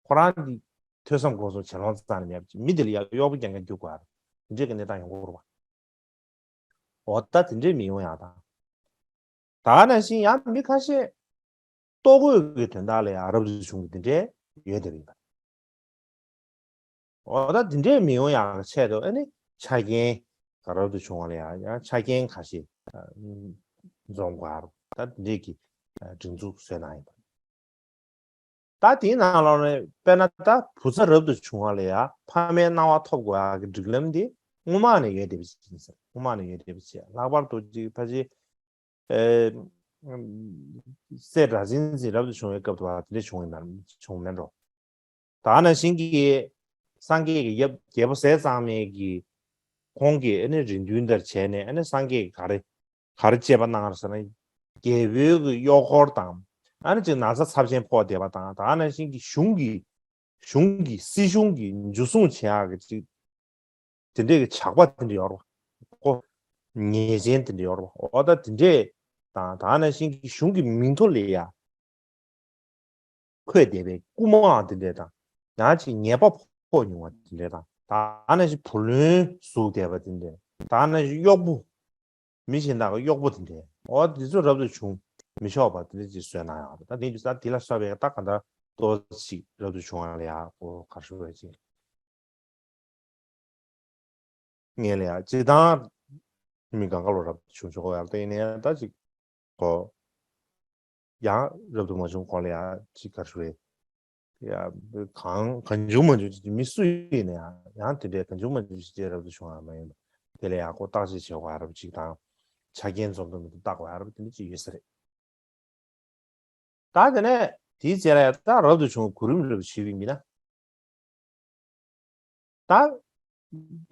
ཁོ་རང་གི་ཐོས་བསམ་སྒོམ་གསུམ་བྱེད་ལོང་རྩ་ནས་མེད་པ་ཅིག་མི་དེ་ལ་ཡང་གཡོག་པོ་རྒྱག་མཁན་རྒྱུག་དགོས་རེད། དེ་འདྲའི་གི་གནས་སྟངས་ཡོང་གི་རེད་བ། འོ་ད་དེ་འདྲས་མི་ཡོང་ཡག་དང་། ད་ག་ནང་བཞིན་ཡང་མི་ཁ་ཤས་ལྟོ་གོས་ཀྱི་དོན་དག་ལ་ཡང་རབ་ཏུ་བྱུང་གི་དེ་འདྲས་ཡོད་དེ་རེད། འོ་ད་དེ་འདྲས་མི་ཡོང་ཡག་གི་ཆེད་དུ་ཨ་ནི་ཆ་རྐྱེན་རབ་ཏུ་བྱུང་བ་ལ་ཡང་ཡང་ཆ་རྐྱེན་ཁ་ཤས་འཛོམས་དགོས་རེད། ད་དེ་འདྲས་ཀྱི་སྒྲིག་འཛུགས་བཟོས་གནང་ཡོད་པ་རེད། ད་དེའི་ནང་ལོགས་ནས་དཔེར་ན་ད་བུ་ཚ་རབ་ཏུ་བྱུང་བ་ལ་ཡང་ཕ་མའི་གནང་བ་ཐོབ་དགོས་ཡག་གི་སྒྲིག་ལམ་དེ་སྔོན་མ་ནས་ཡོད་བསྡད་པ་ཅིག་ཡིན་ཟེར། སྔོན་མ་ནས་ཡོད་བསྡད་པ་ཅིག་ལྷག་པར་དུ་ཅིག་ཕལ་ཆེར་ཨེ་སྲས་སྒྲ་འཛིན་ཅིག་རབ་ཏུ་བྱུང་བའི་སྐབས་དུ་བ་དེ་འདྲ་བྱུང་ཡིན་ན་བྱུང་མེད་འགྲོ། ད་ནང་བཞིན་གྱི་སངས་རྒྱས་ཀྱི་ཡབ་རྒྱལ་པོ་ཟས་གཙང་མའི་གི་ཁོང་གིས་ཨ་ནི་རེ་འདུན་ལྟར་བྱས་ནས་ཨ་ནི་སངས་རྒྱས་ཀྱི་ག་རེ་ག་རེ་བཅས་པ་གནང་ཟེར་ན། རྒྱལ་པོའི་གི་གཡོག་འཁོར་དང་ཨ་ནི་ཅིག་ན་ཚ་ཚབས་ཆེན་ཕོག་བསྡད་པ་དང་ད་ག་ནང་བཞིན་གྱི་གཞུང་གི་གཞུང་གི་སྲིད་གཞུང་གི་འཇུ་བཟུང་བྱེད་ཡག་གི་ཅིག་དེ་འདྲས་ཀྱི་ཇག་པ་དེ་འདྲ་ཡོད་རེད་བ། ཁོ་ཉེས་ཅན་དེ་འདྲ་ཡོད་རེད་བ། འོ་ད་དེ་འདྲས་དང་ད་ག་ནང་བཞིན་གྱི་གཞུང་གི་མིང་ཐོ་ལ་ཡ་འཁོད་བསྡད་པའི་རྐུ་མ་དེ་འདྲས་དང་ཡང་ཅིག་ཉེས་པ་ཕོག་མྱོང་བ་དེ་འདྲས་དང་ད་ག་ནང་བཞིན་བུ་ལོན་ཟུག་བསྡད་པ་དེ་འདྲས་ད་ག་ནང་བཞིན་གཡོག་པོ་མི་གཞན་དག་གི་གཡོག་པོ་དེ་འདྲས་འོ་དེ་ཚོ་རབ་ཏུ་བྱུང་མི་ཆོག་པ་དེ་འདྲས་ཅིག་བཟོས་གནང་ཡོད་རེད། ད་དེ་དུས་ད་དེ་ལ་སོགས་པའི་ད་ག་འདྲ་ཏོག་ཙམ་ཅིག་རབ་ཏུ་བྱུང་བ་ལ་ཡ་ཁོ་ག་རེ་ཞུ་དགོས་ཅིག་ངས་ལ་ཡ་སྤྱིར་བཏང་མི་གང་ག་ལོ་རབ་ཏུ་བྱུང་ཆོག་གོ་ཡག་ལྟ་ཡིན་ནའི་ད་ཅིག་གོ་ཡང་རབ་ཏུ་མ་བྱུང་གོང་ལ་ཡ་ཅིག་ག་རེ་ཞུ་རེད། ཡ་གང་གང་བྱུང་མ་བྱུང་ཅིག་མི་སུ་ཡིན་ན་ཡང་ཡང་དེ་འདྲའི་གང་བྱུང་མ་བྱུང་ཅིག་ཅེས་རབ་ཏུ་བྱུང་བ་མ་ཡིན་པ་དེ་ལ་ཡ་ཁོ་བརྟག་དཔྱད་བྱེད་དགོས་ཡ་རབ་ཅིག་དང་ཆ་རྐྱེན་འཛོམས་དང་མི་འཛོམས་བརྟག་དགོས་ཡ་རབ་དེ་འདྲ་ཅིག་ཡོད་ས་རེད། ད་དེ་ནས་དེའི་རྗེས་ལ་ཡང་ད་རབ་ཏུ་བྱུང་བའི་གོ་རིམ་རེ་བ་ཞུས་པ་ཡིན་ན། ད་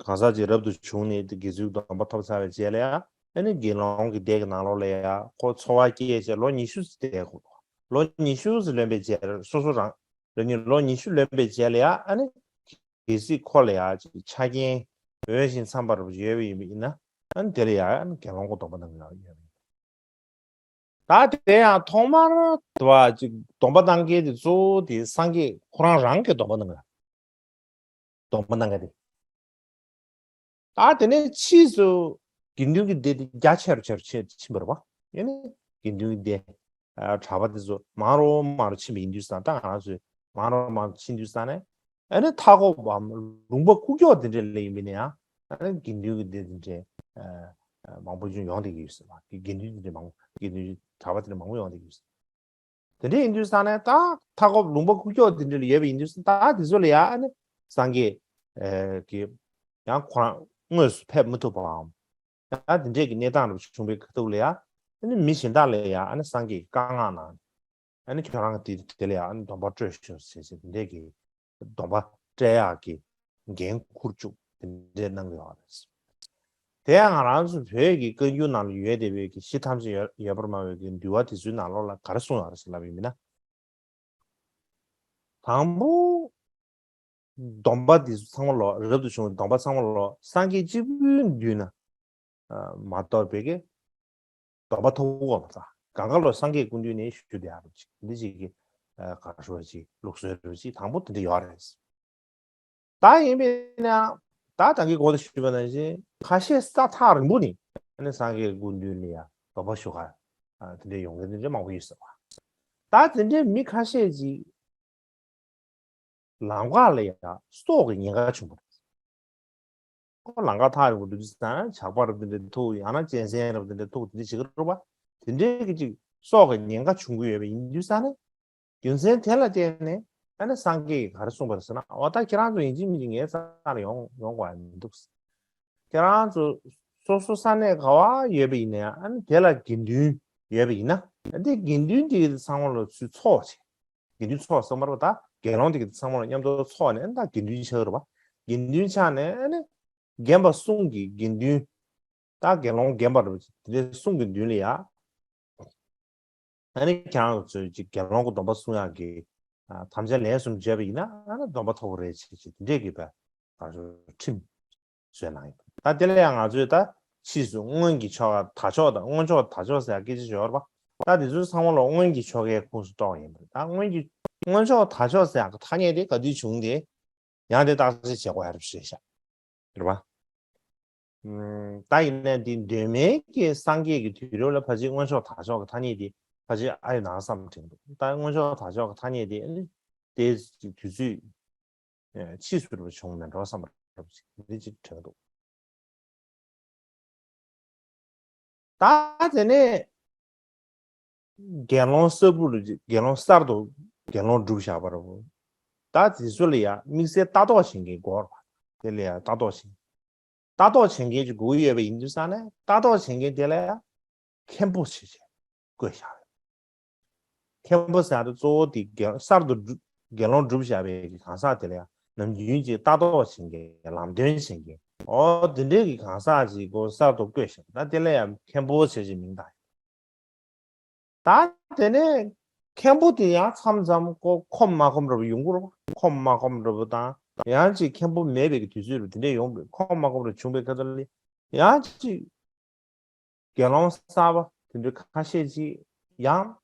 གང་ཟག་ཅིག་རབ་ཏུ་བྱུང་ནས་དགེ་ཚུལ་སྡོམ་པ་ཐོབ་ཚར་བའི་རྗེས་ལ་ཡང་ཨ་ནི་དགེ་སློང་གི་སྡེ་གི་ནང་ལོགས་ལ་ཡང་ཁོ་འཚོ་བ་སྐྱེལ་བྱས་ལོ་ཉི་ཤུ་ཙམ་བསྡད་དགོས། ལོ་ཉི་ཤུ་ཙམ་ལོན་པའི་རྗེས་ལ་སོ་སོ་རང་རང་ཉིད་ལོ་ཉི་ཤུ་ལོན་པའི་རྗེས་ལ་ཡང་ཨ་ནི་གལ་སྲིད་ཁོ་ལ་ཡང་ཅིག་ཆ་རྐྱེན་འོས་ཤིང་འཚམ་པ་རུ་ཡོད་པ་ཡིན་པ་ཡིན་ན་ཨ་ནི་དེ་ལ་ཡང་ཨ་ནི་དགེ་སློང་གི་སྡོམ་པ་གནང་གི་ཡོད་པ་ཡིན། ད་དེ་ཡང་ཐོག་མར་དུ་བ་ཅིག་སྡོམ་པ་གནང་མཁན་དེ་གཙོ་བོ་དེ་སངས་རྒྱས་ཁོ་རང་རང་གིས་སྡོམ་པ་གནང་གི་སྡོམ་པ་གནང་གི་དེ། ད་དེ་ནས་ཕྱིས་སུ་དགེ་འདུན་གྱི་སྡེ་དེ་རྒྱ་ཆེ་རུ་ཆེ་རུ་ཕྱིན་ཕྱིན་པ་རེད་བ། ཡིན་ནའི་དགེ་འདུན་གྱི་སྡེ་གྲྭ་པ་དེ་ཚོ་མང་རུ་མང་རུ་ཕྱིན་པ་ཡིན་དུས་ཙང་ད་ང་རང་ཚོས་མང་རུ་མང་རུ་ཕྱིན་དུས་ཙང་ནས་ཨ་ནི་མཐའ་འཁོབ་བམ་ལུང་པ་ཁུག་ཀྱོག་དེ་འདྲ་ལ་ཡིན་པ་ཡིན་ན་ཡང་ཨ་ནི་དགེ་འདུན་གྱི་སྡེ་དེ་འདྲ་མང་པོ་ཅིག་ཡོང་བསྡད་ཀྱི་ཡོད་ཟེར་བ། དགེ་འདུན་དེ་འདྲ་མང་དགེ་འདུན་གྲྭ་པ་དེ་འདྲ་མང་པོ་ཡོང་བསྡད་ཀྱི་ཡོད་ཟེར། དེ་འདྲ་ཡིན་དུས་ཙང་ནས་ད་མཐའ་འཁོབ་ལུང་པ་ཁུག་ཀྱོག་དེ་འདྲ་ལ་ཡོད་པ་ཡིན་དུས་ཙང་ད་དེ་ཚོ་ལ་ཡང་ཨ་ནི་སངས་རྒྱས་ཀྱི་ཡང་ཁོ་རང་དངོས་སུ་ཕེབས་མི་ཐུབ་པའམ། ད་དེ་འདྲས་ཀྱི་གནས་སྟངས་རུ་བྱུང་བའི་ཁ་ཐུག་ལ་ཡང་ཨ་ནི་མི་གཞན་དག་ལ་ཡང་ཨ་ནི་སངས་རྒྱས་ཀྱི་བཀའ་མངགས་གནང་ནས་ཨ་ནི་ཁྱོད་རང་གི་དེ་དེ་ལ་ཡང་ཨ་ནི་སྡོམ་པ་སྤྲོད་ཤོག་ཟེར་ཟེར་དེ་འདྲས་ཀྱི་སྡོམ་པ་སྤྲད་ཡག་གི་འགན་འཁུར་བཅུག་དེ་འདྲས་གནང་གི་ཡོད་རེད། དེ་ཡང་ང་རང་ཚོ་བོད་ཀྱི་བཀའ་འགྱུར་ནང་ལ་ཡོད་བསྡད་པའི་གི་གཞི་ཐམས་ཅད་ཡོད་ཡོད་པར་སྨྲ་བའི་གི་འདུལ་བ་དེ་ཚོའི་ནང་ལོགས་ལ་ག་རེ་གསུངས་ཡོད་རེད་ཟེར་ལབ་ཡིན་ན། དང་པོ། སྡོམ་པ་འདི་ཚོ་ཚང་མ་ལོ་རབ་ཏུ་བྱུང་བའི་སྡོམ་པ་ཚང་མ་ལོ་སངས་རྒྱས་གཅིག་པུའི་མདུན་ན་མ་གཏོགས་པའི་གི་སྡོམ་པ་ཐོབ་གོ་མ་ཐག་གང་ག་ལོ་སངས་རྒྱས་སྐུ་མདུན་ནས་ཞུ་བསྡད་ཡ་རུ་ཅིག་འདི་ཅིག་གི་ག་རེ་ཞུ་བ་ཅིག་ལུགས་སྲོལ་རུ་ཅིག་དང་པོ་དེ་འདྲ་ཡོད་རེད། ད་ཡིན་པས་ན་ད་ད་གིན་གོང་དུ་ཞུས་པ་ནང་བཞིན་ཁ་ཤས་ས་ཐག་རིང་པོ་ནས་ཨ་ནི་སངས་རྒྱས་སྐུ་མདུན་ལ་ཡ་སྡོམ་པ་ཞུ་ག་དེ་འདྲ་ཡོང་མཁན་དེ་འདྲ་མང་པོ་ཡོད་ཟེར་བ། ད་དེ་འདྲའི་མི་ཁ་ཤས་ཅིག་ལམ་ཁ་ལ་ཡ་སྲོག་གི་ཉེན་ཁ་བྱུང་བ་རེད། ཁོ་ལམ་ཁ་ཐག་རིང་པོ་འགྲོ་དུས་ཙང་ཇག་པ་རུ་དེ་འདྲ་ཐུག་ཡང་ན་གཅན་གཟན་རུ་དེ་འདྲ་ཐུག་དེ་འདྲ་བྱེད་ཀྱི་རེད་པ། དེ་འདྲའི་གི་ཅིག་སྲོག་གི་ཉེན་ཁ་བྱུང་གི་ཡོད་པ་ཡིན་དུས་ཙང་ནས། རྒྱུ་མཚན་དེ་ལ་བརྟེན་ནས་ཨ་ནི་སངས་རྒྱས་ཀྱིས་ག་རེ་གསུངས་པ་རེད་ཟེར་ན། འོ་ད་ཁྱེད་རང་ཚོ་ཡིན་གཅིག་མིན་གཅིག་ངའི་ས་ལ་ཡོང་ཡོང་དགོས་ཡ་མི་འདུག་ཁྱེད་རང་ཚོ་སོ་སོ་ས་གནས་ག་བ་ཡོད་པ་ཡིན་ན་ཡང་ཨ་ནི་དེ་ལ་དགེ་འདུན་ཡོད་པ་ཡིན་ན་ཨ་ནི་དགེ་འདུན་དེ་ཚང་མ་ལ་ཚུར་ཚོགས་བྱས། དགེ་འདུན་ཚོགས་ཟེར་མ་རེད་པ། ད་དགེ་སློང་དེ་གི་ཚང་མ་ལ་མཉམ་དུ་ཚོགས་ནས་ཨ་ནི་ད་དགེ་འདུན་ཆགས་རེད་པ། དགེ་འདུན་ཆགས་ནས་ཨ་ནི་རྒན་པ་གསུམ་གྱི་དགེ་འདུན། ད་དགེ་སློང་རྒན་པ་རུ་དེ་འདྲའི་གསུང་གི་མདུན་ལ་ཡ། ཨ་ནི་ཁྱེད་རང་ཚོས་ཀྱི་དགེ་སློང་གི་སྡོམ་པ་སྲུང་ཡག་གི་ཨ་དམ་བཅའ་ལན་གསུམ་བརྗོད་པ་ཡིན་ན་ཨ་ནི་སྡོམ་པ་ཐོབ་ཀྱི་རེད་ཅེས་ཅེས་དེ་འདྲས་ཀྱི་བ་ཁྲིམས་བཟོས་གནང་ཡོད། ད་དེ་ལ་ཡང་ང་ཚོས་ད་ཕྱིས་སུ་སྔོན་གྱི་ཆོ་ག་དག་ཆོག་དང་སྔོན་ཆོག་དག་ཆོག་ཟེར་ཡག་སྐད་ཆ་ཡོད་རེད་པ། ད་དེ་ཚོའི་ཚང་མ་ལོ་སྔོན་གྱི་ཆོ་གའི་ཁོངས་སུ་གཏོགས་ཡིན་པ་རེད། ད་སྔོན་གྱི་སྔོན་ཆོག་དག་ཆོག་ཟེར་ཡག་གི་ཐ་སྙད་དེ་ག་དུས་བྱུང་དེ་ཡང་དེ་བརྟག་དཔྱད་བྱེད་དགོས་ཡ་རེད་ཞེས་བཤད་རེད་པ། ཨུམ། ད་ཡིན་ནའི་འདི་གདོད་མའི་གི་སངས་རྒྱས་ཀྱི་དུས་རབས་ལ་ཕལ་ཆེར་སྔོན་ཆོག་དག་ཆོག་གི་ཐ་སྙད་དེ་ཕལ་ཆེར་ཨ་ཡོད་ནའང་བསམ་དྲན་འདུག་ད་སྔོན་ཆོག་དག་ཆོག་གི་ཐ་སྙད་དེ་ཨ་ནི་དེའི་དུས་ཚོད་ཕྱིས་སུ་རུ་བྱུང་མེད་འགྲོ་བསམ་པ་རབ་ཅིག་འདི་ཅིག་དྲན་འདུག་ད་དེ་ནས་དགེ་སློང་གསར་བུ་ལ་དགེ་སློང་གསར་དུ་དགེ་སློང་བསྒྲུབས་བཞག་པ་རེད། ད་དེ་ཚོ་ལ་ཡང་དམིགས་བསལ་ལྟ་རྟོག་བྱེད་མཁན་དགོས་རེད་པ། དེ་ལ་ཡང་ལྟ་རྟོག་བྱེད་ལྟ་རྟོག་བྱེད་མཁན་ཅིག་དགོས་ཀྱི་ཡོད་པ་ཡིན་དུས་ཙང་ནས་ལྟ་རྟོག་བྱེད་མཁན་དེ་ལ་ཡང་མཁན་པོ་བྱེད་བྱེད་བསྐོས་བཞག་རེད། མཁན་པོ་ཟེར་ཡག་དེ་གཙོ་བོ་དེ་དགེ་གསར་དུ་བསྒྲུབ་དགེ་སློང་བསྒྲུབས་བཞག་པའི་གི་གང་ཟག་དེ་ལ་ཡང་ནམ་རྒྱུན་གྱི་ལྟ་རྟོག་བྱེད་མཁན་ལམ་སྟོན་བྱེད་མཁན་འོ་དེ་འདྲའི་གི་གང་ཟག་ཅིག་གོ་གསར་དུ་བསྐོས་བཞག་ད་དེ་ལ་ཡང་མཁན་པོ་བྱེད་ཅེས་མིང་བཏགས་ཡོད། ད་དེ་ནས་མཁན་པོ་དེ་ཡང་མཚམས་མཚམས་ཀོ་ཁོམ་མ་ཁོམ་འདྲ་པོ་ཡོང་གི་རེད་པ། ཁོམ་མ་ཁོམ་འདྲ་པོ་དང་ཡང་ཅིག་མཁན་པོ་མེད་པའི་གི་དུས་ཚོད་རུ་དེ་འདྲས་ཡོང་གི་ཁོམ་མ་ཁོམ་འདྲ་བྱུང་པའི་ཁ་ཐུག་ལ་ཡང་ཅིག་དགེ་སློང་གསར་པ་དེ་འདྲ་ཁ་ཤས་ཅིག་ཡང་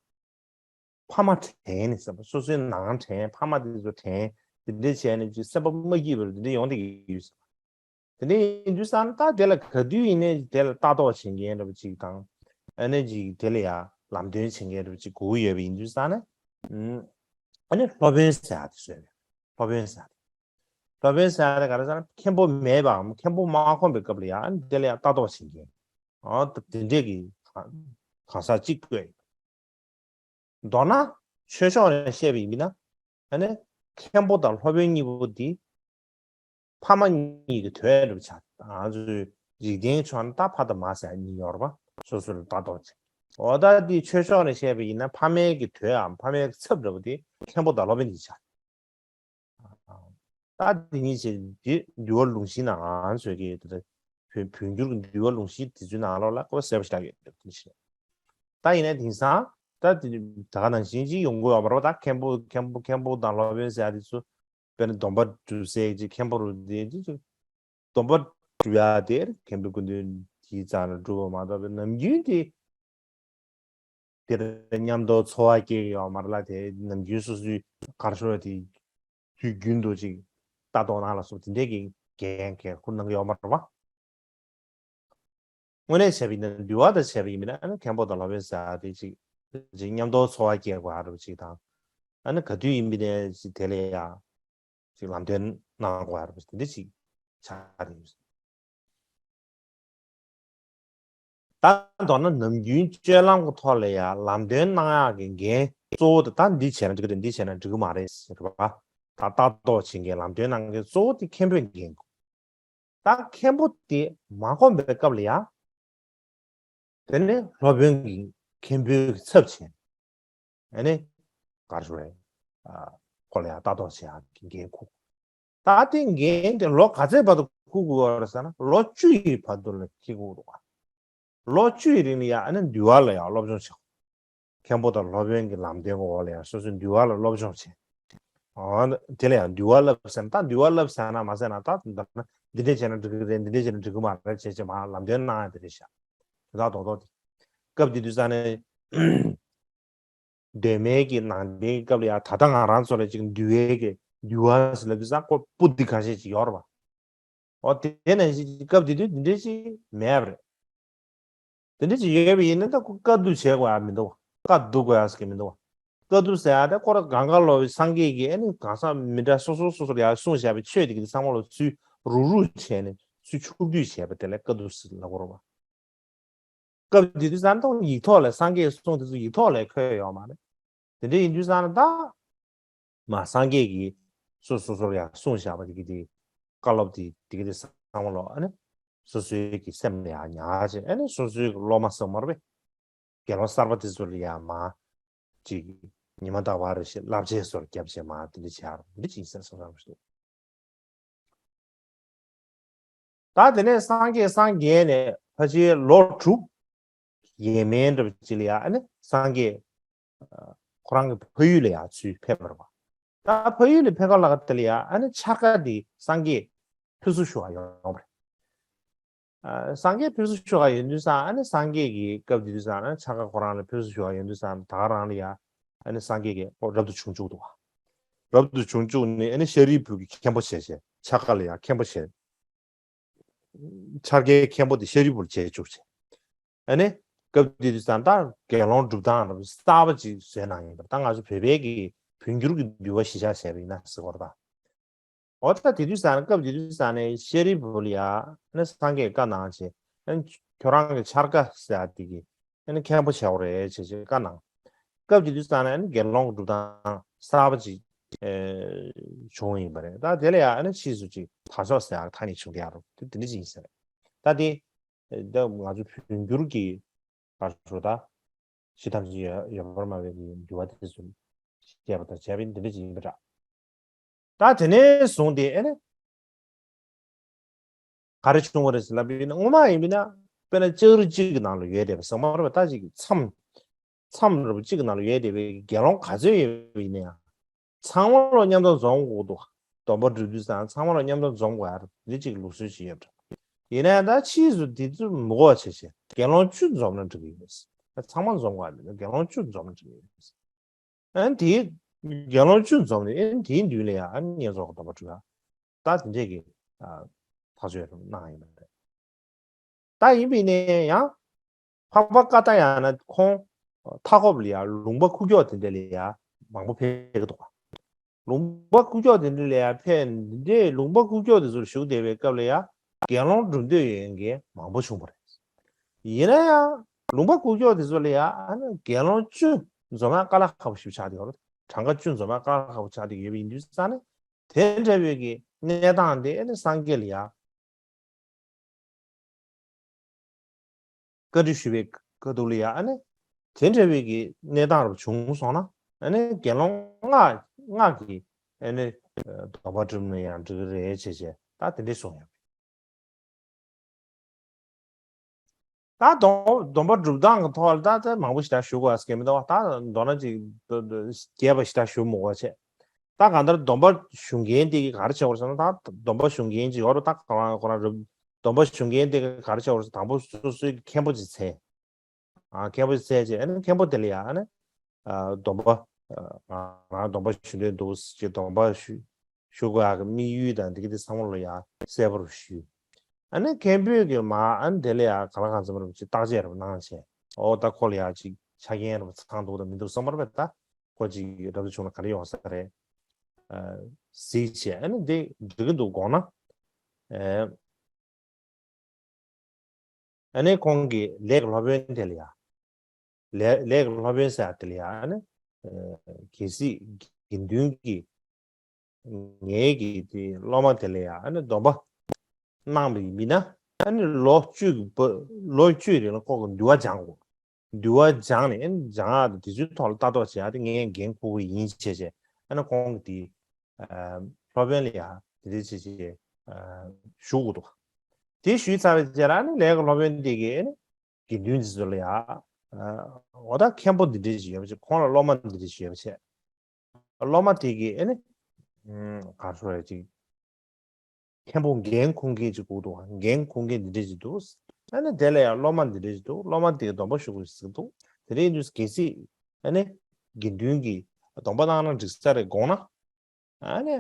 ཕ་མ་དྲན་ནས་བསམ་པ་སོ་སོའི་ནང་དྲན་ཕ་མ་དེ་ཚོ་དྲན་དེ་འདྲས་བྱས་ནས་ཅིག་སེམས་པ་མ་སྐྱིད་པ་རུ་དེ་འདྲས་ཡོང་བསྡད་ཀྱི་ཡོད་བསམ། དེ་འདྲ་ཡིན་དུས་ཙང་ད་དེ་ལ་ག་དུས་ཡིན་ནའི་དེ་ལ་ལྟ་རྟོག་བྱེད་མཁན་འདྲ་པོ་ཅིག་དང་། ཨ་ནི་ཅིག་དེ་ལ་ཡ་ལམ་སྟོན་བྱེད་མཁན་འདྲ་པོ་ཅིག་དགོས་ཀྱི་ཡོད་པ་ཡིན་དུས་ཙང་ནས། ཨ་ནི་སློབ་དཔོན་ཟེར་ཡག་དེ་བཟོས་པས། སློབ་དཔོན་ཟེར་ཡག་དེ། སློབ་དཔོན་ཟེར་ཡག་དེ་ག་རེ་ཟེར་ན་མཁན་པོ་མེད་པའམ་མཁན་པོ་མ་ཁོམ་པའི་སྐབས་ལ་ཡ་ཨ་ནི་དེ་ལ་ཡ་ལྟ་རྟོག་བྱེད་མཁན། ཨ་དེ་འདྲས་ཀྱི་གང་ཟག་ཅིག་དགོས། མདོར་ན་ཆོས་ཕྱོགས་ནས་བཤད་པ་ཡིན་ན་ཨ་ནི་མཁན་པོ་དང་སློབ་དཔོན་གཉིས་པོ་འདི་ཕ་མ་གཉིས་ཀྱི་དོན་འགྲུབ་ཆ་ང་ཚོའི་འཇིག་རྟེན་ཕྱོགས་ནས་ད་ཕ་དང་མ་ཟེར་གཉིས་ཡོད་རེད་པ། སོ་སོ་ལ་ལྟ་རྟོག་བྱེད། འོ་ད་འདི་ཆོས་ཕྱོགས་ནས་བཤད་པ་ཡིན་ན་ཕ་མའི་གི་དོནའམ་ཕ་མའི་གི་ཚབ་འདྲ་པོ་དེ་མཁན་པོ་དང་སློབ་དཔོན་གཉིས་ཆགས། ད་འདི་གཉིས་བྱས་འདི་འདུལ་བ་ལུང་གཞི་ནང་ང་ཚོས་ཀྱི་དེ་བོད་བོད་འགྱུར་གྱི་འདུལ་བ་ལུང་གཞི་དེ་ཚོའི་ནང་ལོགས་ལ་ཀོ་གསལ་པོ་ཞིག་ལྟ་ཡོད་དེ་ཞིག་ད་ཡིན་ན་དེང་སང་ད་དེ་ད་ག་ནང་བཞིན་ཅིག་ཡོང་གི་ཡོད་མ་རེད་པ། ད་མཁན་པོ་མཁན་པོ་མཁན་པོ་དང་སློབ་དཔོན་ཟེར་ཡ་དེ་ཚོ་དཔེར་ན་སྡོམ་པ་སྒྲུབ་སའི་ཅིག་མཁན་པོ་རུ་དེ་ཅིག་སྡོམ་པ་སྒྲུབ་ཡ་དེ་མཁན་པོའི་སྐུ་མདུན་དེའི་རྩ་ལ་སྒྲུབ་པ་མ་གཏོགས་པའི་ནམ་རྒྱུན་དེ། དེར་མཉམ་དུ་འཚོ་བ་སྐྱེལ་གྱི་ཡོད་མ་རེད་ལ་དེ་ནམ་རྒྱུན་སོ་སོའི་གར་ཤོར་དེ་དུས་རྒྱུན་དུ་ཅིག་ལྟ་རྟོག་གནང་ལ་སོགས་དེ་འདྲས་ཀྱི་འགན་འཁྱེར་ཁུར་གནང་གི་ཡོད་མ་རེད་པ། དངོས་གནས་བྱས་པ་ཡིན་ན་འདུལ་བ་དང་བྱས་པ་ཡིན་ན་ཨ་ནི་མཁན་པོ་དང་སློབ་དཔོན་ཟེར་ཡ་དེ་ཅིག་ཅིག་མཉམ་དུ་འཚོ་བ་སྐྱེལ་དགོས་ཡ་རེད་ཅིག་དང་། ཨ་ནི་ག་དུས་ཡིན་པ་ནས་ཅིག་དེ་ལ་ཡ་ཅིག་ལམ་སྟོན་གནང་དགོས་ཡ་རེད་དེ་འདྲས་ཅིག་ཆགས་རེད། ད་མདོར་ན་ནམ་རྒྱུན་སྤྱོད་ལམ་གྱི་ཐོག་ལ་ཡང་ལམ་སྟོན་གནང་ཡག་གི་འགན་གཙོ་བོ་དེ་ད་འདི་བྱས་ན་འགྲིག་གི་རེད། འདི་བྱས་ན་འགྲིག་གི་མ་རེད་ཟེར་བ། ད་ལྟ་རྟོག་བྱེད་མཁན་ལམ་སྟོན་གནང་མཁན་གཙོ་བོ་དེ་མཁན་པོའི་འགན་དགོས། ད་མཁན་པོ་དེ་མ་ཁོམ་པའི་སྐབས་ལ་ཡང་དེ་ནི་སློབ་དཔོན་གྱི་མཁན་པོའི་ཚབ་བྱས། ཨ་ནི་གར་ཞུ་རེད། ཁོ་ལ་ཡང་ལྟ་རྟོག་བྱེད་ཡག་གི་འགན་འཁུར། ད་ལྟའི་འགན་དེ་ལོ་ག་ཚད་བར་དུ་འཁུར་དགོས་པ་རེད་ཟེར་ན་ལོ་བཅུ་ཡི་བར་དུ་ལ་འཁྱེར་དགོས་འདུག་ལོ་བཅུ་ཡི་རིང་ལ་ཡང་ཨ་ནི་འདུལ་བ་ལ་ཡང་སློབ་སྦྱོང་བྱེད་དགོས། མཁན་པོ་དང་སློབ་དཔོན་གྱི་ལམ་སྟོན་གྱི་འོག་ལ་ཡང་སོ་སོའི་འདུལ་བ་ལ་སློབ་སྦྱོང་བྱེད། ཨ་ནི་དེ་ལ་ཡང་འདུལ་བ་བསླབ་ཟེར་ན་ད་འདུལ་བ་བསླབ་ཟེར་ན་མ་ཟེར་ན་ད་འདི་འདྲ་བྱས་ན་འགྲིག་གི་རེད། འདི་འདྲ་བྱས་ན་འགྲིག་གི་མ་རེད་བྱས་བྱས་མ་ལམ་སྟོན་གནང་ཡ་དེ་རེད་ཤག་དོན་དག་རྡོག་རྡོག་དེ། སྐབས་དེ་དུས་ཙང་ནས། གདོད་མའི་གི་ནང་བསྟན་སྐབས་ལ་ཡང་ད་ལྟ་ང་རང་ཚོ་ལ་ཅིག་འདུལ་བའི་གི་འདུལ་བ་ཟེར་ལབ་དུས་ཙང་ཁོ་པོ་ཏི་ཁ་ཤས་ཅིག་ཡོད་རེད་པ། འོ་དེ་ནང་བཞིན་སྐབས་དེ་དུས་འདི་འདྲས་ཅིག་མེད་པ་རེད། དེ་འདྲས་ཅིག་ཡོད་པ་ཡིན་ན་ད་ཁོ་བཀའ་བསྡུ་བྱེད་དགོས་ཡ་མི་འདུག་བ། བཀའ་བསྡུ་དགོས་ཡ་ཟེར་གི་མི་འདུག་བ། བཀའ་བསྡུ་ཟེར་ཡ་ད་ཁོ་ར་གང་ག་ལོ་བའི་སངས་རྒྱས་ཀྱི་ཨ་ནི་གང་ཟག་མི་འདྲ་སོ་སོ་སོ་སོར་ཡ་གསུངས་བཞག་པའི་ཆོས་དེ་གི་ཚང་མ་ལ་ཚུར་རུག་རུག་བྱས་ནས་ཚུར་ཕྱོགས་བསྡུས་བྱས་པ་དེ་ལ་བཀའ་བསྡུ་ཟེར་ལབ་དགོས་རེད་བ། སྐབས་དེ་དུས་ཙང་ད་ཡིག་ཐོག་ལ་སངས་རྒྱས་གསུང་དེ་ཚོ་ཡིག་ཐོག་ལ་འཁོད་ཡོད་མ་རེད། དེ་འདྲ་ཡིན་དུས་ཙང་ད་མ་སངས་རྒྱས་ཀྱིས་སོ་སོ་སོར་ཡང་གསུངས་བཞག་པ་དེ་གི་དེ་བཀའ་སློབ་དེ་དེ་གི་དེ་ཚང་མ་ལོ་ཨ་ནི་སོ་སོའི་གི་སེམས་ལ་ཡང་ཉར་བྱས་ཨ་ནི་སོ་སོའི་གི་སློབ་མ་ཟེར་མ་རེད་པས། དགེ་སློང་གསར་པ་དེ་ཚོ་ལ་ཡང་མ་ཅིག་ཉི་མ་ཟླ་བ་རེ་བཞིན་བསླབ་བྱའི་སོར་བརྒྱབ་བྱས་མ་དེ་འདྲ་བྱས་ཨ་རོ་འདི་ཅིག་ཡིན་ཟེར་སོང་ཙང་ཞུ། ད་དེ་ནས་སངས་རྒྱས་སངས་རྒྱས་ནས་ ཕལ་ཆེར་ལོ་དྲུག་ཡས་མས་འདྲ་པོ་ཅིག་ལ་ཡ་ཨ་ནི་སངས་རྒྱས་ཁོ་རང་གི་ཕ་ཡུལ་ལ་ཡ་ཚུར་ཕེབས་པ་རེད་པ། ད་ཕ་ཡུལ་ལ་ཕེབས་ཁ་ལ་ཁ་དེ་ལ་ཡ་ཨ་ནི་འཆར་ཀ་དེ་སངས་རྒྱས་ཕེབས་བསུ་ཞུ་བ་ཡོང་བ་རེད། ཨ། སངས་རྒྱས་ཕེབས་བསུ་ཞུ་བ་ཡོང་དུས་ཙང་ཨ་ནི་སངས་རྒྱས་ཀྱི་སྐབས་དེ་དུས་ཙང་ཨ་ནི་འཆར་ཀ་ཁོ་རང་ལ་ཕེབས་བསུ་ཞུ་བ་ཡོང་དུས་ཙང་ད་ག་རང་ལ་ཡ་ཨ་ནི་སངས་རྒྱས་ཀྱི་རབ་ཏུ་བྱུང་བཅུག་འདུག་པ། རབ་ཏུ་བྱུང་བཅུག་ནས་ཨ་ནི་ཤཱ་རིའི་བུ་གི་མཁན་པོ་བྱས་བྱས་འཆར་ཀ་ལ་ཡ་མཁན་པོ་བྱས། འཆར་ཀའི་མཁན་པོ་དེ་ཤཱ་རིའི་བུར་བྱས་བཅུག་བྱས། ཨ་ནི་སྐབས་དེ་དུས་ཙང་ད་དགེ་སློང་སྒྲུབ་སྟངས་རབ་གསར་པ་ཅིག་བཟོས་གནང་ཡིན་པ། ད་ང་ཚོ་བོད་པའི་གི་བོད་འགྱུར་གྱི་འདུལ་བ་གཞི་བཞག་བྱས་པ་ཡིན་ན་ཟེར་བ་རེད་ད། འོ་ད་དེ་དུས་ཙང་ནས་སྐབས་དེ་དུས་ཙང་ནས་ཤཱ་རིའི་བུ་ལ་ཡ་ནི་སངས་རྒྱས་བཀའ་གནང་བྱས། ཨ་ནི་ཁྱོད་རང་གི་འཆར་ཀ་ཟེར་ཡ་དེ་གི་ཨ་ནི་མཁན་པོ་བྱ་དགོས་རེད་བྱས་བྱས་བཀའ་གནང་། སྐབས་དེ་དུས་ཙང་ནས་ཨ་ནི་དགེ་སློང་གི་སྒྲུབ་སྟངས་གསར་པ་ཅིག་ཨེ་བྱུང་ཡིན་པ་རེད། ད་དེ་ལ་ཡ་ཨ་ནི་ཕྱིས་སུ་ཅིག་དར་ལྕོག་ཟེར་ཡ་ཐ་སྙད་བྱུང་བསྡད་ཡ་རེད། དེ་དེ་འདྲ་ཅིག་ཡིན་ས་རེད། ད་དེ་ད་ང་ཚོ་བོད་འགྱུར་གྱི་ག་རེ་ཞུ་ད། ཤི་ཐམས་ཅད་ཡོད་ཡོད་པར་སྨྲ་བའི་གི་འདུལ་བ་དེ་ཚོ་བཤད་པ་དང་བྱས་པ་འདི་འདྲ་ཅིག་ཡིན་པ་འདྲ། ད་དེ་ནས་བཟུང་སྟེ་ཨེ་ནི་ག་རེ་བྱུང་བ་རེད་ཟེར་ལབ་པ་ཡིན་ན། སྔོན་མ་ཡིན་པ་ཡིན་ན་དཔེར་ན་ལྕགས་རི་གཅིག་གི་ནང་ལ་ཡོད་བསྡད་པ་ཟེར་མ་རེད་པ། ད་ཅིག་མཚམས་མཚམས་རེ་བ་གཅིག་གི་ནང་ལ་ཡོད་བསྡད་པའི་དགེ་སློང་ག་ཚོད་ཡོད་པ་ཡིན་ན་ཡང་། ཚང་མ་ལ་མཉམ་དུ་འཛོམས་དགོས་འདུག་སྡོམ་པ་སྒྲུབ་དུས་ཙང་ཚང་མ་ལ་མཉམ་དུ་འཛོམས་དགོས་ཡ་རེད། འདི་གཅིག་ལུགས་སྲོལ་ཞིག་ཡོད་རེད། ཡིན་ན་ཡང་ད་ཕྱིས་སུ་འདི་ཚོ་མི་དགོས་པ་བྱས་བྱས་དགེ་སློང་བཅུ་འཛོམས་ན་འགྲིག་གི་ཡོད་རེད། ཚང་མ་འཛོམས་དགོས་ཡ་མེད་ན་དགེ་སློང་བཅུ་འཛོམས་ན་འགྲིག་གི་ཡོད་རེད། ཨ་ནི་དེའི་དགེ་སློང་བཅུ་འཛོམས་ནས་ཨ་ནི་དེའི་མདུན་ལ་ཡ་ཨ་ནི་བསྙེན་རྫོགས་ཀྱི་སྡོམ་པ་སྒྲུབ་ཡ། ད་དེ་འདྲས་ཀྱི་ཐག་གཅོད་གནང་ཡིན་པ་རེད། ད་ཡིན་པས་ན་ཡང་འཕགས་པ་ཀ་ཏ་ཡ་ན་ཁོང་མཐའ་འཁོབ་ལ་ཡང་ལུང་པ་ཁུག་ཀྱོག་དེ་འདྲ་ལ་ཡང་མང་པོ་ཕེབས་ཀྱི་འདུག་ལུང་པ་ཁུག་ཀྱོག་དེ་འདྲ་ལ་ཡང་ཕེབས། འདི་འདྲའི་ལུང་པ་ཁུག་ཀྱོག་དེ་ཚོར་བཞུགས་བསྡད་པའི་སྐབས་ལ་ཡང་དགེ་སློང་སྒྲུབ་འདོད་ཡོད་མཁན་མང་པོ་བྱུང་བ་རེད། ཡིན་ན་ཡང་ལུང་པ་ཁུག་ཀྱོག་དེ་ཚོ་ལ་ཡང་ཨ་ནི་དགེ་སློང་བཅུ་འཛོམས་ཡ་དཀའ་ལས་ཁག་པོ་ཞིག་ཆགས་བསྡད་ཡོད་རེད། གྲངས་ཀ་བཅུ་འཛོམས་ཡ་དཀའ་ལས་ཁག་པོ་ཆགས་བསྡད་ཡོད་པ་ཡིན་དུས་ཙང་ནས། དེ་འདྲ་བའི་གི་གནས་སྟངས་དེ་ཨ་ནི་སངས་རྒྱས་ལ་ཡ་བཀའ་འདྲི་ཞུས་པའི་ཁ་ཐུག་ལ་ཡ་ཨ་ནི་དེ་འདྲ་བའི་གི་གནས་སྟངས་རུ་བྱུང་སོང་ན་ཨ་ནི་དགེ་སློང་ལྔ་ལྔ་གི་ཨ་ནི་སྡོམ་པ་སྒྲུབ་ན་ཡང་འགྲིག་གི་རེད་བྱས་བྱས་ད་དེ་འདྲས་གསུངས་ཡོད། ད་སྡོམ་སྡོམ་པ་སྒྲུབ་སྟངས་ཀྱི་ཐོག་ལ་ད་ད་མང་པོ་ཞེ་དྲག་ཞུ་དགོས་ཀྱི་མི་འདུག་ད་མདོར་ན་ཅིག་རྒྱས་པ་ཞེ་དྲག་ཞུ་མི་དགོས་བྱས། ད་གང་ལྟར་སྡོམ་པ་ཞུ་མཁན་དེ་གིས་ག་རེ་བྱེད་དགོས་ཟེར་ན། ད་སྡོམ་པ་ཞུ་མཁན་ཅིག་ཡོད་རེད། ད་ཁོ་རང་ཁོ་རང་རུ་སྡོམ་པ་ཞུ་མཁན་དེ་གིས་ག་རེ་བྱེད་དགོས་ཟེར། དང་པོ་སོ་སོའི་མཁན་པོ་ཅིག་འཚོལ། ཨ། མཁན་པོ་ཅིག་འཚོལ་བྱས་ཨ་ནི་མཁན་པོ་དེ་ལ་ཡ་ཨ་ནི་ཨ་སྡོམ་པ་ཨ་ང་རང་སྡོམ་པ་ཞུ་འདོད་འདུག་ཅེས་སྡོམ་པ་ཞུ་ཞུ་དགོས་ཡག་གི་དམིགས་ཡུལ་དང་འདི་ག་དེ་ཚང་མ་ལ་ཡ་གསལ་པོ་རུ་ཞུས། ཨ་ནི་མཁན་པོས་ཀྱི་མ་ཨ་ནི་དེ་ལ་ཡ་གང་ལ་གང་འཚམ་རུ་ཅིག་བརྟག་དཔྱད་རུ་གནང་བྱས། ཨོ་ད་ཁོ་ལ་ཡ་ཅིག་ཆ་རྐྱེན་རུ་ཚང་འདུག་དང་མི་འདུག་བསམ་པ་རེད་པས། ད་ཁོ་ཅིག་རབ་ཏུ་བྱུང་ན་ག་རེ་ཡོང་ས་རེད། ཨ་གཟིགས་བྱས་ཨ་ནི་འདི་འགྲིག་གི་འདུག་དགོངས་ན། ཨེ། ཨ་ནི་ཁོང་གིས་ལས་ཀྱི་སློབ་དཔོན་དེ་ལ་ཡ། ལས་ལས་ཀྱི་སློབ་དཔོན་ཟེར་དེ་ལ་ཡ་ཨ་ནི། ཨ་གལ་སྲིད་དགེ་འདུན་གྱིས་ངའི་གི་དེ་སློབ་མ་དེ་ལ་ཡ་ཨ་ནི་སྡོམ་པ་གནང་བ་ཡིན་ན་ཨ་ནི་ལོ་བཅུ་གི་བ་ལོ་བཅུའི་རིང་ལ་ཁོ་གི་འདུལ་བ་སྦྱང་དགོས། འདུལ་བ་སྦྱངས་ནས་ཨ་ནི་སྦྱང་ཡག་དང་དེ་ཚོའི་ཐོག་ལ་ལྟ་རྟོག་བྱེད་ཡག་དེ་ངས་འགན་འཁུར་གི་ཡིན་བྱས་བྱས་ཨ་ནི་ཁོང་གིས་དེ་ཨ་སློབ་དཔོན་ལ་ཡ་དེ་འདྲ་བྱས་བྱས་ཨ་ཞུ་དགོས་འདུག་དེ་ཞུས་ཚར་བའི་རྗེས་ལ་ཨ་ནི་ལས་ཀྱི་སློབ་དཔོན་དེ་གིས་ཨ་ནི་དགེ་འདུན་དེ་ཚོ་ལ་ཡ་ཨ་འོ་ད་མཁན་པོ་འདི་འདྲ་ཞིག་ཡོད་པ་བྱས། ཁོང་ལ་སློབ་མ་འདི་འདྲ་ཞིག་ཡོད་པ་བྱས། སློབ་མ་དེ་གིས་ཨ་ནི་ཨ་ག་རེ་ཞུ་དགོས་རེད། ཅིག་མཁན་པོ་འགན་འཁུར་མཁན་ཅིག་དགོས་འདུག་འགན་འཁུར་མཁན་འདི་འདྲ་ཅིག་འདུག་ཨ་ནི་དེ་ལ་ཡང་སློབ་མ་འདི་འདྲ་ཅིག་འདུག་སློབ་མ་དེ་གིས་སྡོམ་པ་ཞུ་དགོས་ཟེར་གྱི་འདུག་དེ་འདྲ་ཡིན་དུས་གལ་སྲིད་ཨ་ནི་དགེ་འདུན་གྱིས་སྡོམ་པ་གནང་ན་འགྲིག་ས་རེད་དགོངས་ན། ཨ་ནི་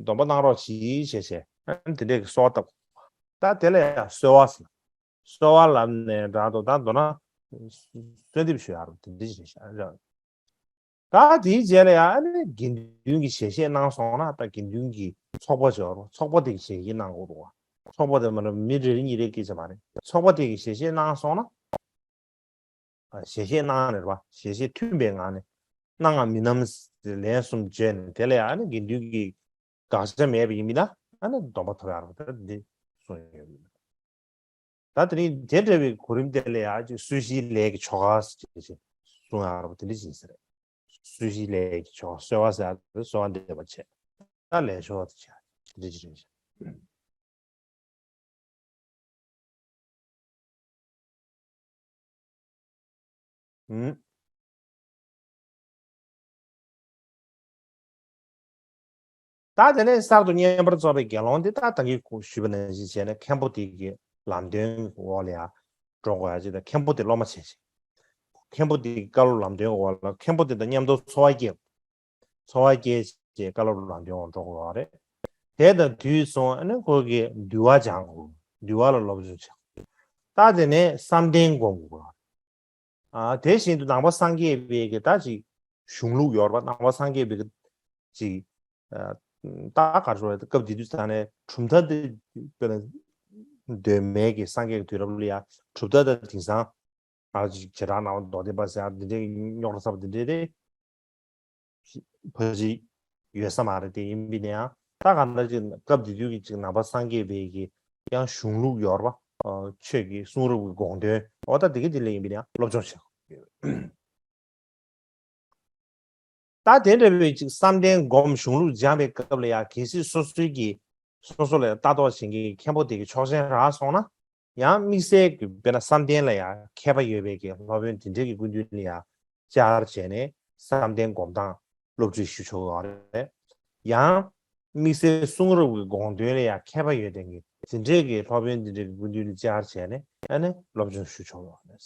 སྡོམ་པ་གནང་རོགས་གྱིས་ཞེས་བྱས་ཨ་ནི་དེ་འདྲས་ཀྱི་གསོལ་བ་བཏབ། ད་དེ་ལ་ཡང་གསོལ་བ་ཟེར། གསོལ་བ་ལབ་ནས་འདྲ་འདུག་ད་མདོར་ན་གསོལ་འདེབས་ཞུ་ཡག་རེད། དེ་འདྲ་ཞིག་རེད་ཤག་ད་དེའི་རྗེས་ལ་ཡང་ཨ་ནི་དགེ་འདུན་གྱིས་ཞལ་བཞེས་གནང་སོང་ན་ད་དགེ་འདུན་གྱི་ཚོགས་པ་ཅིག་ཡོད་རེད། ཚོགས་པ་དེ་གིས་ཞལ་བཞེས་གནང་དགོས་འདུག་བ། ཚོགས་པ་དེ་མ་ནི་མི་རེ་རེ་གཉིས་རེ་སྐད་ཆ་མ་རེད། ཚོགས་པ་དེ་གིས་ཞལ་བཞེས་གནང་སོང་ན། ཞལ་བཞེས་གནང་ནས་རེད་པ། ཞལ་བཞེས་མཐུན་པའི་ངང་ནས་གནང་ངམ་མིན་ནམ་ལན་གསུམ་བརྗོད་ནས་དེ་ལ་ཡང་ཨ་ནི་དགེ་འདུན་གྱི་དགག་བྱ་མེད་པ་ཡིན་མིན་ན་ཨ་ནི་སྡོམ་པ་ཐོབ་ཡག་རེད་པ། ད་འདི་གསུངས་ཡོད། ད་དེ་རིང་དེ་འདྲ་བའི་གོ་རིམ་དེ་ལ་ཡང་ཅིག་གསོལ་ཞིའི་ལས་ཀྱི་ཆོ་ག་ཟེར་ཅིག་གསུང་ཡག་རེད་པ། དེ་འདྲ་ཅིག་ཡིན་ས་རེད། གསོལ་ཞིའི་ལས་ཀྱི་ཆོ་ག་གསོལ་བ་ཟེར་ཡག་དེ་གསོལ་བ་འདེབས་པ་བྱས། ད་ལས་ཆོ་ག་དེ་བྱས་དེ་འདྲ་ཅིག་རེད་ཤག་ཨུམ། ད་དེ་ནས་གསར་དུ་བསྙེན་པར་རྫོགས་པའི་དགེ་སློང་དེ་ད་ད་གིན་ཞུས་པ་ནང་བཞིན་བྱས་ནས་མཁན་པོ་དེ་གི་ལམ་སྟོན་འོག་ལ་ཡང་འགྲོ་དགོས་ཡ་ཅིག་དང་། མཁན་པོ་དེ་སློབ་མ་བྱས་ཤིང་། མཁན་པོ་དེ་གི་བཀའ་སློབ་ལམ་སྟོན་འོག་ལ་མཁན་པོ་དེ་དང་མཉམ་དུ་འཚོ་བ་སྐྱེལ། འཚོ་བ་སྐྱེལ་བྱས་བཀའ་སློབ་ལམ་སྟོན་འོག་འགྲོ་དགོས་པ་རེད། དེ་དང་དུས་མཚུངས་ཨ་ནི་ཁོ་གི་འདུལ་བ་སྦྱང་དགོས། འདུལ་བ་ལ་སློབ་སྦྱོང་བྱེད་དགོས། ད་དེ་ནས་བསམ་གཏན་སྒོམ་དགོས། ཨ། དེ་བཞིན་དུ་ནང་པ་སངས་རྒྱས་པའི་གི་ད་ཅིག་གཞུང་ལུགས་ཡོད་རེད་པ། ནང་པ་སངས་རྒྱས་པའི་གི་ཅིག་ཨ། ད་ག་རེ་ཟེར་དགོས་རེད། སྐབས་དེ་དུས་ཙང་ནས་གྲུབ་མཐའ་དེ་དཔེར་ན་གདོད་མའི་གི་སངས་རྒྱས་ཀྱི་དུས་རབས་ལ་ཡ་གྲུབ་མཐའ་དེ་དེང་སང་ཨ་ཅིག་བྱེ་བྲག་སྣང་བ་མདོ་སྡེ་པ་ཟེར་ཡ་འདི་འདྲའི་རྙོག་དྲ་ཚ་པོ་འདི་འདྲའི་དེ་ཕལ་ཆེར་ཡོད་ས་མ་རེད། དེ་ཡིན་པ་ཡིན་ན་ཡང་ད་གང་ལྟར་ཅིག་སྐབས་དེ་དུས་ཀྱི་ཅིག་ནང་པ་སངས་རྒྱས་པའི་གི་ཡང་གཞུང་ལུགས་ཡོད་རེད་པ། ཨ། ཆོས་ཀྱི་གསུང་རབ་ཀྱི་དགོངས་དོན་འོ་ད་དེ་གི་དེ་ལ་ཡིན་པ་ཡིན་ན་ཡང་སློབ་སྦྱོང་བྱེད་དགོས། ད་དེ་འདྲ་བའི་ཅིག་བསམ་གཏན་སྒོམ་གཞུང་ལུགས་སྦྱངས་པའི་སྐབས་ལ་ཡང་གལ་སྲིད་སོ་སོའི་གི་སོ་སོ་ལ་ལྟ་རྟོག་བྱེད་མཁན་གྱི་མཁན་པོ་དེ་གི་ཆོག་མཆན་རག་སོང་ན། ཡང་དམིགས་བསལ་གྱི་དཔེར་ན་བསམ་གཏན་ལ་ཡང་མཁས་པ་ཡོད་པའི་གི་སློབ་དཔོན་དེ་འདྲའི་གི་སྐུ་མདུན་ལ་ཡང་བཅར་བྱས་ནས་བསམ་གཏན་སྒོམ་སྟངས་སློབ་ཁྲིད་ཞུ་ཆོག་གི་རེད། ཡང་དམིགས་བསལ་གསུང་རབ་ཀྱི་དགོངས་དོན་ལ་ཡང་མཁས་པ་ཡོད་པའི་གི་དེ་འདྲའི་གི་སློབ་དཔོན་དེ་འདྲའི་གི་སྐུ་མདུན་ལ་བཅར་བྱས་ནས་ཨ་ནི་སློབ་སྦྱོང་ཞུ་ཆོག་གི་རེད།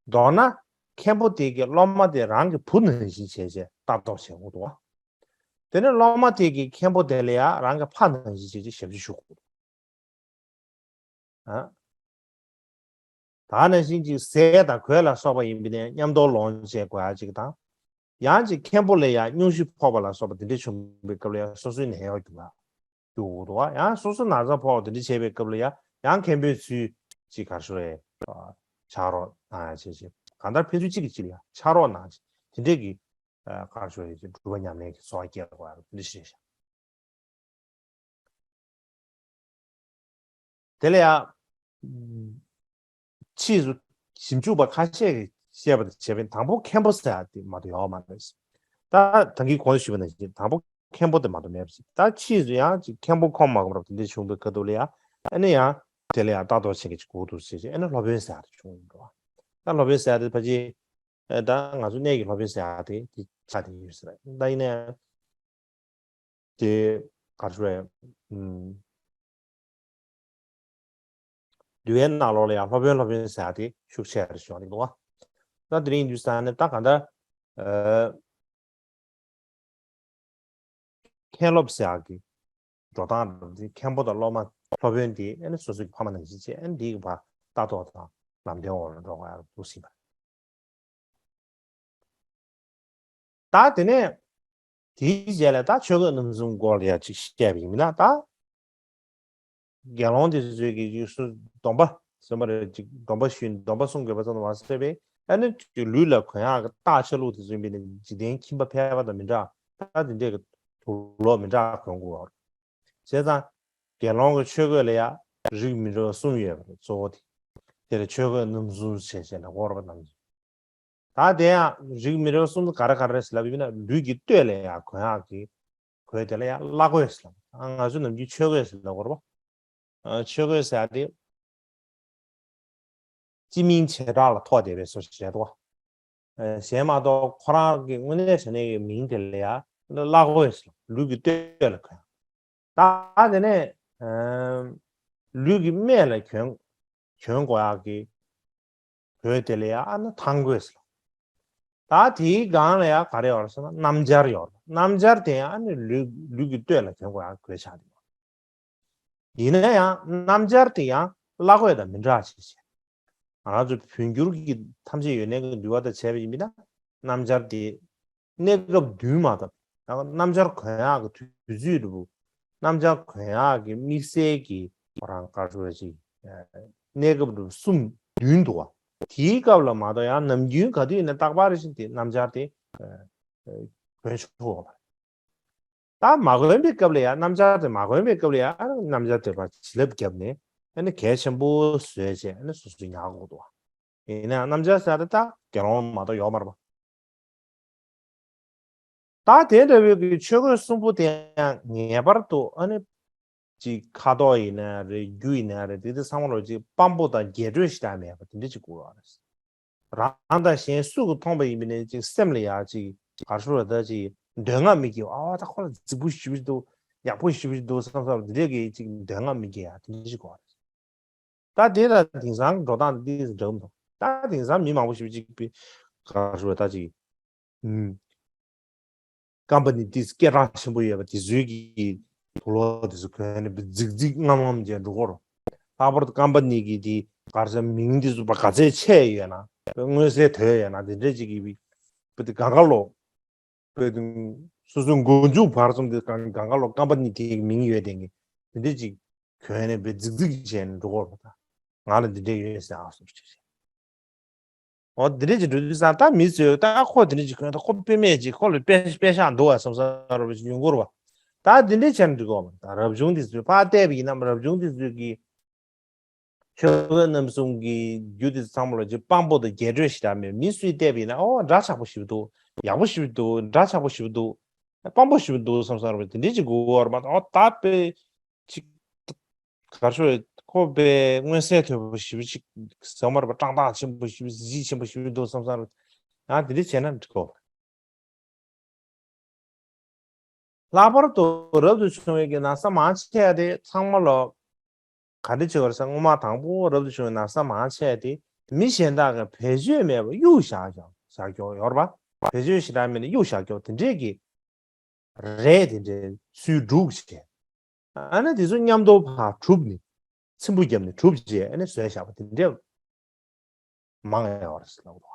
མདོར་ན་མཁན་པོ་དེ་གི་སློབ་མ་དེ་རང་གི་བུ་ནང་བཞིན་བྱས་བྱས་ལྟ་རྟོག་བྱེད་དགོས་འདུག་བ། དེ་ནས་སློབ་མ་དེ་གི་མཁན་པོ་དེ་ལ་ཡང་རང་གི་ཕ་ནང་བཞིན་བྱས་བྱས་ཞབས་ཕྱི་ཞུ་དགོས་འདུག་ཨ། ད་ནང་བཞིན་གྱི་ཟས་དང་གོས་ལ་སོགས་པ་ཡིན་པ་ནས་མཉམ་དུ་ལོངས་སྤྱོད་དགོས་ཡ་གཅིག་དང་། ཡང་གཅིག་མཁན་པོ་ལ་ཡང་སྙུང་གཞི་ཕོག་པ་ལ་སོགས་པ་དེ་འདྲ་བྱུང་བའི་སྐབས་ལ་ཡང་སོ་སོའི་ནད་གཡོག་རྒྱུག་ཡ་རྒྱུག་དགོས་འདུག་བ། ཡང་སོ་སོ་ན་ཚ་ཕོག་དེ་འདྲ་བྱས་པའི་སྐབས་ལ་ཡང་ཡང་མཁན་པོའི་ཚུལ་གཅིག་ག་རེ་ཞུ་རེད། ཕྱག་རོགས་གནང་ཡ་བྱས་བྱས་གང་ལྟར་ཕན་ཚུན་གཅིག་གིས་གཅིག་ལ་ཡང་ཕྱག་རོགས་གནང་བྱས་དེ་འདྲས་ཀྱི་ག་རེ་ཞུ་རེད། སྒྲུབ་པ་ཉམས་ལེན་གྱི་འཚོ་བ་སྐྱེལ་དགོས་ཡ་དེ་འདྲ་ཞིག་རེད་ཤག་དེ་ལ་ཡང་ཕྱིས་སུ་ཞིབ་འཇུག་པ་ཁ་ཤས་ཀྱིས་བཤད་པ་དང་བྱས་པའི་དང་པོ་མཁན་པོ་ཟེར་ཡ་དེ་མ་གཏོགས་ཡོད་མ་རེད། ད་ད་གིན་གོང་དུ་ཞུས་པ་ནང་བཞིན་དང་པོ་མཁན་པོ་དེ་མ་གཏོགས་མེད་པ་ཞིག་ད་ཕྱིས་སུ་ཡང་ཅིག་མཁན་པོ་ཁོམ་མ་གོམ་རབ་དེ་འདྲ་བྱུང་བའི་སྐབས་དུ་ལ་ཡང་ཨ་ནི་ཡང་དེ་ལ་ཡང་ལྟ་རྟོག་བྱེད་མཁན་ཅིག་དགོས་འདུག་ཟེར་ཞིང་ཨ་ནི་སློབ་དཔོན་ཟེར་ཡ་དེ་བྱུང་ཡོད་འགྲོ། ད་སློབ་དཔོན་ཟེར་ཡ་དེ་ཕལ་ཆེར་ཨ་ད་ང་ཚོ་གནས་ཀྱི་སློབ་དཔོན་ཟེར་ཡ་དེ་དེ་ཆགས་བསྡད་ཡོད་ས་རེད། ད་ཡིན་ན་ཡང་དེ་ག་རེ་ཞུ་དགོས་རེད། ཨུམ། འདུལ་བའི་ནང་ལོགས་ལ་ཡང་སློབ་དཔོན་སློབ་དཔོན་ཟེར་ཡ་དེ་ཤུགས་ཆེ་རུ་ཕྱིན་ཡོང་གི་འདུག་བ། ད་དེ་རིང་འདུག་ས་ནས་ད་གང་ལྟར་ཨ་མཁན་སློབ་ཟེར་ཡ་གི་འགྲོ་སྟངས་དེ་མཁན་པོ་དང་སློབ་མ་སློབ་དཔོན་དེ་ཨ་ནི་སོ་སོའི་ཕ་མ་ནང་བཞིན་བྱས་ཨ་ནི་འདི་གི་བར་ལྟ་རྟོག་དང་ལམ་སྟོན་འོག་ལ་འགྲོ་དགོས་ཡ་འདུག་ཟིན་པ་རེད། ད་དེ་ནས་དེའི་རྗེས་ལ་ད་ཆོས་གོས་རྣམ་གསུམ་སྐོར་ལ་ཡང་ཅིག་བཤད་པ་ཡིན་ན། ད་དགེ་སློང་དེ་ཚོས་ཀྱི་ཡུལ་སུ་སྡོམ་པ་སེམས་པ་རེ་ཅིག་སྡོམ་པ་ཞུས་ནས་སྡོམ་པ་སྲུང་དགོས་པ་ཙམ་དུ་མ་ཟད་པའི་ཨ་ནི་ལུས་ལ་གོན་ཡག་གི་རྟགས་ཆ་ལུགས་དེ་ཚོ་ཡིན་པས་ན་འཇིག་རྟེན་ཁྱིམ་པ་ཕལ་པ་དང་མི་འདྲ། ད་དེ་འདྲས་ཀྱི་དུག་ལོག་མི་འདྲ་གོན་དགོས་པ་རེད། བྱས་ཙང་དགེ་སློང་གི་ཆོས་གོས་ལ་ཡང་རིགས་མི་འདྲ་བ་གསུམ་ཡོད་པ་རེད། གཙོ་བོ་དེ་དེ་ལ་ཆོས་གོས་རྣམ་གསུམ་བྱས་བྱས་ནས་གོ་ར་པ་རྣམ་གསུམ། ད་དེ་ཡང་རིགས་མི་འདྲ་བ་གསུམ་ག་རེ་ག་རེ་རེད་ཟེར་ལབ་ཡིན་ན་ལུས་ཀྱི་སྟོད་ལ་ཡང་གོན་ཡག་གི་གོས་དེ་ལ་ཡང་བླ་གོས་ཟེར་ལབ། ང་ཚོ་ནམ་རྒྱུན་ཆོས་གོས་ཟེར་ལབ་གོ་ར་པ། ཆོས་གོས་ཟེར་ཡག་དེ་སྤྱི་མིང་བྱེ་བྲག་ལ་ཐོགས་བསྡད་པའི་བཟོ་ཞིག་རེད་དོ། གཞན་མ་གཏོགས་ཁོ་རང་གི་དངོས་གནས་དྲང་གནས་ཀྱི་མིང་དེ་ལ་ཡང་བླ་གོས་ཟེར། ལུས་ཀྱི་སྟོད་ལ་གོན། ད་དེ་ནས་ལུས་ཀྱི་སྨད་ལ་གྱོན་གྱོན་དགོས་ཡག་གི་གོས་དེ་ལ་ཡང་ཨ་ནི་ཐང་གོས་ཟེར། ད་དེའི་སྒང་ལ་ཡང་ག་རེ་ཡོད་རེད་ཟེར་ན་སྣམ་སྦྱར་ཡོད་རེད། སྣམ་སྦྱར་དེ་ཡང་ཨ་ནི་ལུས་ལུས་ཀྱི་སྟོད་ལ་གྱོན་དགོས་ཡག་གོས་ཆགས་ཡོད། ཡིན་ན་ཡང་སྣམ་སྦྱར་དེ་ཡང་བླ་གོས་དང་མི་འདྲ་བ་ཞིག་བྱས། ང་རང་ཚོ་བོད་འགྱུར་གྱི་ཐམས་ཅད་ཡོད་གནས་ཀྱི་འདུལ་བ་དང་བྱས་པ་ཡིན་ན་སྣམ་སྦྱར་དེ་གནས་སྐབས་བདུན་མ་གཏོགས་ཡང་སྣམ་སྦྱར་གོན་ཡག་གི་དུས་ཚོད་དུ་སྣམ་སྦྱར་གོན་ཡག་གི་དམིགས་བསལ་གྱི་ཁོ་རང་དཀར་ཕྱོགས་ཅིག་གནས་སྐབས་དུ་གསུམ་བདུན་འདུག་བ། དེའི་སྐབས་ལ་མ་གཏོགས་ཡང་ནམ་རྒྱུན་ག་དུས་ཡིན་ན་རྟག་པར་བཞིན་དེ་སྣམ་སྦྱར་དེ་གོན་ཆོག་པ་རེད། ད་མ་གོན་པའི་སྐབས་ལ་ཡང་སྣམ་སྦྱར་དེ་མ་གོན་པའི་སྐབས་ལ་ཡང་སྣམ་སྦྱར་དེ་ཕར་བྱིན་རླབས་བརྒྱབ་ནས་ཨ་ནི་གལ་ཆེན་པོ་བཟོས་བྱས་ཨ་ནི་སོ་སོས་ཉར་དགོས་འདུག་བ། ཡིན་ནའང་སྣམ་སྦྱར་ཟེར་ཡ་དེ་ད་དགེ་སློང་མ་གཏོགས་ཡོད་མ་རེད་པ། ད་དེ་འདྲ་བའི་གི་ཆོས་གོས་གསུམ་པོ་དེ་ཡང་ངེས་པར་དུ་ཨ་ནི་ཅིག་ཁ་དོག་ཡིན་ན་རེད། རྒྱུ་ཡིན་ན་རེད། དེ་དེ་ཚང་མ་ལོ་ཅིག་སྤམ་པོ་དང་རྒྱས་སྤྲོས་ཤིག་ད་མེད་པ་དེ་འདྲ་ཅིག་དགོས་པ་རེད། རང་དང་གཞན་སུ་གིས་མཐོང་པ་ཡིན་པ་ནས་ཅིག་སེམས་ལ་ཡང་ཅིག་ག་རེ་ཞུ་དགོས་རེད། ད་ཅིག་འདོད་བསྔགས་མི་སྐྱེ་བ། ཨ་ད་ཁོ་ལ་རྫིག་པོ་ཞེ་པོ་ཅིག་འདུག་ཡག་པོ་ཞེ་པོ་ཅིག་འདུག་བསམ་བསམ་འདི་འདྲས་ཀྱི་ཅིག་འདོད་བསྔགས་མི་སྐྱེ་ཡ་དེ་འདྲ་ཞིག་དགོས་རེད། ད་དེ་ལ་དེང་སང་འགྲོ་སྟངས་འདི་འདྲ་མི་འདུག་ད་དེང་སང་མི་མང་པོ་ཞེ་པོ་ཅིག་གིས་ག་རེ་ཞུ་དགོས་རེད། ད་ཅིག་ཨུམ། ཀམ་པ་ནི་དེ་སྐད་གྲགས་ཆེན་པོ་ཡོད་པ་དེ་ཚོའི་གི་དུག་ལོག་དེ་ཚོ་གོན་ནས་རྫིག་རྫིག་རྔམ་རྔམ་བྱས་འགྲོ་གི་རེད། ལྷག་པར་དུ་ཀམ་པ་ནི་གི་དེ་ག་རེ་ཟེར་མིང་དེ་ཚོ་ཕར་ག་ཚད་ཆེ་ཡོད་ན། མངོན་གསལ་དོད་ཡོད་ན། དེ་འདྲས་ཅིག་གི་བི་བི་དེ་གང་ག་ལོ། བི་དེ་སོ་སོའི་མགོ་མཇུག་བར་གསུམ་དེ་གང་གང་ག་ལོ་ཀམ་པ་ནི་དེའི་མིང་ཡོད་དེ་གི་དེ་འདྲས་ཅིག་གོན་ནས་བི་རྫིག་རྫིག་བྱས་ནས་འགྲོ་གི་རེད། ད་ང་ལ་འདི་འདྲས་ཡོད་ཟེར་ཨ་སོ་ཅིག་བྱས། འོ་འདི་འདྲས་ཅིག་འགྲོ་དུས་ཙང་ད་མི་ཚོས་ད་ཁོ་འདི་འདྲས་ཅིག་གོན། ད་ཁོ་དཔེ་མེད་ཅིག་ཁོ་ལ་དཔེ་དཔེ་ཤག་འདུག་བ་བསམ་བསམ་འདྲ་བོ་ཞིག་ཡོང་གི་རེད་བ། ད་འདི་འདྲས་བྱས་ནས་འགྲིག་གི་མ་རེད། ད་རབ་བྱུང་འདི་ཚོས་ཕར་བལྟས་པ་ཡིན་ན་རབ་བྱུང་འདི་ཚོས་ཀྱི་ཆོས་གོས་རྣམ་གསུམ་གྱི་རྒྱུ་དེ་ཚང་མ་ལ་ཅིག་དཔང་པོ་དང་རྒྱས་སྤྲོས་ཞེ་དྲག་མེད། མི་སུས་བལྟས་པ་ཡིན་ན་ཨོ་འདྲ་ཆགས་པོ་ཞེ་པོ་འདུག་ཡག་པོ་ཞེ་པོ་འདུག་འདྲ་ཆགས་པོ་ཞེ་པོ་འདུག་དཔང་པོ་ཞེ་པོ་འདུག་བསམ་བསམ་འདྲ་བོ་དེ་འདྲས་ཅིག་དགོས་པ་རེད་མ་གཏོགས། ཨོ་ད་དཔེ་ཅིག་ག་རེ་ཞུ་དགོས་རེད། ཁོ་དཔེ་མངོན་གསལ་དོད་པོ་ཞེ་པོ་ཅིག་ཟེར་མ་རེད་པ། བཀྲག་མདངས་ཆེན་པོ་ཞེ་པོ་གཟི་བརྗིད་ཆེན་པོ་ཞེ་པོ་འདུག་བསམ་བསམ་རེད། ཡང་དེ་འདྲ་བྱས་ན་འགྲིག་གོ། ལྷག་པར་དུ་རབ་ཏུ་བྱུང་བའི་གི་ན་བཟའ་མང་ཆེ་བ་དེ་ཚང་མ་ལ་ག་འདྲ་བྱེད་དགོས་རེད་ཟེར། སྔོན་མ་དང་པོ་རབ་ཏུ་བྱུང་བའི་ན་བཟའ་མང་ཆེ་བ་དེ་མི་གཞན་དག་གིས་བེད་སྤྱོད་མེད་པར་གཡུག་བཞག་ཀྱང་བཞག་ཀྱང་ཡོད་རེད་པ། བེད་སྤྱོད་ཞེ་དྲག་མེད་ན་གཡུག་བཞག་ཀྱང་དེ་འདྲས་ཀྱི་རས་དེ་འདྲའི་ཚུལ་སྒྲུག་བྱས། ཨ་ནི་དེ་ཚོ་མཉམ་དུ་ཕར་གྲུབ་ནས་ཚིམ་བུ་བརྒྱབ་ནས་གྲུབ་བྱས་ཨ་ནི་བཟོས་བཞག་པ་དེ་འདྲ་མང་ཡོད་རེད་ཟེར་ལབ་འདུག་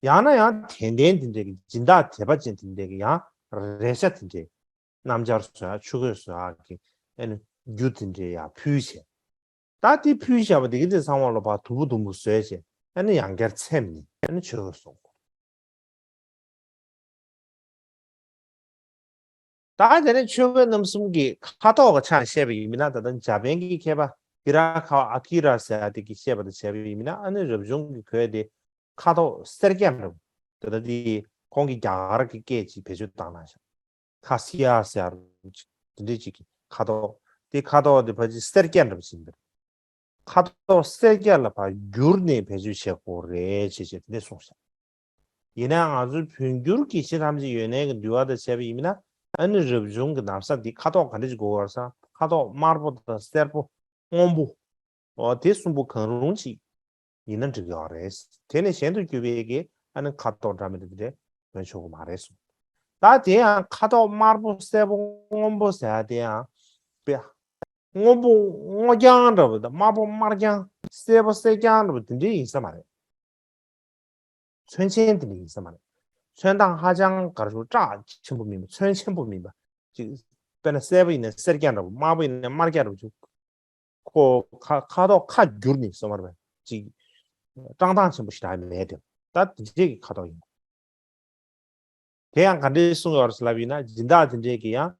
ཡང་ན་ཡང་དད་ལྡན་དེ་འདྲའི་སྦྱིན་བདག་དད་པ་ཅན་དེ་འདྲའི་ཡང་རས་ཆ་དེ་འདྲའི་སྣམ་སྦྱར་བཟོ་ཡག་ཆོས་གོས་བཟོ་ཡག་གི་ཨ་ནི་རྒྱུ་དེ་འདྲའི་ཡང་ཕུལ་བྱས། ད་དེ་ཕུལ་བཞག་པ་དེ་གི་དེ་ཚང་མ་ལ་ཕར་དུམ་བུ་དུམ་བུ་བཟོས་བྱས་ཨ་ནི་ཡང་བསྐྱར་ཚིམ་ནས་ཨ་ནི་ཆོས་གོས་གསོག་ད་དེ་ནས་ཆོས་གོས་རྣམ་གསུམ་གྱི་ཁ་དོག་གི་ཆ་བཤད་པ་ཡིན་ན། ད་ལྟ་འཇར་པན་གྱི་མཁས་པ་ཧི་ར་ཁ་ཨ་ཀི་ར་ཟེར་ཡ་དེ་གིས་བཤད་པ་དང་བྱས་པ་ཡིན་ན། ཨ་ནི་རབ་བྱུང་གི་གོས་དེ་ཁ་དོག་སེར་སྐྱ་འདྲ་བོ། ད་ལྟ་དེ་ཁོང་གིས་རྒྱ་གར་གྱི་སྐད་ཅིག་བེད་སྤྱོད་བཏང་ན་ཤག་ཁ་སི་ཡ་ཟེར་ཡ་དེ་འདྲས་ཅིག་གི་ཁ་དོག་དེ་ཁ་དོག་དེ་ཕལ་ཆེར་སེར་སྐྱ་འདྲ་བོ་ཞིག་ཡིན་པ་རེད། ཁ་དོག་སེར་སྐྱ་ལ་ཕར་བསྒྱུར་ནས་བེད་སྤྱོད་བྱེད་དགོས་རེད་ཅེས་བྱས་དེ་འདྲས་གསུངས་ཤག་ཡིན་ནའང་ང་ཚོའི་བོད་འགྱུར་གྱི་ཕྱི་ཐམས་ཅད་ཡོད་གནས་ཀྱི་འདུལ་བ་དང་བྱས་པ་ཡིན་ན། ཨ་ནི་རབ་བྱུང་གི་ན་བཟའ་འདི་ཁ་དོག་ག་འདྲ་ཞིག་དགོས་པ་རེད་ཟེར་ན། ཁ་དོག་དམར་པོ་དང་སེར་པོ་སྔོན་པོ། འོ་དེ་གསུམ་པོ་གང་རུང་ཅིག་ཡིན་ན་འགྲིག་ཡོད་རེད། དེ་ནས་གཞན་དུ་གྱུར་པའི་གི་ཨ་ནི་ཁ་དོག་འདྲ་མི་འདྲ་དེ་འདྲ་གོན་ཆོག་གི་མ་རེད་གསུངས། ད་དེ་ཡང་ཁ་དོག་དམར་པོ་སེར་པོ་སྔོན་པོ་ཟེར་ཡ་དེ་ཡང་དཔེ་སྔོན་པོ་སྔོ་རྐྱང་འདྲ་བོ་དང་དམར་པོ་དམར་རྐྱང་སེར་པོ་སེར་རྐྱང་འདྲ་བོ་དེ་འདྲའི་ཡིན་ས་མ་རེད། ཚོན་ཆེན་དེ་འདྲ་ཡིན་ས་མ་རེད། ཚོན་མདངས་ཧ་ཅང་ག་རེ་ཞུ་དྲག་ཆེན་པོ་མིན་པ། ཚོན་ཆེན་པོ་མིན་པ། ཅིག་དཔེར་ན་སེར་པོ་ཡིན་ན་སེར་རྐྱང་འདྲ་བོ། དམར་པོ་ཡིན་ན་དམར་རྐྱང་འདྲ་བོ། ཅིག་ཁོ་ཁ་ཁ་དོག་ཁ་བསྒྱུར་ནས་སོང་བ་རེད་པ། ཅིག་བཀྲག་མདངས་ཆེན་པོ་ཞེ་དྲག་མེད་དེ། ད་དེ་འདྲས་ཀྱི་ཁ་དོག་ཡིན། དེ་ཡང་ག་འདྲས་གསུངས་ཡོད་རེད་ལབ་ཡིན་ན། སྦྱིན་བདག་དེ་འདྲས་ཀྱི་ཡང་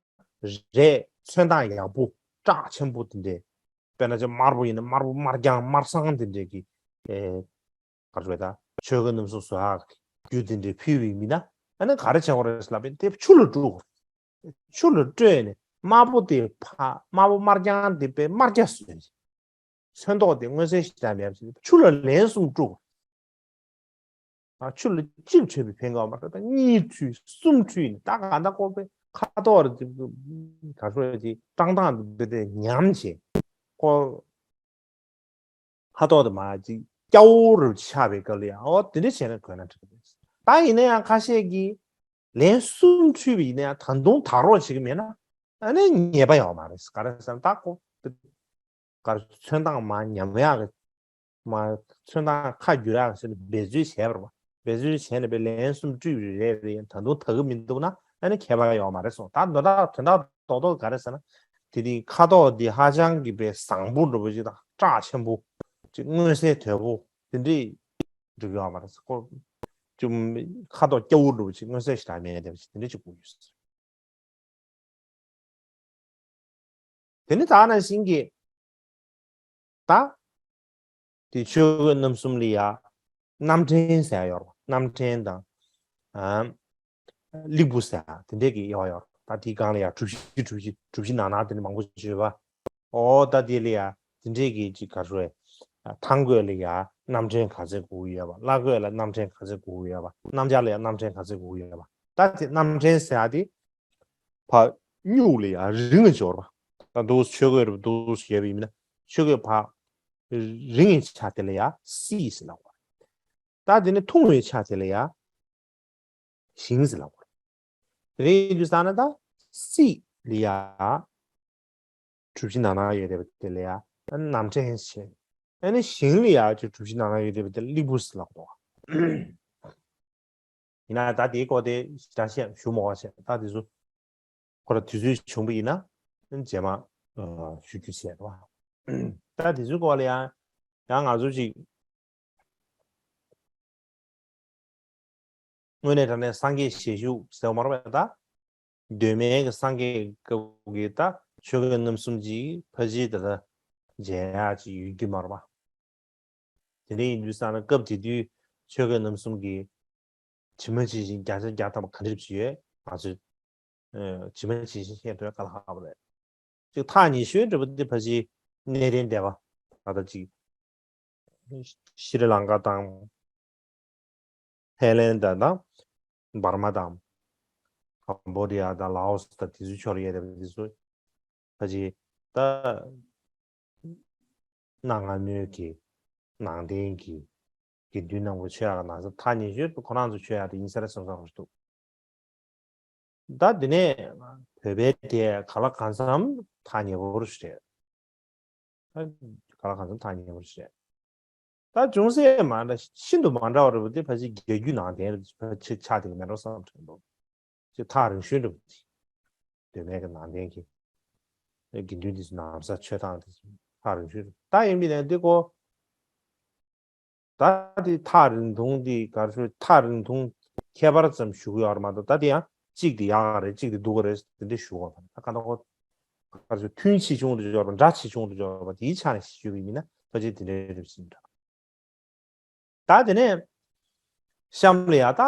རས་ཚོན་མདངས་ཡག་པོ་བཀྲག་ཆེན་པོ་དེ་འདྲས། དཔེར་ན་ཅིག་དམར་པོ་ཡིན་ན་དམར་པོ་དམར་རྐྱང་དམར་སང་དེ་འདྲས་ཀྱི་ཨེ། ག་རེ་ཟེར་ད། ཆོས་གོས་རྣམ་གསུམ་བཟོ་ཡག་རྒྱུ་དེ་འདྲས་ཕུལ་བ་ཡིན་ན། ཨ་ནི་ག་རེ་བྱེད་དགོས་རེད་ལབ་ཡིན་དེ་ཆུ་ལ་བཀྲུ་དགོས། ཆུ་ལ་བཀྲུས་ནས་དམར་པོ་དེ་ཕར་དམར་པོ་དམར་རྐྱང་དེ་དཔེ་དམར་སྐྱ་བཟོས། ཚོན་མདོག་དེ་མངོན་གསལ་ཞེ་དྲག་མེད་པ་བྱས་ཆུ་ལ་ལན་གསུམ་བཀྲུ་དགོས། ཨ་ཆུ་ལ་གཅིག་བཀྲུས་པས་ཕན་གྱི་ཡོད་མ་རེད། ད་གཉིས་བཀྲུས་གསུམ་བཀྲུས་ནས་ད་ག་འདྲ་ཁོ་པའི་ཁ་དོག་རེད། ག་རེ་ཟེར་དེ་བཀྲག་མདངས་དེ་དེ་ཉམས་བྱས། ཁོ་ཁ་དོག་དེ་མར་ཅིག་སྐྱ་བོ་རུ་ཆགས་པའི་སྐབས་ལ་ཡང་འོ་དེ་འདྲ་བྱས་ན་གོན་ན་འགྲིག་གི་རེད། ད་ཡིན་ན་ཡང་ཁ་ཤས་ཀྱིས་ལན་གསུམ་བཀྲུས་པ་ཡིན་ན་ཡང་ད་དུང་དག་རོགས་བྱེད་ཀྱི་མེད་ན་ཨ་ནི་ཉེས་པ་ཡོད་མ་རེད། ག་རེ་ཟེར་ན་ད་ཁོ་ག་རེ་ཚོན་མདངས་མར་ཉམས་ཡག་གི་མར་ཚོན་མདངས་ཁ་བསྒྱུར་ཡག་གི་ཆེད་དུ་འབད་རྩོལ་བྱས་པ་རེད་པ། འབད་རྩོལ་བྱས་ནས་པའི་ལན་གསུམ་བཀྲུས་པ་རེད་པས་ད་དུང་དག་གི་མི་འདུག་ན་ཨ་ནི་ཁྱད་པར་ཡོད་མ་རེད་གསུངས། ད་དོན་དག་དོན་དག་རྡོག་རྡོག་ག་རེ་ཟེར་ན། དེ་དེ་ཁ་དོག་འདི་ཧ་ཅང་གི་པའི་བཟང་པོ་འདྲ་པོ་ཅིག་དང་བཀྲག་ཆེན་པོ་ཅིག་མངོན་གསལ་དོད་པོ་དེ་འདྲས་འགྲིག་ཡོད་མ་རེད། ཁོ་ཅུང་ཁ་དོག་སྐྱ་བོ་འདྲ་པོ་ཅིག་མངོན་གསལ་ཞེ་དྲག་མེད་དེ་འདྲ་ཅིག་དགོས་ཡོད། དེ་ནི་ད་ནང་བཞིན་གྱི་ད་དེ་ཆོས་གོས་རྣམ་གསུམ་ལ་ཡ་སྣམ་ཕྲན་ཟེར་ཡ་ཡོད་རེད། སྣམ་ཕྲན་དང་ཨ་སླིག་བུ་ཟེར་ཡ་དེ་འདྲས་ཀྱི་ཡོད་ཡོད་རེད། ད་དེའི་སྒང་ལ་ཡ་གྲུ་བཞི་གྲུ་བཞི་གྲུ་བཞི་ནང་ནང་དེ་འདྲ་མང་པོ་ཡོད་པ། ཨོ་ད་དེ་ལ་ཡ་དེ་འདྲས་ཀྱི་ཅིག་ག་རེ་ཟེར་དབང་གོས་ལ་ཡ་ རྣམ་འདྲེན་ག་ཚད་དགོས་ཀྱི་ཡོད་པ། བླ་གོས་ལ་རྣམ་འདྲེན་ག་ཚད་དགོས་ཀྱི་ཡོད་པ། སྣམ་སྦྱར་ལ་ཡང་རྣམ་འདྲེན་ག་ཚད་དགོས་ཀྱི་ཡོད་པ། ད་དེ་རྣམ་འདྲེན་ཟེར་ཡ་དེ་ཕར་སྨྱུག་ལ་ཡང་རིང་ངེ་འབྱོར་བ། ད་འདུག་ཆོས་གོས་རུ་འདུག་ཡོད་པ་ཡིན་ན་ཆོས་གོས་ཕར་རིང་ངེ་ཆ་དེ་ལ་ཡང་སྲིད་ཟེར་ལབ་པ། ད་དེ་ནི་ཐུང་བའི་ཆ་དེ་ལ་ཡང་ཞིང་ཟེར་ལབ་པ། དེ་ཡིན་དུས་ཙང་ན་ད་སྲིད་ལ་ཡང་གྲུ་བཞི་ནང་ན་ཡོད་བསྡད་པ་དེ་ལ་ཡང་རྣམ་འདྲེན་བྱས། ཨ་ནི་ཞིང་ལ་ཡང་གྲུ་བཞི་ནང་ན་ཡོད་བསྡད་པ་དེ་ལ་སླེ་པོ་ཟེར་ལབ་པ། ཡིན་ན་ད་དེའི་སྐོར་དེ་ཞེ་དྲག་བཤད་ཞུ་མ་དགོས་བཤད། ད་དེ་ཚོ་ཁོ་ར་དུས་ཚོད་བྱུང་བ་ཡིན་ན་རྗེས་མ་ཞུ་རྒྱུ་བྱས་རོགས། ད་དེ་ཚོའི་སྐོར་ལ་ཡང་ཡང་ང་ཚོ་ཅིག་དངོས་གནས་དྲང་གནས་སངས་རྒྱས་ཞལ་བཞུགས་ཟེར་བ་མ་རེད་པས། ད་གདོད་མའི་གི་སངས་རྒྱས་སྐབས་ཀྱི་ད་ཆོས་གོས་རྣམ་གསུམ་གྱི་ཕ་གཞིའི་ད་ལྟ་མཇལ་ཡག་ཅིག་ཡོད་རྒྱུ་མ་རེད་པ། དེ་འདྲ་ཡིན་དུས་ཙང་ན་སྐབས་དེ་དུས་ཆོས་གོས་རྣམ་གསུམ་གྱི་ཇི་མ་ཇི་བཞིན་བརྒྱ་ཆ་བརྒྱ་ཐམ་པ་ག་འདྲ་ཞིག་ཡོད་ང་ཚོས་ཇི་མ་ཇི་བཞིན་བཤད་ཐུབ་ཡ་དཀའ་ལས་ཁག་པོ་རེད། ཅིག་ཐག་ཉེ་ཤོས་འདྲ་པོ་དེ་ཕལ་ཆེར་གནས་བརྟན་སྡེ་པ་ད་ལྟ་ཅིག་ཤྲི་ལང་ཀ་དང་། ཐའི་ལན་དང་དང་། འབར་མ་དང་། ཀམ་བོ་ཌི་ཡ་དང་ལའོ་སི་དང་དེ་ཚོའི་ཕྱོགས་ལ་ཡོད་རེད་པ། དེ་ཚོ་ཕལ་ཆེར་ད་གནའ་སྔ་མོའི་གི་ནང་བསྟན་གྱི་དགེ་འདུན་རྣམས་ཀྱི་མཆོད་ཡག་གི་ནང་ཚན་ཐག་ཉེ་ཤོས་ཁོ་རང་ཚོ་མཆོད་ཡག་དེ་ཡིན་ས་རེད་བསམ་བསམ་འདུག་ད་དེ་ནས་བོད་པའི་དེ་ག་ལ་གང་འཚམ་ཐག་ཉེ་པོ་རེད། ད་ག་ལ་གང་འཚམ་ཐག་ཉེ་པོ་རེད། ད་ཅུང་ཟད་མ་འདྲ་ཤིན་ཏུ་མ་འདྲ་བ་རེད་པ། དེ་ཕལ་ཆེར་རྒྱ་རྒྱུད་ནང་བསྟན་རེད། ཕལ་ཆེར་ཆགས་བསྡད་ཀྱི་མེད་འགྲོ་བསམ་དྲན་འདུག་ཅེས་ཐག་རིང་ཤོས་འགྲོ་གི་འདུག་གདོད་མའི་གི་ནང་བསྟན་གྱི་དགེ་འདུན་དེ་ཚོ་ནང་ས་མཆོད་སྟངས་དེ་ཚོ་ཐག་རིང་ཤོས་རེད། ད་ཡིན་པའི་ནས་འདི་ཀོ། ད་དེ་ཐག་རིང་ཐུང་དེ་གར་ཞུ་ཐག་རིང་ཐུང་ཁྱད་པར་ཙམ་ཞུ་གི་ཡོད་རེད་མ་གཏོགས། ད་དེ་ཡང་གཅིག་དེ་ཡག་ག་རེད། གཅིག་དེ་སྡུག་ག་རེད། དེ་འདྲ་ཞུ་གི་ཡོད་མ་རེད། ད་ག་ད་ཁོ་གར་ཞུ་མཐུན་ཆེ་ཆུང་དུ་འབྱོར་བ་འདྲ་ཆེ་ཆུང་དུ་འབྱོར་བ་དེའི་ཆ་ནས་ཞུ་གི་ཡིན་ན་ཕལ་ཆེར་དེ་འདྲའི་རེད་ཟིན་འདྲ། ད་དེ་ནས་གཤམ་ལ་ཡ་ད་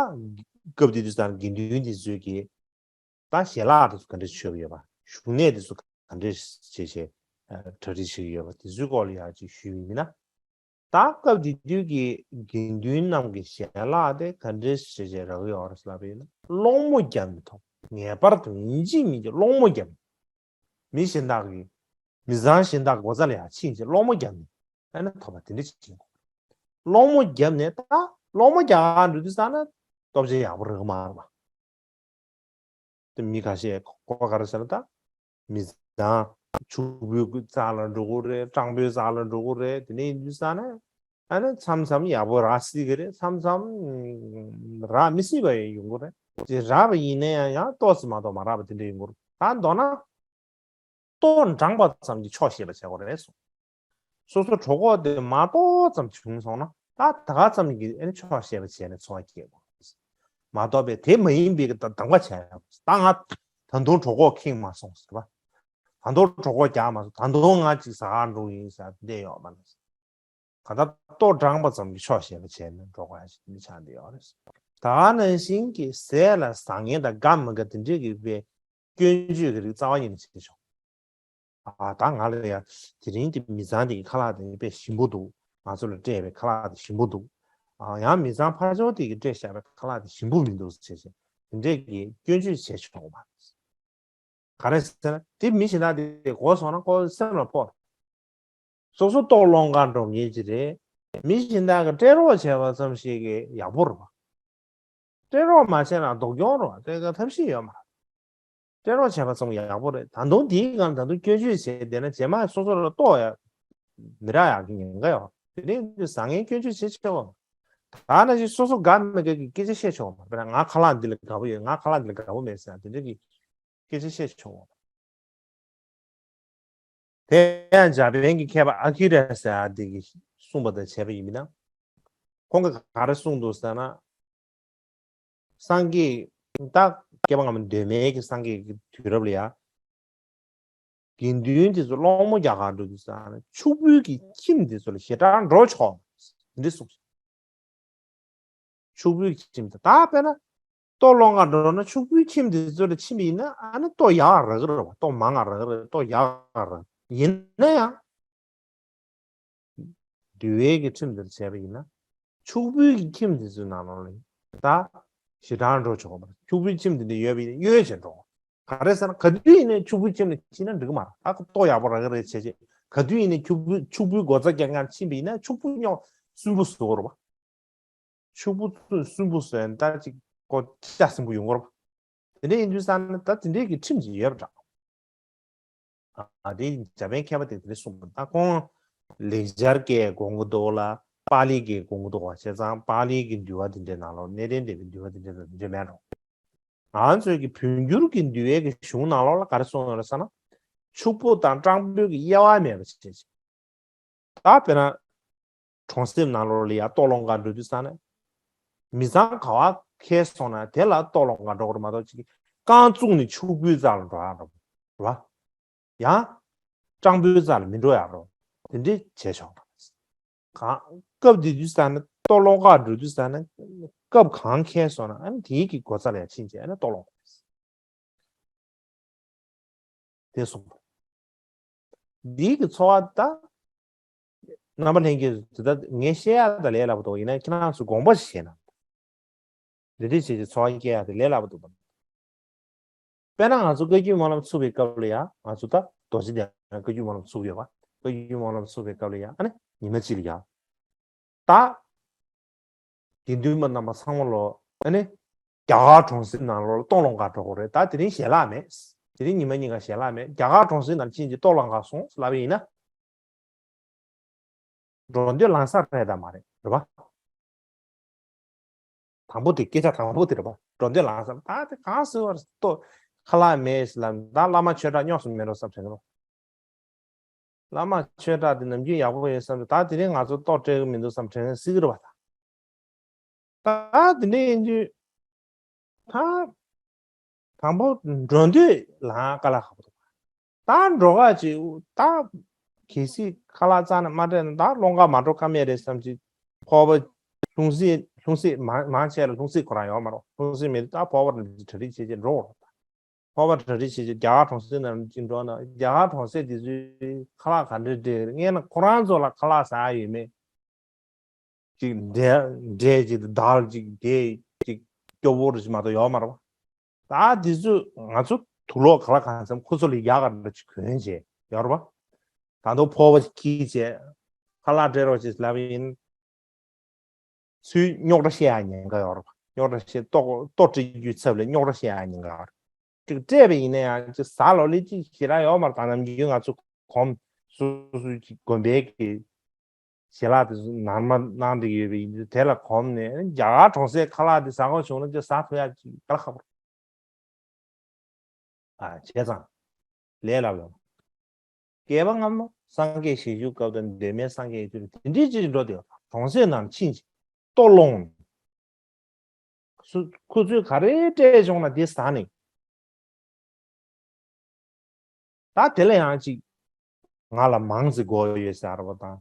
སྐབས་དེ་དུས་ཙང་དགེ་འདུན་དེ་ཚོས་ཀྱི་ད་ཞལ་ལག་དེ་ཚོ་ག་འདྲ་མཆོད་ཀྱི་ཡོད་པ། བཞུགས་གནས་དེ་ཚོ་ག་འདྲ་བྱས་བྱས་གྲ་སྒྲིག་བྱེད་ཀྱི་ཡོད་པ་དེ་ཚོའི་སྐོར་ལ་ཡ་ཅིག་ཞུས་པ་ཡིན་ན། ད་སྐབས་དེ་དུས་ཀྱི་དགེ་འདུན་རྣམས་ཀྱི་ཞལ་ལག་དེ་ག་འདྲ་བྱས་བྱས་རག་གི་ཡོད་རེད་ལབ་པ་ཡིན་ན། སློང་མོ་བརྒྱབ་ནས་ཐོབ། ངེས་པར་དུ་ཡིན་གཅིག་མིན་གཅིག་སློང་མོ་བརྒྱབ་ནས། མི་གཞན་དག་གིས་མི་ཚང་གཞན་དག་སྒོ་རྩ་ལ་ཡང་ཕྱིན་བྱས་སློང་མོ་བརྒྱབ་ནས་ཨ་ནི་ཐོབ་པ་དེ་འདྲ་ཅིག་ཡིན་དགོས། སློང་མོ་བརྒྱབ་ནས་ད་སློང་མོ་རྒྱག་ག་འགྲོ་དུས་ཙང་ན་སྟོབས་ཆེན་ཡག་པོ་རག་གི་མ་རེད་པ། དེ་མི་ཁ་ཤས་གོ་ག་རེ་ཟེར་ན་ད་མི་ཚང་ཕྱུག་པོའི་རྩ་ལ་འགྲོ་གི་རེད། སྤྲང་པོའི་རྩ་ལ་འགྲོ་གི་རེད། དེ་ནས་ཡིན་དུས་ཙང་ན་ཨ་ནི་མཚམས་མཚམས་ཡག་པོ་རག་སྲིད་ཀྱི་རེད། མཚམས་མཚམས་རག་མི་སྲིད་པ་ཡང་ཡོང་གི་རེད། དེ་རག་པ་ཡིན་ན་ཡང་ཡང་ཏོག་ཙམ་མ་གཏོགས་མ་རག་པ་དེ་འདྲ་ཡོང་གི་རེད། ད་མདོར་ན། ལྟོ་འགྲངས་པ་ཙམ་གྱིས་ཆོག་ཤེས་པ་བྱེད་དགོས་རེད་གསུངས། སོ་སོ་གྲོད་ཁོག་དེ་མ་ཏོག་ཙམ་བྱུང་སོང་ན་ད་ད་ག་ཙམ་གྱིས་ཨ་ནི་ཆོག་ཤེས་པ་བྱས་ནས་འཚོ་བ་སྐྱེལ་དགོས་རེད། མ་གཏོགས་པའི་དེ་མ་ཡིན་པའི་གི་ད་གདམ་ག་བྱས་ཡོད། ད་ང་ད་དུང་གྲོད་ཁོག་ཁེངས་མ་སོང་ཟེར་བ། ད་དུང་གྲོད་ཁོག་རྒྱགས་མ་སོང་། ད་དུང་ང་ཅིག་ཟ་གར་འགྲོ་ཡིན་ཟེར་བསྡད་ཡོད་མ་རེད། གང་ལྟར་ལྟོ་འགྲངས་པ་ཙམ་གྱིས་ཆོག་ཤེས་པ་བྱས་ནས་འགྲོ་དགོས་ཡ་ཞིག་འདི་ཆགས་བསྡད་ཡོད་རེད། ད་ག་ནང་བཞིན་གྱི་ཟས་ལ་བཟང་ངན་དང་དགའ་མི་དགའ་དེ་འདྲའི་གི་དཔེ་སྐྱོན་བརྗོད་ཀྱི་རིགས་རྩ་བ་ཉིད་ནས་བྱེད་ཆོག་ཨ་ད་ང་ལ་ཡ་དེ་རིང་གི་མི་ཚང་དེ་གི་ཁ་ལག་དེ་དཔེ་ཞིམ་པོ་འདུག་ང་ཚོ་ལ་སྤྲད་པའི་ཁ་ལག་དེ་ཞིམ་པོ་འདུག་ཨ་ཡང་མི་ཚང་ཕར་ཕྱོགས་དེ་གི་སྤྲད་བཞག་པའི་ཁ་ལག་དེ་ཞིམ་པོ་མི་འདུག་ཟེར་བྱས་དེ་འདྲའི་གི་སྐྱོན་བརྗོད་བྱེད་ཆོག་མ་རེད། ག་རེ་ཟེར་ན་དེ་མི་གཞན་དག་དེ་གོ་སོང་ན་ཁོ་སེམས་ལ་ཕོག་སོ་སོ་ལྟོ་སློང་གར་འགྲོ་མཁན་ཅིག་རེད། མི་གཞན་དག་གིས་སྤྲད་རོགས་བྱས་པ་ཙམ་ཞིག་གིས་ཡག་པོ་རེད་པ། སྤྲད་རོགས་མ་བྱས་ན་སྡུག་གྱོང་རེད་པ། སྤྲད་ག་ཐབས་ཤེས་ཡོད་མ་རེད། སྤྲད་རོགས་བྱས་པ་ཙམ་ཡག་པོ་རེད། ད་དུང་དེའི་སྒང་ད་དུང་སྐྱོན་བརྗོད་བྱས་བསྡད་ན་རྗེས་མ་སོ་སོ་ལ་ལྟོ་ཡ་མི་རག་ཡག་གི་ཉེན་ཁ་ཡོད། དེ་ནས་བཟང་ངན་སྐྱོན་བརྗོད་བྱེད་ཆོག་ག་ད་ནང་བཞིན་སོ་སོ་དགའ་མི་དགའ་གི་སྐད་ཆ་བཤད་ཆོག་ག་དཔེར་ན་ང་ཁ་ལག་འདི་ལ་དགའ་པོ་ཡོད། ང་ཁ་ལག་འདི་ལ་དགའ་པོ་མེད་ཟེར་དེ་འདྲ་གི་སྐད་ཆ་བཤད་ཆོག་ག་དེ་ཡང་འཇར་པན་གྱི་མཁས་པ་ཨ་ཀི་ར་ཟེར་ཡ་འདི་གིས་གསུངས་པ་དང་བྱས་པ་ཡིན་ན། ཁོང་གིས་ག་རེ་གསུངས་འདུག་ཟེར་ན། སངས་རྒྱས་ད་བསྐལ་པ་སྔ་མ་གདོད་མའི་གི་སངས་རྒྱས་ཀྱི་དུས་རབས་ལ་ཡ། དགེ་འདུན་དེ་ཚོ་སློང་མོ་རྒྱག་གར་འགྲོ་དུས་ཙང་ཕྱུག་པོའི་གི་ཁྱིམ་དེ་ཚོ་ལ་ཞེ་དྲག་འགྲོ་ཆོག་འདི་གསུངས། ཕྱུག་པོའི་གི་ཁྱིམ་དེ་ད་དཔེར་ན་ལྟོ་སློང་གར་འགྲོ་ན་ཕྱུག་པོའི་ཁྱིམ་དེ་ཚོ་ལ་ཕྱིན་པ་ཡིན་ན་ཨ་ནི་ལྟོ་ཡག་རག་གི་རེད་པ། ལྟོ་མང་ང་རག་གི་རེད། ལྟོ་ཡག་རག་ཡིན་ན་ཡང་། འདུལ་བའི་གི་ཁྲིམས་འདིར་བྱས་པ་ཡིན་ན། ཕྱུག་པོའི་གི་ཁྱིམ་དེ་ཚོའི་ནང་ལོགས་ལ་ད་ཞེ་དྲག་འགྲོ་ཆོག་པ། ཕྱུག་པོའི་ཁྱིམ་དེ་འདྲ་ཡོད་པ་ཡིན་ན་གཡོལ་བྱས་འགྲོ། ག་རེ་ཟེར་ན་ག་དུས་ཡིན་ནའི་ཕྱུག་པོའི་ཁྱིམ་ལ་ཕྱིན་ན་འགྲིག་གི་མ་རེད། ད་ལྟོ་ཡག་པོ་རག་གི་རེད་བྱས་བྱས། ག་དུས་ཡིན་ནའི་ཕྱུག་པོའི་ཕྱུག་པོའི་སྒོ་རྩར་རྒྱག་ཡང་ཕྱིན་པ་ཡིན་ན་ཕྱུག་པོ་རྙོག་སུན་པོ་བཟོ་གི་རེད་པ། ཕྱུག་པོ་ཚོས་སུན་པོ་བཟོས་ནས་ད་ཅིག་ཀོ་ཤ་སིམ་པོ་ཡོང་གི་རེད་པ། དེ་འདྲ་ཡིན་དུས་ཙང་ནས་ད་དེ་འདྲའི་གི་ཁྲིམས་ཅིག་ཡོད་པ་འདྲ། ཨ་དེ་འཇར་པན་མཁས་པ་དེ་དེ་འདྲ་གསུངས་པ། ད་ཁོང་ལེགས་སྦྱར་སྐད་དགོངས་ཀྱི་འདུག་ལ། པཱ་ལི་སྐད་དགོངས་ཀྱི་འདུག་བ། བྱས་ཙང་པཱ་ལིའི་གི་འདུལ་བ་དེ་འདྲའི་ནང་ལོགས་གནས་བརྟན་སྡེ་པའི་འདུལ་བ་དེ་འདྲའི་ནང་འདྲ་མེད་འགྲོ། ང་ཚོའི་གི་བོད་འགྱུར་གྱི་འདུལ་བའི་གི་གཞུང་ནང་ལོགས་ལ་ག་རེ་གསུངས་ཡོད་རེད་ཟེར་ན། ཕྱུག་པོ་དང་སྤྲང་པོའི་གི་དབྱེ་བ་མེད་པ་བྱས་བྱས། ད་དཔེར་ན། གྲོང་གསེབ་ནང་ལོགས་ལ་ཡ་ལྟོ་སློང་ག་འགྲོ་དུས་ཙང་ནས། མི་ཚང་ག་བ་ཁེལ་སོང་ན་དེ་ལ་ལྟོ་སློང་ག་འགྲོ་དགོས་རེད་མ་གཏོགས་ཅིག་རྐང་བཙུགས་ནས་ཕྱུག་པོའི་རྩ་ལ་འགྲོ་ཡག་འགྲོ་རེད་པ། ཡང་སྤྲང་པོའི་རྩ་ལ་མི་འགྲོ་ཡག་རོ། དེ་འདྲས་བྱས་ཆོག་གང་སྐབས་དེ་དུས་ཙང་ནས་ལྟོ་སློང་ག་འགྲོ་དུས་ཙང་ནས་སྐབས་གང་ཁེལ་སོང་ན་ཨ་ནི་དེའི་གི་སྒོ་རྩ་ལ་ཡ་ཕྱིན་བྱས་ཨ་ནི་ལྟོ་སློང་དགོས། དེ་གསུངས་པ། འདིའི་གི་འཚོ་བ་ད། རྣམ་པ་ལྷན་རྒྱས་དེ་ད་ངས་བཤད་ཡག་ད་ལས་སླ་པོ་འདུག་ཡིན་ན་ཁྱེད་རང་ཚོ་དགོངས་པ་ཞིག་བཞེས་ན། འདི་འདྲ་བྱས་ཀྱི་འཚོ་བ་སྐྱེལ་ཡག་དེ་ལས་སླ་པོ་འདུག་པ། དཔེར་ན་ང་ཚོ་བཀའ་བརྒྱུད་སྨོན་ལམ་ཚུགས་པའི་སྐབས་ལ་ཡ་ང་ཚོ་ད་རྡོ་རྗེ་གདན་བཀའ་བརྒྱུད་སྨོན་ལམ་ཚུགས་ཡོད་པ། བཀའ་བརྒྱུད་སྨོན་ལམ་ཚུགས་པའི་སྐབས་ལ་ཡ་ཨ་ནི་ཉི་མ་གཅིག་ལ་ཡ། ད། དགེ་འདུན་པ་རྣམ་པ་ཚང་མ་ལོ་ཨ་ནི། རྒྱ་གར་གྲོང་གསེབ་ནང་ལོགས་ལ་ལྟོ་སློང་ག་འགྲོ་དགོས་རེད། ད་དེ་རིང་ཞལ་ལག་མེད། དེ་རིང་ཉི་མ་གཉིས་ཀ་ཞལ་ལག་མེད། རྒྱ་གར་གྲོང་གསེབ་ནང་ཕྱིན་གྱི་ལྟོ་སློང་ག་སོང་ལབ་པ་ཡིན་ན། འགྲོ་འདོད་ལང་ས་རེད་ད་མ་རེད་རེད་པ། དང་པོ་དེ་སྐད་ཆ་དང་པོ་དེ་རེད་པ། འགྲོ་འདོད་ལང་ས་ད་དེ་གང་ཟེར་བར་ལྟོ་ཁ་ལག་མེད་ལབ་ད་བླ་མ་ཆོས་གྲགས་རྙོག་སུ་མེད་འགྲོ་བསམ་བྱས་ནས། བླ་མ་ཆོས་གྲགས་དེ་ནམ་རྒྱུན་ཡག་པོ་ཡོད་བསམ་ད་དེ་རིང་ང་ཚོ་ལྟོ་སྤྲད་གི་མི་འདུག་བསམ་དྲན་སྲིད་ཀྱི་རེད་པ། ད་དེ་འདྲ་ཡིན་དུས་ད་དང་པོ་འགྲོ་འདོད་ལང་དཀའ་ལས་ཁག་པོ་འདུག་ད་འགྲོ་ག་ཅིག་ད་གལ་སྲིད་ཁ་ལག་རྩ་ནས་མ་སྤྲད་ན་ད་སློང་ག་མ་འགྲོ་ཀ་མེད་རེད་བསམ་ཅིག་ཕོར་པ་ལྷུང་བཟེད་ལྷུང་བཟེད་མང་མང་ཆེ་ལ་ལྷུང་བཟེད་ཁོ་རང་ཡོད་མ་རེད། ལྷུང་བཟེད་མེད་དུས་ད་ཕོར་པ་གྲ་སྒྲིག་བྱས་བྱས་འགྲོ་དགོས་རེད། ཕོར་པ་གྲ་སྒྲིག་བྱས་བྱས་རྒྱ་གར་གྲོང་གསེབ་ནང་ཅིག་འགྲོ་ན་རྒྱ་གར་གྲོང་གསེབ་དེ་ཚོའི་ཁ་ལག་ག་འདྲ་སྤྲད་ཀྱི་རེད། སྔན་ན་ཁོ་རང་ཚོ་ལ་ཁ་ལག་ཟ་ཡ་ཡོད་མེད། ཅིག་འབྲས་འབྲས་ཅིག་དང་དལ་ཅིག་དེ་ཅིག་སྐྱོ་བོ་རེ་ཞིག་མ་གཏོགས་ཡོད་མ་རེད་པ། ད་དེ་ཚོ་ང་ཚོ་དུག་ལོག་ག་ལ་གང་འཚམ་ཁོ་ཚོ་ལ་ཡག་ག་འདྲ་ཅིག་གོན་བྱས་ཡོད་རེད་པ། ད་དུང་ཕོར་པ་ཅིག་འཁྱེར་བྱས་ཁ་ལག་སྤྲད་རོགས་ཞེས་ལབ་ཡིན། ཚུར་རྙོག་དྲ་བཤད་ཡ་ཉེན་ཁ་ཡོད་རེད་པ། རྙོག་དྲ་བཤད་ལྟོ་ལྟོ་སྤྲད་རྒྱུའི་ཚབ་ལ་རྙོག་དྲ་བཤད་ཡ་ཉེན་ཁ་ཡོད་རེད། ཅིག་སྤྲད་པ་ཡིན་ན་ཡང་ཅིག་ཟ་ལོ་ལེ་ཅིག་ཞེ་དྲག་ཡོད་མ་རེད། ད་ནམ་རྒྱུན་ང་ཚོ་གོམས་སོ་སོ་ཅིག་དགོན་པའི་གི་ཞལ་ལག་དེ་ཚོ་ནར་མ་གནང་བསྡད་ཡོད་པ་ཡིན་དུས་དེ་ལ་གོམས་ནས་རྒྱ་གར་གྲོང་གསེབ་ཁ་ལག་དེ་ཟ་དགོས་བྱུང་ན་ཅིག་ཟ་ཐུབ་ཡ་ཅིག་དཀའ་ལས་ཁག་པོ་རེད། ཨ་བྱས་ཙང་ལས་སླ་པོ་ཡོང་། བསྐལ་པ་སྔ་མ་སངས་རྒྱས་ཞལ་བཞུགས་སྐབས་དང་གདོད་མའི་སངས་རྒྱས་ཀྱི་དུས་དེ་འདྲའི་ཅིག་འགྲོ་དེ་གྲོང་གསེབ་ནང་ཕྱིན་ཅིག་ལྟོ་སློང་། སུ་ཁོ་ཚོས་ག་རེ་སྤྲད་བྱུང་ན་དེ་ཟ་ནས། ད་དེ་ལ་ཡང་ཅིག་ང་ལ་མང་ཙེ་དགོས་ཡོད་ཟེར་བ་དང་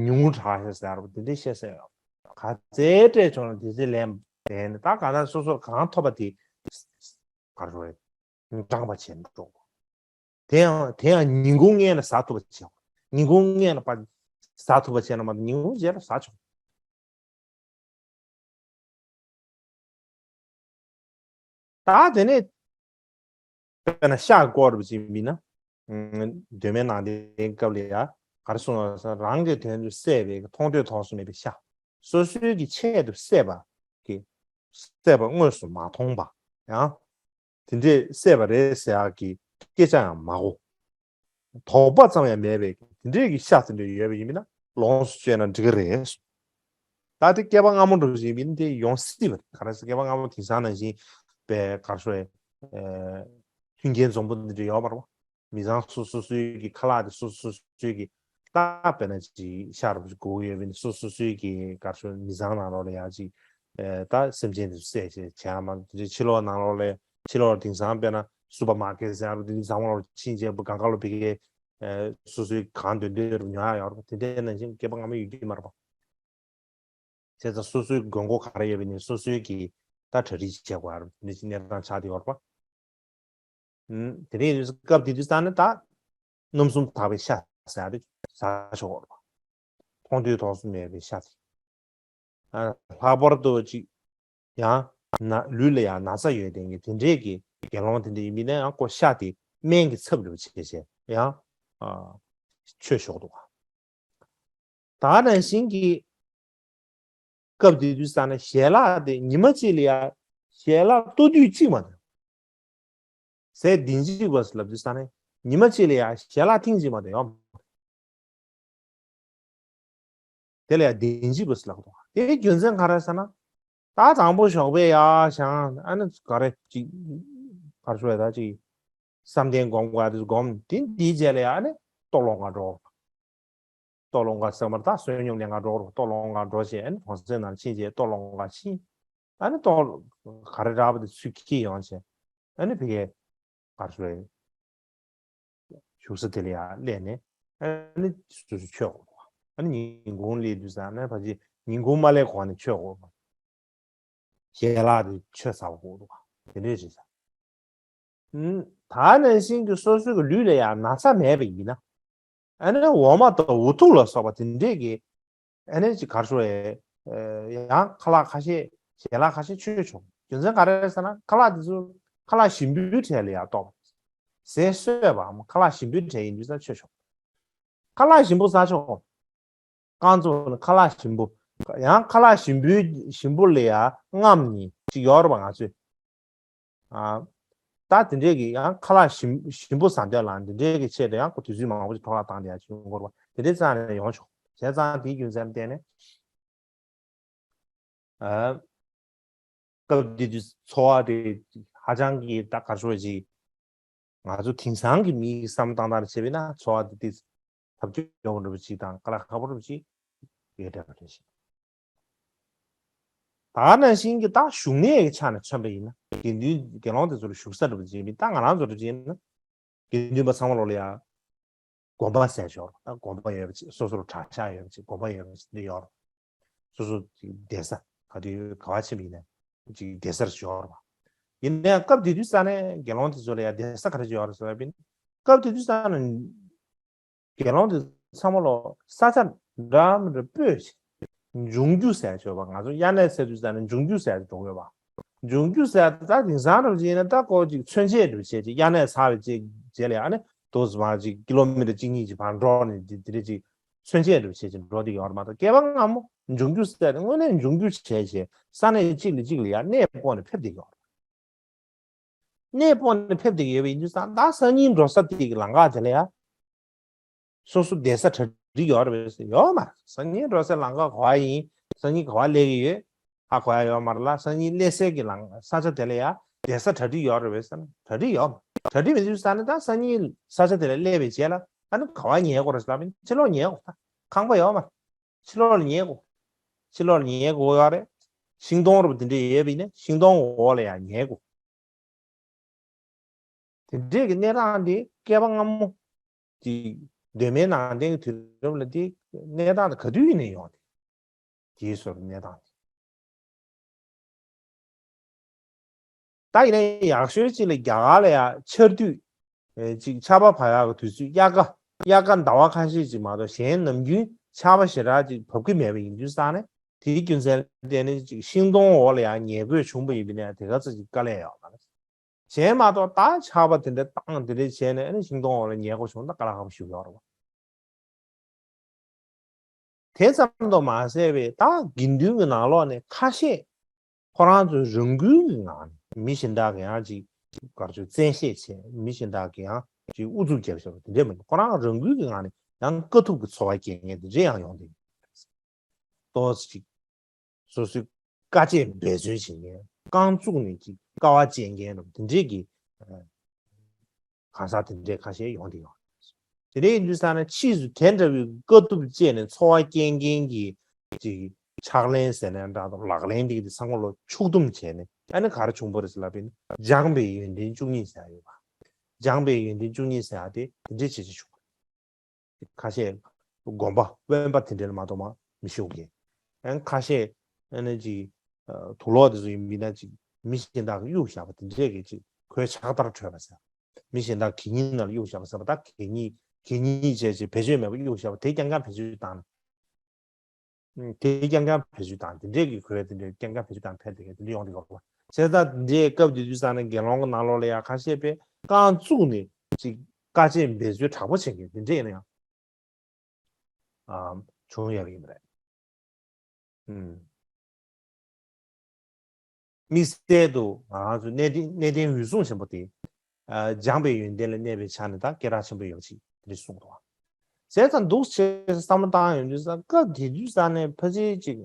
ཉུང་དྲགས་ཤག་ཟེར་བ་དེ་འདྲ་བཤད་ས་ཡོད། ག་ཚད་སྤྲད་བྱུང་ན་དེ་ཚད་ལན་བསྟན་ནས་ད་ག་ད་སོ་སོར་གང་ཐོབ་པ་དེ་ག་རེ་རེད་འགྲངས་པ་བྱས་འགྲོ། དེ་ཡང་དེ་ཡང་ཉིན་གུང་སྔོན་ལ་ཟ་ཐུབ་པ་བྱས། ཉིན་གུང་སྔོན་ལ་ཕར་ཟ་ཐུབ་པ་བྱས་ན་མ་གཏོགས་ཉིན་གུང་རྗེས་ལ་ཟ་ཆོག་ད་དེ་ནས་དཔེར་ན་ཤ་བསྐོར་བ་ཅིག་ཡིན་ན། ཨ་གདོད་མའི་ནང་བསྟན་སྐབས་ལ་ཡ་ག་རེ་གསུངས་པ་ཟེར་ན་རང་གི་དོན་དུ་བསད་པའི་མཐོང་ཐོས་དོགས་གསུམ་མེད་པའི་ཤ། སོ་སོའི་གི་ཆེད་དུ་བསད་པ་གི་བསད་པ་དངོས་སུ་མ་མཐོང་བ་ཡང་། དེ་འདྲས་བསད་པ་རེད་ཟེར་ཡག་གི་སྐད་ཆ་ཡང་མ་གོ། དོགས་པ་ཙམ་ཡང་མེད་པའི་དེ་འདྲས་ཀྱི་ཤ་དེ་འདྲས་ཡོད་པ་ཡིན་ན་ལོངས་སུ་སྤྱོད་ན་འགྲིག་གི་རེད། ད་དེ་བསྐལ་པ་སྔ་མོ་འགྲོ་བཞིན་པ་ཡིན་ན་དེ་ཡོང་སྲིད་པ་རེད། ག་རེ་ཟེར་བསྐལ་པ་སྔ་མོ་དེང་སང་ནང་བཞིན་པའི་ག་རེ་ཟེར་མཐུན་རྐྱེན་འཛོམས་པོ་འདི་འདྲས་ཡོད་མ་རེད་པ། མི་ཚང་སོ་སོ་སོའི་གི་ཁ་ལག་དེ་སོ་སོ་སོའི་གི་ད་དཔེར་ན་ཅིག་ཤ་རུ་དགོས་ཀྱི་ཡོད་པ་ཡིན་ན་སོ་སོ་སོའི་གི་ག་རེ་ཟེར་མི་ཚང་ནང་ལོགས་ལ་ཡང་ཅིག་ད་སེམས་ཅན་དེ་ཚོ་བསད་བྱས་བྱས་མ་དེ་འདྲས་ཕྱི་ལོགས་ནང་ལོགས་ལ་ཕྱི་ལོགས་དེང་སང་དཔེར་ན་སུ་པར་མར་ཀེཊ་ཟེར་ཡ་རུ་དེ་འདྲས་ཚང་མ་ལོགས་ཕྱིན་བྱས་སྒང་ག་ལོ་ཕ་གི་སོ་སོའི་གང་འདོད་འདོད་རུ་ཉོ་ཡ་ཡོད་རེད་པ། དེ་འདྲའི་ནང་བཞིན་བསྐལ་པ་སྔ་མ་ཡོད་ཀྱི་མ་རེད་པ། བྱས་ཙང་སོ་སོའི་དགོས་མཁོ་ག་རེ་ཡོད་པ་ཡིན་ན་སོ་སོའི་གི་ད་གྲ་སྒྲིག་བྱེད་དགོས་ཡ་རེད་པ། དེ་འདྲའི་གནས་སྟངས་ཆགས་བསྡད་ཡོད་རེད་པ། ཨུམ། དེ་འདྲའི་སྐབས་དེ་དུས་ཙང་ནས་ད་རྣམ་གསུམ་དག་པའི་ཤ་ཟ་ཡ་དེ་ཟ་ཆོག་གི་རེད་པ། མཐོང་ཐོས་རྟོགས་གསུམ་མེད་པའི་ཤ་དེ། ཨ། ལྷག་པར་དུ་ཅིག་ཡང་ན་ལུས་ལ་ཡང་ན་ཚ་ཡོད་དེ་དེ་འདྲས་ཀྱི་དགེ་སློང་དེ་འདྲས་ཡིན་པས་ན་ཡང་ཁོ་ཤ་དེ་སྨན་གྱི་ཚབ་རུ་བྱས་བྱས་ཡང་ཨ་མཆོད་ཆོག་འདུག་ད་ནང་བཞིན་གྱི་སྐབས་དེ་དུས་ཙ་ན་ཞལ་ལག་དེ་ཉི་མ་གཅིག་ལ་ཡང་ཞལ་ལག་ལྟོ་དུས་གཅིག་མ་གཏོགས། ཟས་བདུན་གཅིག་པ་ལབ་དུས་ཙ་ན་ཉི་མ་གཅིག་ལ་ཡང་ཞལ་ལག་ཐེངས་གཅིག་མ་གཏོགས་ཡོང་། དེ་ལ་ཡང་བདུན་གཅིག་པ་ལབ་འདུག་དེའི་རྒྱུ་མཚན་ག་རེ་ཟེར་ན། ད་དང་པོ་ཞོགས་པའི་ཡར་བཞེངས་ཨ་ནི་ག་རེ་ཅིག་ག་རེ་ཞུ་ཡ་ད་ཅིག་བསམ་གཏན་སྒོམ་དགོས་དེ་སྒོམ་དེ་འདིའི་རྗེས་ལ་ཡང་ཨ་ནི་ལྟོ་སློང་ག་འགྲོ། ལྟོ་སློང་ག་ཟེར་མར་ད་བསོད་སྙོམས་ལེན་ག་འགྲོ་རུ་ལྟོ་སློང་ག་འགྲོ་བྱས་ཨ་ནི་གྲོང་གསེབ་ནང་ཕྱིན་བྱས་ལྟོ་སློང་ག་ཕྱིན། ཨ་ནི་ལྟོ་ག་རེ་འདྲ་པོ་དེ་ཚུར་འཁྱེར་ཡོང་བྱས་ཨ་ནི་ཕ་གིའི་ག་རེ་ཞུ་རེད། བཞུགས་ས་དེ་ལ་ཡང་སླེབས་ནས་ཨ་ནི་སོ་སོ་མཆོད་དགོས་རུ། ཨ་ནི་ཉིན་གུང་སླེབས་དུས་ཙ་ན་ཕལ་ཆེར་ཉིན་གུང་མ་སླེབས་གོང་ནས་མཆོད་དགོས་རུ། ཞལ་ལག་དེ་མཆོད་ཚར་དགོས་རུ། དེ་འདྲས་རེད་ཟེར། ད་ནང་བཞིན་གྱི་སོ་སོའི་གི་ལུས་ལ་ཡང་ན་ཚ་མེད་པ་ཡིན་ན། ཨ་ནི་འོ་མ་དང་འུ་ཐུག་ལ་སོགས་པ་དེ་འདྲས་ཀྱི་ཨ་ནི་ཅིག་ག་རེ་ཞུ་རེད། ཡང་ཁ་ལག་ཁ་ཤས་ཞལ་ལག་ཁ་ཤས་མཆོད་ཆོག་རྒྱུ་མཚན་ག་རེ་རེད་ཟེར་ན་ཁ་ལག་དེ་ཚོ་ཁ་ལག་ཞིམ་པོའི་གྲས་ལ་ཡང་གཏོགས། ཟས་བསོད་པའམ་ཁ་ལག་ཞིམ་པོའི་གྲས་ཡིན་དུས་ཙང་མཆོད་ཆོག་ཁ་ལག་ཞིམ་པོ་ཟ་ཆོག་རྐང་བཙུགས་ནས་ཁ་ལག་ཞིམ་པོ། ཡང་ཁ་ལག་ཞིམ་པོའི་ཞིམ་པོ་ལ་ཡང་རྔམ་ནི་ཅིག་ཡོད་རེད་པ་ང་ཚོས། ཨ། ད་དེ་འདྲས་ཀྱི་ཡང་ཁ་ལག་ཞིམ་ཞིམ་པོ་ཟ་འདོད་ལ་དེ་འདྲས་ཀྱི་ཆེད་དུ་ཡང་ཁོ་དུས་ཚོད་མང་པོ་ཅིག་འཕྲོ་བརླག་བཏང་བསྡད་ཡ་ཅིག་ཡོང་གི་རེད་པ། དེ་འདྲས་ཙང་ནས་ཡོང་ཆོག་བྱས་ཙང་དེའི་རྒྱུ་མཚན་བརྟེན་ནས། ཨ། སྐབས་དེ་དུས་འཚོ་བ་དེ་ཧ་ཅང་གི་ད་ག་རེ་ཞུ་དགོས་ཅིག་ང་ཚོ་དེང་སང་གི་མིའི་བསམ་སྟངས་ལྟར་བྱས་པས་ན་འཚོ་བ་དེ་ཏིས་ཐབས་སྐྱོ་པོ་འདྲ་པོ་ཅིག་དང་དཀའ་ལས་ཁག་པོ་འདྲ་པོ་ཅིག་ཡོད་འདྲ་པོ་རེད་ཤག་ད་ནང་བཞིན་གྱི་ད་བཞུགས་གནས་ཀྱི་ཆ་ནས་མཚོན་པ་ཡིན་ན་དགེ་འདུན་དགེ་སློང་དེ་ཚོ་ལ་བཞུགས་ས་འདྲ་པོ་ཅིག་ཡིན་པས་ད་ང་རང་ཚོ་འདྲ་ཅིག་ཡིན་ན་དགེ་འདུན་པ་ཚང་མ་ལོ་ལ་ཡ། དགོན་པ་ཟེར་ཞོར་ད་དགོན་པ་ཡོད་པ་ཅིག་སོ་སོར་གྲྭ་ཤག་ཡོད་པ་ཅིག་དགོན་པ་ཡོད་པ་ཅིག་འདི་ཡོད། སོ་སོ་ཅིག་གདན་ས་ག་དུས་ག་བ་ཕྱིན་པ་ཡིན་ན་ཅིག་གདན་སར་ཡོད་རེད་པ། ཡིན་ནའང་སྐབས་དེ་དུས་ཙ་ནས་དགེ་སློང་དེ་ཚོ་ལ་ཡང་གདན་ས་ག་རེ་ཅིག་ཡོད་རེད་ཟེར་བ་ཡིན་སྐབས་དེ་དུས་ཙ་ནས་དགེ་སློང་དེ་ཚང་མ་ལོ་ས་ཆ་འདྲ་མི་འདྲ་སྤོས་ཤིག་འབྱུང་འགྱུར་ཟེར་ཡ་ཅིག་ཡོད་པ་ང་ཚོ་དབྱར་གནས་ཟེར་དུས་ཙ་ནས་འབྱུང་འགྱུར་ཟེར་ཡ་ཅིག་འགྲོ་གི་ཡོད་པ། འབྱུང་འགྱུར་ཟེར་ཡ་ད་དེང་སང་འདྲ་བྱས་ན་ད་ཀོ་ཅིག་ཚུན་ཆད་འདྲ་བྱས་ཅིག་དབྱར་གནས་ཚར་བའི་རྗེས་རྗེས་ལ་ཨ་ནི་དུ་མ་ཅིག་ཀི་ལོ་མི་ཊར་གཅིག་གཉིས་ཅིག་བར་འགྲོ་ནས་དེ་དེ་རེད་ཅིག་ཚུན་ཆད་འདྲ་བྱས་ཅིག་འགྲོ་བསྡད་ཡོད་རེད་མ་གཏོགས་སྐྱེ་བ་སྔ་མོ་འབྱུང་འགྱུར་ཟེར་ཡ་དེ་དངོས་གནས་འབྱུང་འགྱུར་བྱས་བྱས་ས་གནས་གཅིག་ལས་གཅིག་ལ་ཡ་གནས་སྤོ་ནས་ཕེབས་བསྡད་ཡོད་རེད། གནས་སྤོ་ནས་ཕེབས་བསྡད་ཡོད་པ་ཡིན་དུས་ཙང་ད་སང་ཉིན་འགྲོ་ས་དེ་གི་ལམ་ཁ་དེ་ལ་ཡ། སོ་སོ་བསྡད་ས་གྲ་སྒྲིག་ཡོད་རེད་པས། ཡོད་མ་རེད། སང་ཉིན་འགྲོ་སའི་ལམ་ཁ་ག་བ་ཡིན། སང་ཉིན་ག་བ་སླེབས་ཀྱི་ཡོད། ཧ་གོ་ཡ་ཡོད་མ་རེད་ལ་སང་ཉིན་སླེབས་སའི་གི་ལམ་ས་ཆ་དེ་ལ་ཡ་བསྡད་ས་གྲ་སྒྲིག་ཡོད་རེད་པས་ཟེར་ན་གྲ་སྒྲིག་ཡོད་མ་རེད། གྲ་སྒྲིག་མེད་དུས་ཙང་ནས་ད་སང་ཉིན་ས་ཆ་དེ་ལ་སླེབས་པའི་རྗེས་ལ་ཨ་ནི་ག་བ་ཉལ་དགོས་རེད་ཟེར་ལབ་ཡིན་ཕྱི་ལོགས་ཉལ་དགོས་ད་ཁང་པ་ཡོད་མ་རེད། ཕྱི་ལོགས་ལ་ཉལ་དགོས། ཕྱི་ལོགས་ལ་ཉལ་དགོས་ཡོད་རེད། ཤིང་སྡོང་རུ་དེ་འདྲས་ཡོད་པ་ཡིན་ན་ཤིང་སྡོང་འོག་ལ་ཡང་ཉལ་དགོས། དེ་འདྲས་ཀྱི་གནས་སྟངས་དེ་བསྐལ་པ་སྔ་མོ་དེ་གདོད་མའི་ནང་བསྟན་གྱི་དུས་རབས་ལ་དེ་གནས་སྟངས་དེ་ག་དུས་ཡིན་ནས་ཡོང་དེ་དེའི་སོར་གནས་སྟངས་དེ། ད་ཡིན་ན་ཡག་ཤོས་ཅིག་ལ་རྒྱ་གར་ལ་ཡང་ཆར་དུས་ཅིག་ཆར་པ་བབས་ཡག་གི་དུས་ཚོད་དབྱར་ཁ་དབྱར་ཁ་ཟླ་བ་ཁ་ཤས་ཅིག་མ་གཏོགས་གཞན་ནམ་རྒྱུན་ཆར་པ་ཞེ་དྲག་ཅིག་བབས་ཀྱི་མེད་པ་ཡིན་དུས་ཙང་ནས་དེའི་རྒྱུ་མཚན་ལ་བརྟེན་ནས་ཅིག་ཤིང་སྡོང་འོག་ལ་ཡང་ཉལ་དགོས་བྱུང་བ་ཡིན་པ་ཡིན་ན་དེ་ག་ཚོད་ཅིག་དཀའ་ལས་ཡོད་མ་རེད། གཞན་མ་གཏོགས་ད་ཆར་པ་དེ་འདྲ་བཏང་དེ་འདྲ་བྱས་ནས་ཨ་ནི་ཤིང་སྡོང་འོག་ལ་ཉལ་དགོས་བྱུང་ན་དཀའ་ལས་ཁག་པོ་ཞིག་ཡོད་རེད་བ། དེ་ཙམ་དུ་མ་ཟད་པའི་ད་དགེ་འདུན་གྱི་ནང་ལོགས་ནས་ཁ་ཤས་ཁོ་རང་ཚོའི་རང་འགུལ་གྱི་ངང་ནས་མི་གཞན་དག་གི་ཡང་ཅིག་གར་ཆུ་བཙན་ཤེད་བྱས་མི་གཞན་དག་གི་ཡང་ཅིག་ཨུ་ཚུགས་རྒྱབ་བཞག་པ་དེ་འདྲས་མི་འདུག་ཁོ་རང་རང་འགུལ་གྱི་ངང་ནས་ཡང་དཀའ་ཐུབ་ཀྱི་འཚོ་བ་སྐྱེལ་མཁན་དེ་འདྲས་ཡང་ཡོང་བསྡད་ཡོད། ཏོག་ཙམ་ཅིག་སོ་སོའི་དཀའ་སྤྱད་འབད་བརྩོན་བྱེད་མཁན་རྐང་བཙུགས་ནས་ཅིག་དཀའ་བ་སྤྱད་མཁན་རུ་དེ་འདྲས་ཀྱི་གང་ཟག་དེ་འདྲས་ཁ་ཤས་ཡོང་བསྡད་ཡོད། དེ་འདྲ་ཡིན་དུས་ཙང་ནས་ཕྱིས་སུ་དེ་འདྲ་བའི་དཀའ་ཐུབ་སྤྱད་ནས་འཚོ་བ་སྐྱེལ་མཁན་གྱི་ཅིག་ཕྱག་ལེན་ཟེར་ན་འདྲ་དང་ལག་ལེན་འདི་གི་ཚང་མ་ལོ་ཕྱོགས་བསྡོམས་བྱས་ནས་ཨ་ནི་ག་རེ་བྱུང་བ་རེད་ཟེར་ལབ་པ་ཡིན་ན་སྦྱངས་པའི་ཡོན་ཏན་བཅུ་གཉིས་ཟེར་ཡ་ཡོད་པ། སྦྱངས་པའི་ཡོན་ཏན་བཅུ་གཉིས་ཟེར་ཡ་དེ་དེ་འདྲས་བྱས་བྱས་བྱུང་བ་རེད། ཁ་ཤས་དགོན་པ་དབེན་པ་དེ་འདྲ་ལ་མ་གཏོགས་མ་མི་ཤོག་གི། ཨན་ཁ་ཤས་ཨ་ནི་ཅིག་དུག་ལོག་དེ་ཚོ་ཡིན་མིན་ན་ཅིག་མི་གཞན་དག་གིས་གཡུག་བཞག་པ་དེ་འདྲས་ཀྱི་ཅིག་ཁོའི་ཕྱག་དར་འཕྲོད་པ་ཟེར། མི་གཞན་དག་གད་སྙིགས་ནང་ལ་གཡུག་བཞག་པ་ཟེར་བ་ད་གད་སྙིགས་གད་སྙིགས་བྱས་བྱས་བེད་སྤྱོད་མེད་པ་གཡུག་བཞག་པ་དེ་རྐྱང་རྐྱང་བེད་སྤྱོད་བཏང་ནས། དེ་རྐྱང་རྐྱང་བེད་སྤྱོད་བཏང་། དེ་འདྲས་ཀྱི་གོ་བ་དེ་འདྲས་རྐྱང་རྐྱང་བེད་སྤྱོད་བཏང་། ཕལ་དེ་ག་དེ་འདྲས་ཡོང་དེ་ག་བ། བྱས་ཙང་དེ་འདྲས་སྐབས་དེ་དུས་ཙང་ནས་དགེ་སློང་གི་ནང་ལོགས་ལ་ཡང་ཁ་ཤས་པས་རྐང་བཙུགས་ནས་ཅིག་དཀའ་སྤྱད་འབད་རྩོལ་དྲག་པོ་བྱེད་མཁན་དེ་འདྲས་ཡིན་ན་ཡང་ཨ་བྱུང་ཡོད་པ་ཡིན་པ་རེད། ཨུམ། དམིགས་བསལ་དུ་ང་རང་ཚོ་གནས་བརྟན་གནས་བརྟན་འོད་སྲུང་ཆེན་པོ་དེ་ཨ་སྦྱངས་པའི་ཡོན་ཏན་ལ་གནས་པའི་ཆ་ནས་ད་སྐད་གྲགས་ཆེན་པོ་ཡོད་ཅིག་དེ་གསུངས་འདུག། བྱས་ཙང་འདུག་ཅེས་བསམ་བློ་བཏང་ཡོང་དུས་ཙང་སྐབས་དེ་དུས་ཙང་ནས་ཕལ་ཆེར་ཅིག་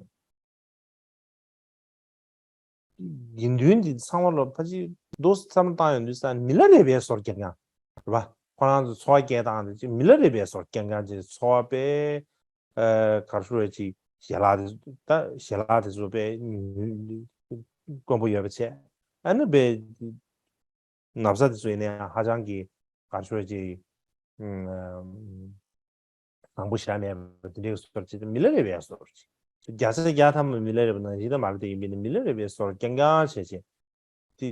དགེ་འདུན་འདི་ཚང་མ་ལ་ཕལ་ཆེར་འདུག་བསམ་བློ་བཏང་ཡོང་དུས་ཙང་མི་ལ་རས་པའི་བཟོ་རྐྱང་རྐྱང་རེད་པ། ཁོ་རང་ཚོ་འཚོ་བ་སྐྱེལ་སྟངས་དེ་ཅིག་མི་ལ་རས་པའི་བཟོ་རྐྱང་རྐྱང་ཅིག་འཚོ་བ་དཔེ་ཨ་ག་རེ་ཞུ་དགོས། ཅིག་ཞལ་ལག་དེ་ད་ཞལ་ལག་དེ་ཚོ་དཔེ་དཀོན་པོ་ཡོད་པ་བྱས། ཨ་ནི་དཔེ་ན་བཟའ་དེ་ཚོ་ཡིན་ན་ཡང་ཧ་ཅང་གི་ག་རེ་ཞུ་དགོས། ཅིག་ཨ་བཟང་པོ་ཞེ་དྲག་མེད་པ་དེ་འདྲའི་བཟོ་ཅིག་མི་ལ་རས་པའི་བཟོ་ཅིག་བརྒྱ་ཆ་བརྒྱ་ཐམ་པ་མི་ལ་རས་པ་ནང་བཞིན་ད་མ་རེད། དེ་ཡིན་པས་ན་མི་ལ་རས་པའི་བཟོ་རྐྱང་རྐྱང་བྱས་བྱས། དེ་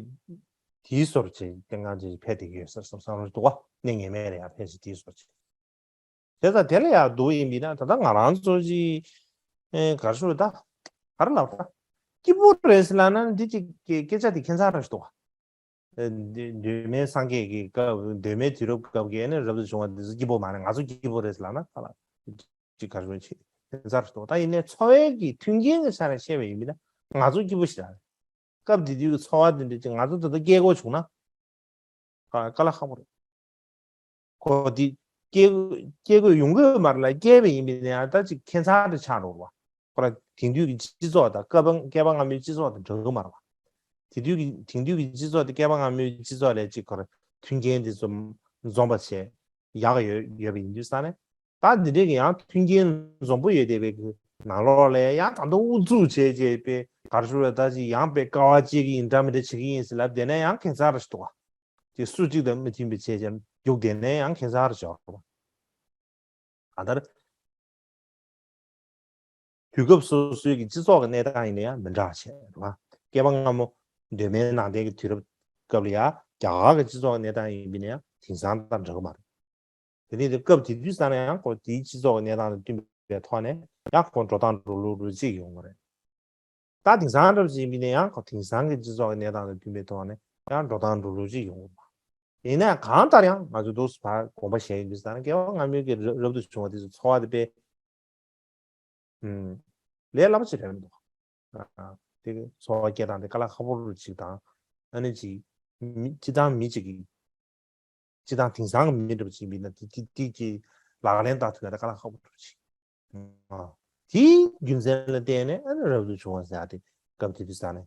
དེའི་བཟོ་བྱས་རྐྱང་རྐྱང་བྱས་ཕེབས་བསྡད་ཀྱི་ཡོད་ས་བསམ་བསམ་བློ་འདུག་པ། གནས་ངེས་མེད་ལ་ཡང་ཕེབས་བྱས་དེའི་བཟོ་བྱས། དེ་ད་དེ་ལ་ཡང་འདུག་ཡིན་པས་ན་ད་ལྟ་ང་རང་ཚོ་ཅིག་ཨེ་ག་རེ་ཞུ་དགོས། ད་ག་རེ་ལབ། ད་སྐྱིད་པོ་རེད་ཟེར་ལབ་ན་འདི་ཅིག་སྐད་སྐད་ཆ་དེ་ཁྱད་མཚར་རེད་འདུག་པ། ཨེ་གདོད་མའི་སངས་རྒྱས་ཀྱི་སྐབས་གདོད་མའི་དུས་རབས་སྐབས་ཀྱི་ནི་རབ་ཏུ་བྱུང་བ་དེ་ཚོ་སྐྱིད་པོ་མ་རེད། ང་ཚོ་སྐྱིད་པོ་རེད་ཟེར་ལབ་ན་ཁ་ལ་ཅིག་ག་རེ་ཞུ་དགོས། ཁྱད་མཚར་རེད་འདུག། ད་ཡིན་ནའི་འཚོ་བའི་གི་མཐུན་རྐྱེན་གྱི་ཆ་ནས་བཤད་པ་ཡིན་པས་ན་ང་ཚོ་སྐྱིད་པོ་ཞེ་དྲག་རེད། སྐབས་དེ་དུས་ཀྱི་འཚོ་བ་དེ་འདྲ་ཅིག་ང་ཚོ་ད་ལྟ་སྐྱེལ་དགོས་བྱུང་ན། ཨ་དཀའ་ལས་ཁག་པོ་རེད། ཁོ་དེ་སྐྱེལ་སྐྱེལ་དགོས་ཡོང་གི་ཡོད་མ་རེད་ལ། སྐྱེལ་བ་ཡིན་པས་ན་ཡང་ད་ཅིག་ཁྱད་མཚར་དེ་ཆགས་འགྲོ་བ། ཁོ་རང་དེང་དུས་ཀྱི་སྤྱི་ཚོགས་དང་བསྐལ་པ་བསྐལ་པ་སྔ་མོའི་སྤྱི་ཚོགས་དང་འདྲ་གི་མ་རེད་པ། དེང་དུས་ཀྱི་དེང་དུས་ཀྱི་སྤྱི་ཚོགས་དེ་བསྐལ་པ་སྔ་མོའི་སྤྱི་ཚོགས་ལས་ཅིག་ཁོ་རང་མཐུན་རྐྱེན་དེ་ཚོ་འཛོམས་པ་བྱས་ཡག་ཡོད་ཡོད་པ་ཡིན་དུས་ཙང་ནས། ད་འདི་འདྲའི་གི་ཡང་མཐུན་རྐྱེན་འཛོམས་པོ་ཡོད་བསྡད་པའི་གི་ནང་ལོགས་ལ་ཡང་ད་དུང་ཨུ་ཚུགས་བྱས་བྱས་པའི་ག་རེ་ཞུ་དགོས། ད་ཅིག་ཡང་དཔེ་དཀའ་བ་སྤྱད་ཀྱི་ཡིན་འདྲ་མི་འདྲ་བྱེད་ཀྱི་ཡིན་ཟེར་ལབ་བསྡད་ན་ཡང་ཁྱད་མཚར་ཞིག་འདུག་པ། དེ་སུ་གཅིག་དང་མི་མཐུན་པའི་བྱས་བྱས་རྒྱུགས་བསྡད་ན་ཡང་ཁྱད་མཚར་ཞིག་འདུག་པ། གང་ལྟར་དུས་སྐབས་སོ་སོའི་གི་སྤྱི་ཚོགས་ཀྱི་གནས་སྟངས་ཡིན་ན་ཡང་མི་འདྲ་བ་བྱས་རེད་པ། བསྐལ་པ་སྔ་མོ་གདོད་མའི་ནང་བསྟན་གྱི་དུས་རབས་སྐབས་ལ་ཡང་རྒྱ་གར་གྱི་སྤྱི་ཚོགས་ཀྱི་གནས་སྟངས་ཡིན་པས་ན་ཡང་དེང་སང་དང་འདྲ་གི་མ་རེད། དེ་ནས་དེ་སྐབས་དེ་དུས་ཙང་ནས་ཡང་ཁོ་དེའི་སྤྱི་ཚོགས་ཀྱི་གནས་སྟངས་དང་བསྟུན་པའི་ཐོག་ནས་ཡང་ཁོ་འགྲོ་སྟངས་འགྲོ་ལུགས་རུ་གཅིག་ཡོང་གི་རེད། ད་དེང་སང་འདྲ་བ་ཅིག་ཡིན་པས་ན་ཡང་ཁོ་དེང་སང་གི་སྤྱི་ཚོགས་ཀྱི་གནས་སྟངས་དང་བསྟུན་པའི་ཐོག་ནས་ཡང་འགྲོ་སྟངས་འགྲོ་ལུགས་གཅིག་ཡོང་གི་རེད། ཡིན་ན་ཡང་གང་ལྟར་ཡང་ང་ཚོས་འདུག་སེ་དགོངས་པ་བཞེས་ཡོང་དུས་ཙང་ནས་བསྐལ་པ་སྔ་མོའི་གི་རབ་རབ་ཏུ་བྱུང་བ་དེ་ཚོ་འཚོ་བ་དེ་དཔེ་ཨུམ། ལས་སླ་པོ་ཅིག་རེད་མི་འདུག། ཨ། དེ་འཚོ་བ་སྐྱེལ་སྟངས་དེ་དཀའ་ལས་ཁག་པོ་རུ་ཅིག་དང་། ཨ་ནི་ཅིག་མི་སྤྱི་བཏང་མི་ཅིག་གིས་སྤྱི་བཏང་དེང་སང་གི་མི་འདྲ་པོ་ཅིག་ཡིན་ན་དེ་དེ་དེ་ཅིག་ལག་ལེན་བསྟར་ཐུབ་ཡ་དེ་དཀའ་ལས་ཁག་པོ་རུ་ཅིག། ཨ། དེའི་རྒྱུ་མཚན་ལ་བརྟེན་ནས་ཨ་ནི་རབ་ཏུ་བྱུང་བ་ཟེར་ཡ་དེ་སྐབས་དེ་དུས་ཙང་ནས་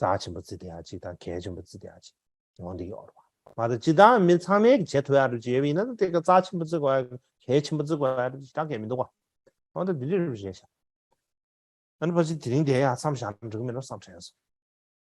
རྩ་ཆེན་པོ་བརྩི་བསྡད་ཡ་ཅིག་དང་གལ་ཆེན་པོ་བརྩི་བསྡད་ཡ་ཅིག་ཡོང་བསྡད་ཡོད་རེད་པ། མ་གཏོགས་སྤྱི་བཏང་མི་ཚང་མས་བྱེད་ཐུབ་ཡག་འདྲ་ཅིག་ཡོད་པ་ཡིན་ན་དེ་ག་རྩ་ཆེན་པོ་བརྩི་དགོས་ཡག་གལ་ཆེན་པོ་བརྩི་དགོས་ཡག་འདྲ་ཅིག་ད་གལ་མི་འདུག་ག། འོ་ད་འདི་འདྲ་རེད་ཤག། ཨ་ནི་ཕལ་ཆེར་དེ་རིང་དེ་ཡང་མཚམས་བཞག་ན་འགྲིག་གི་མེད་འགྲོ་བསམ་དྲན་སོང་།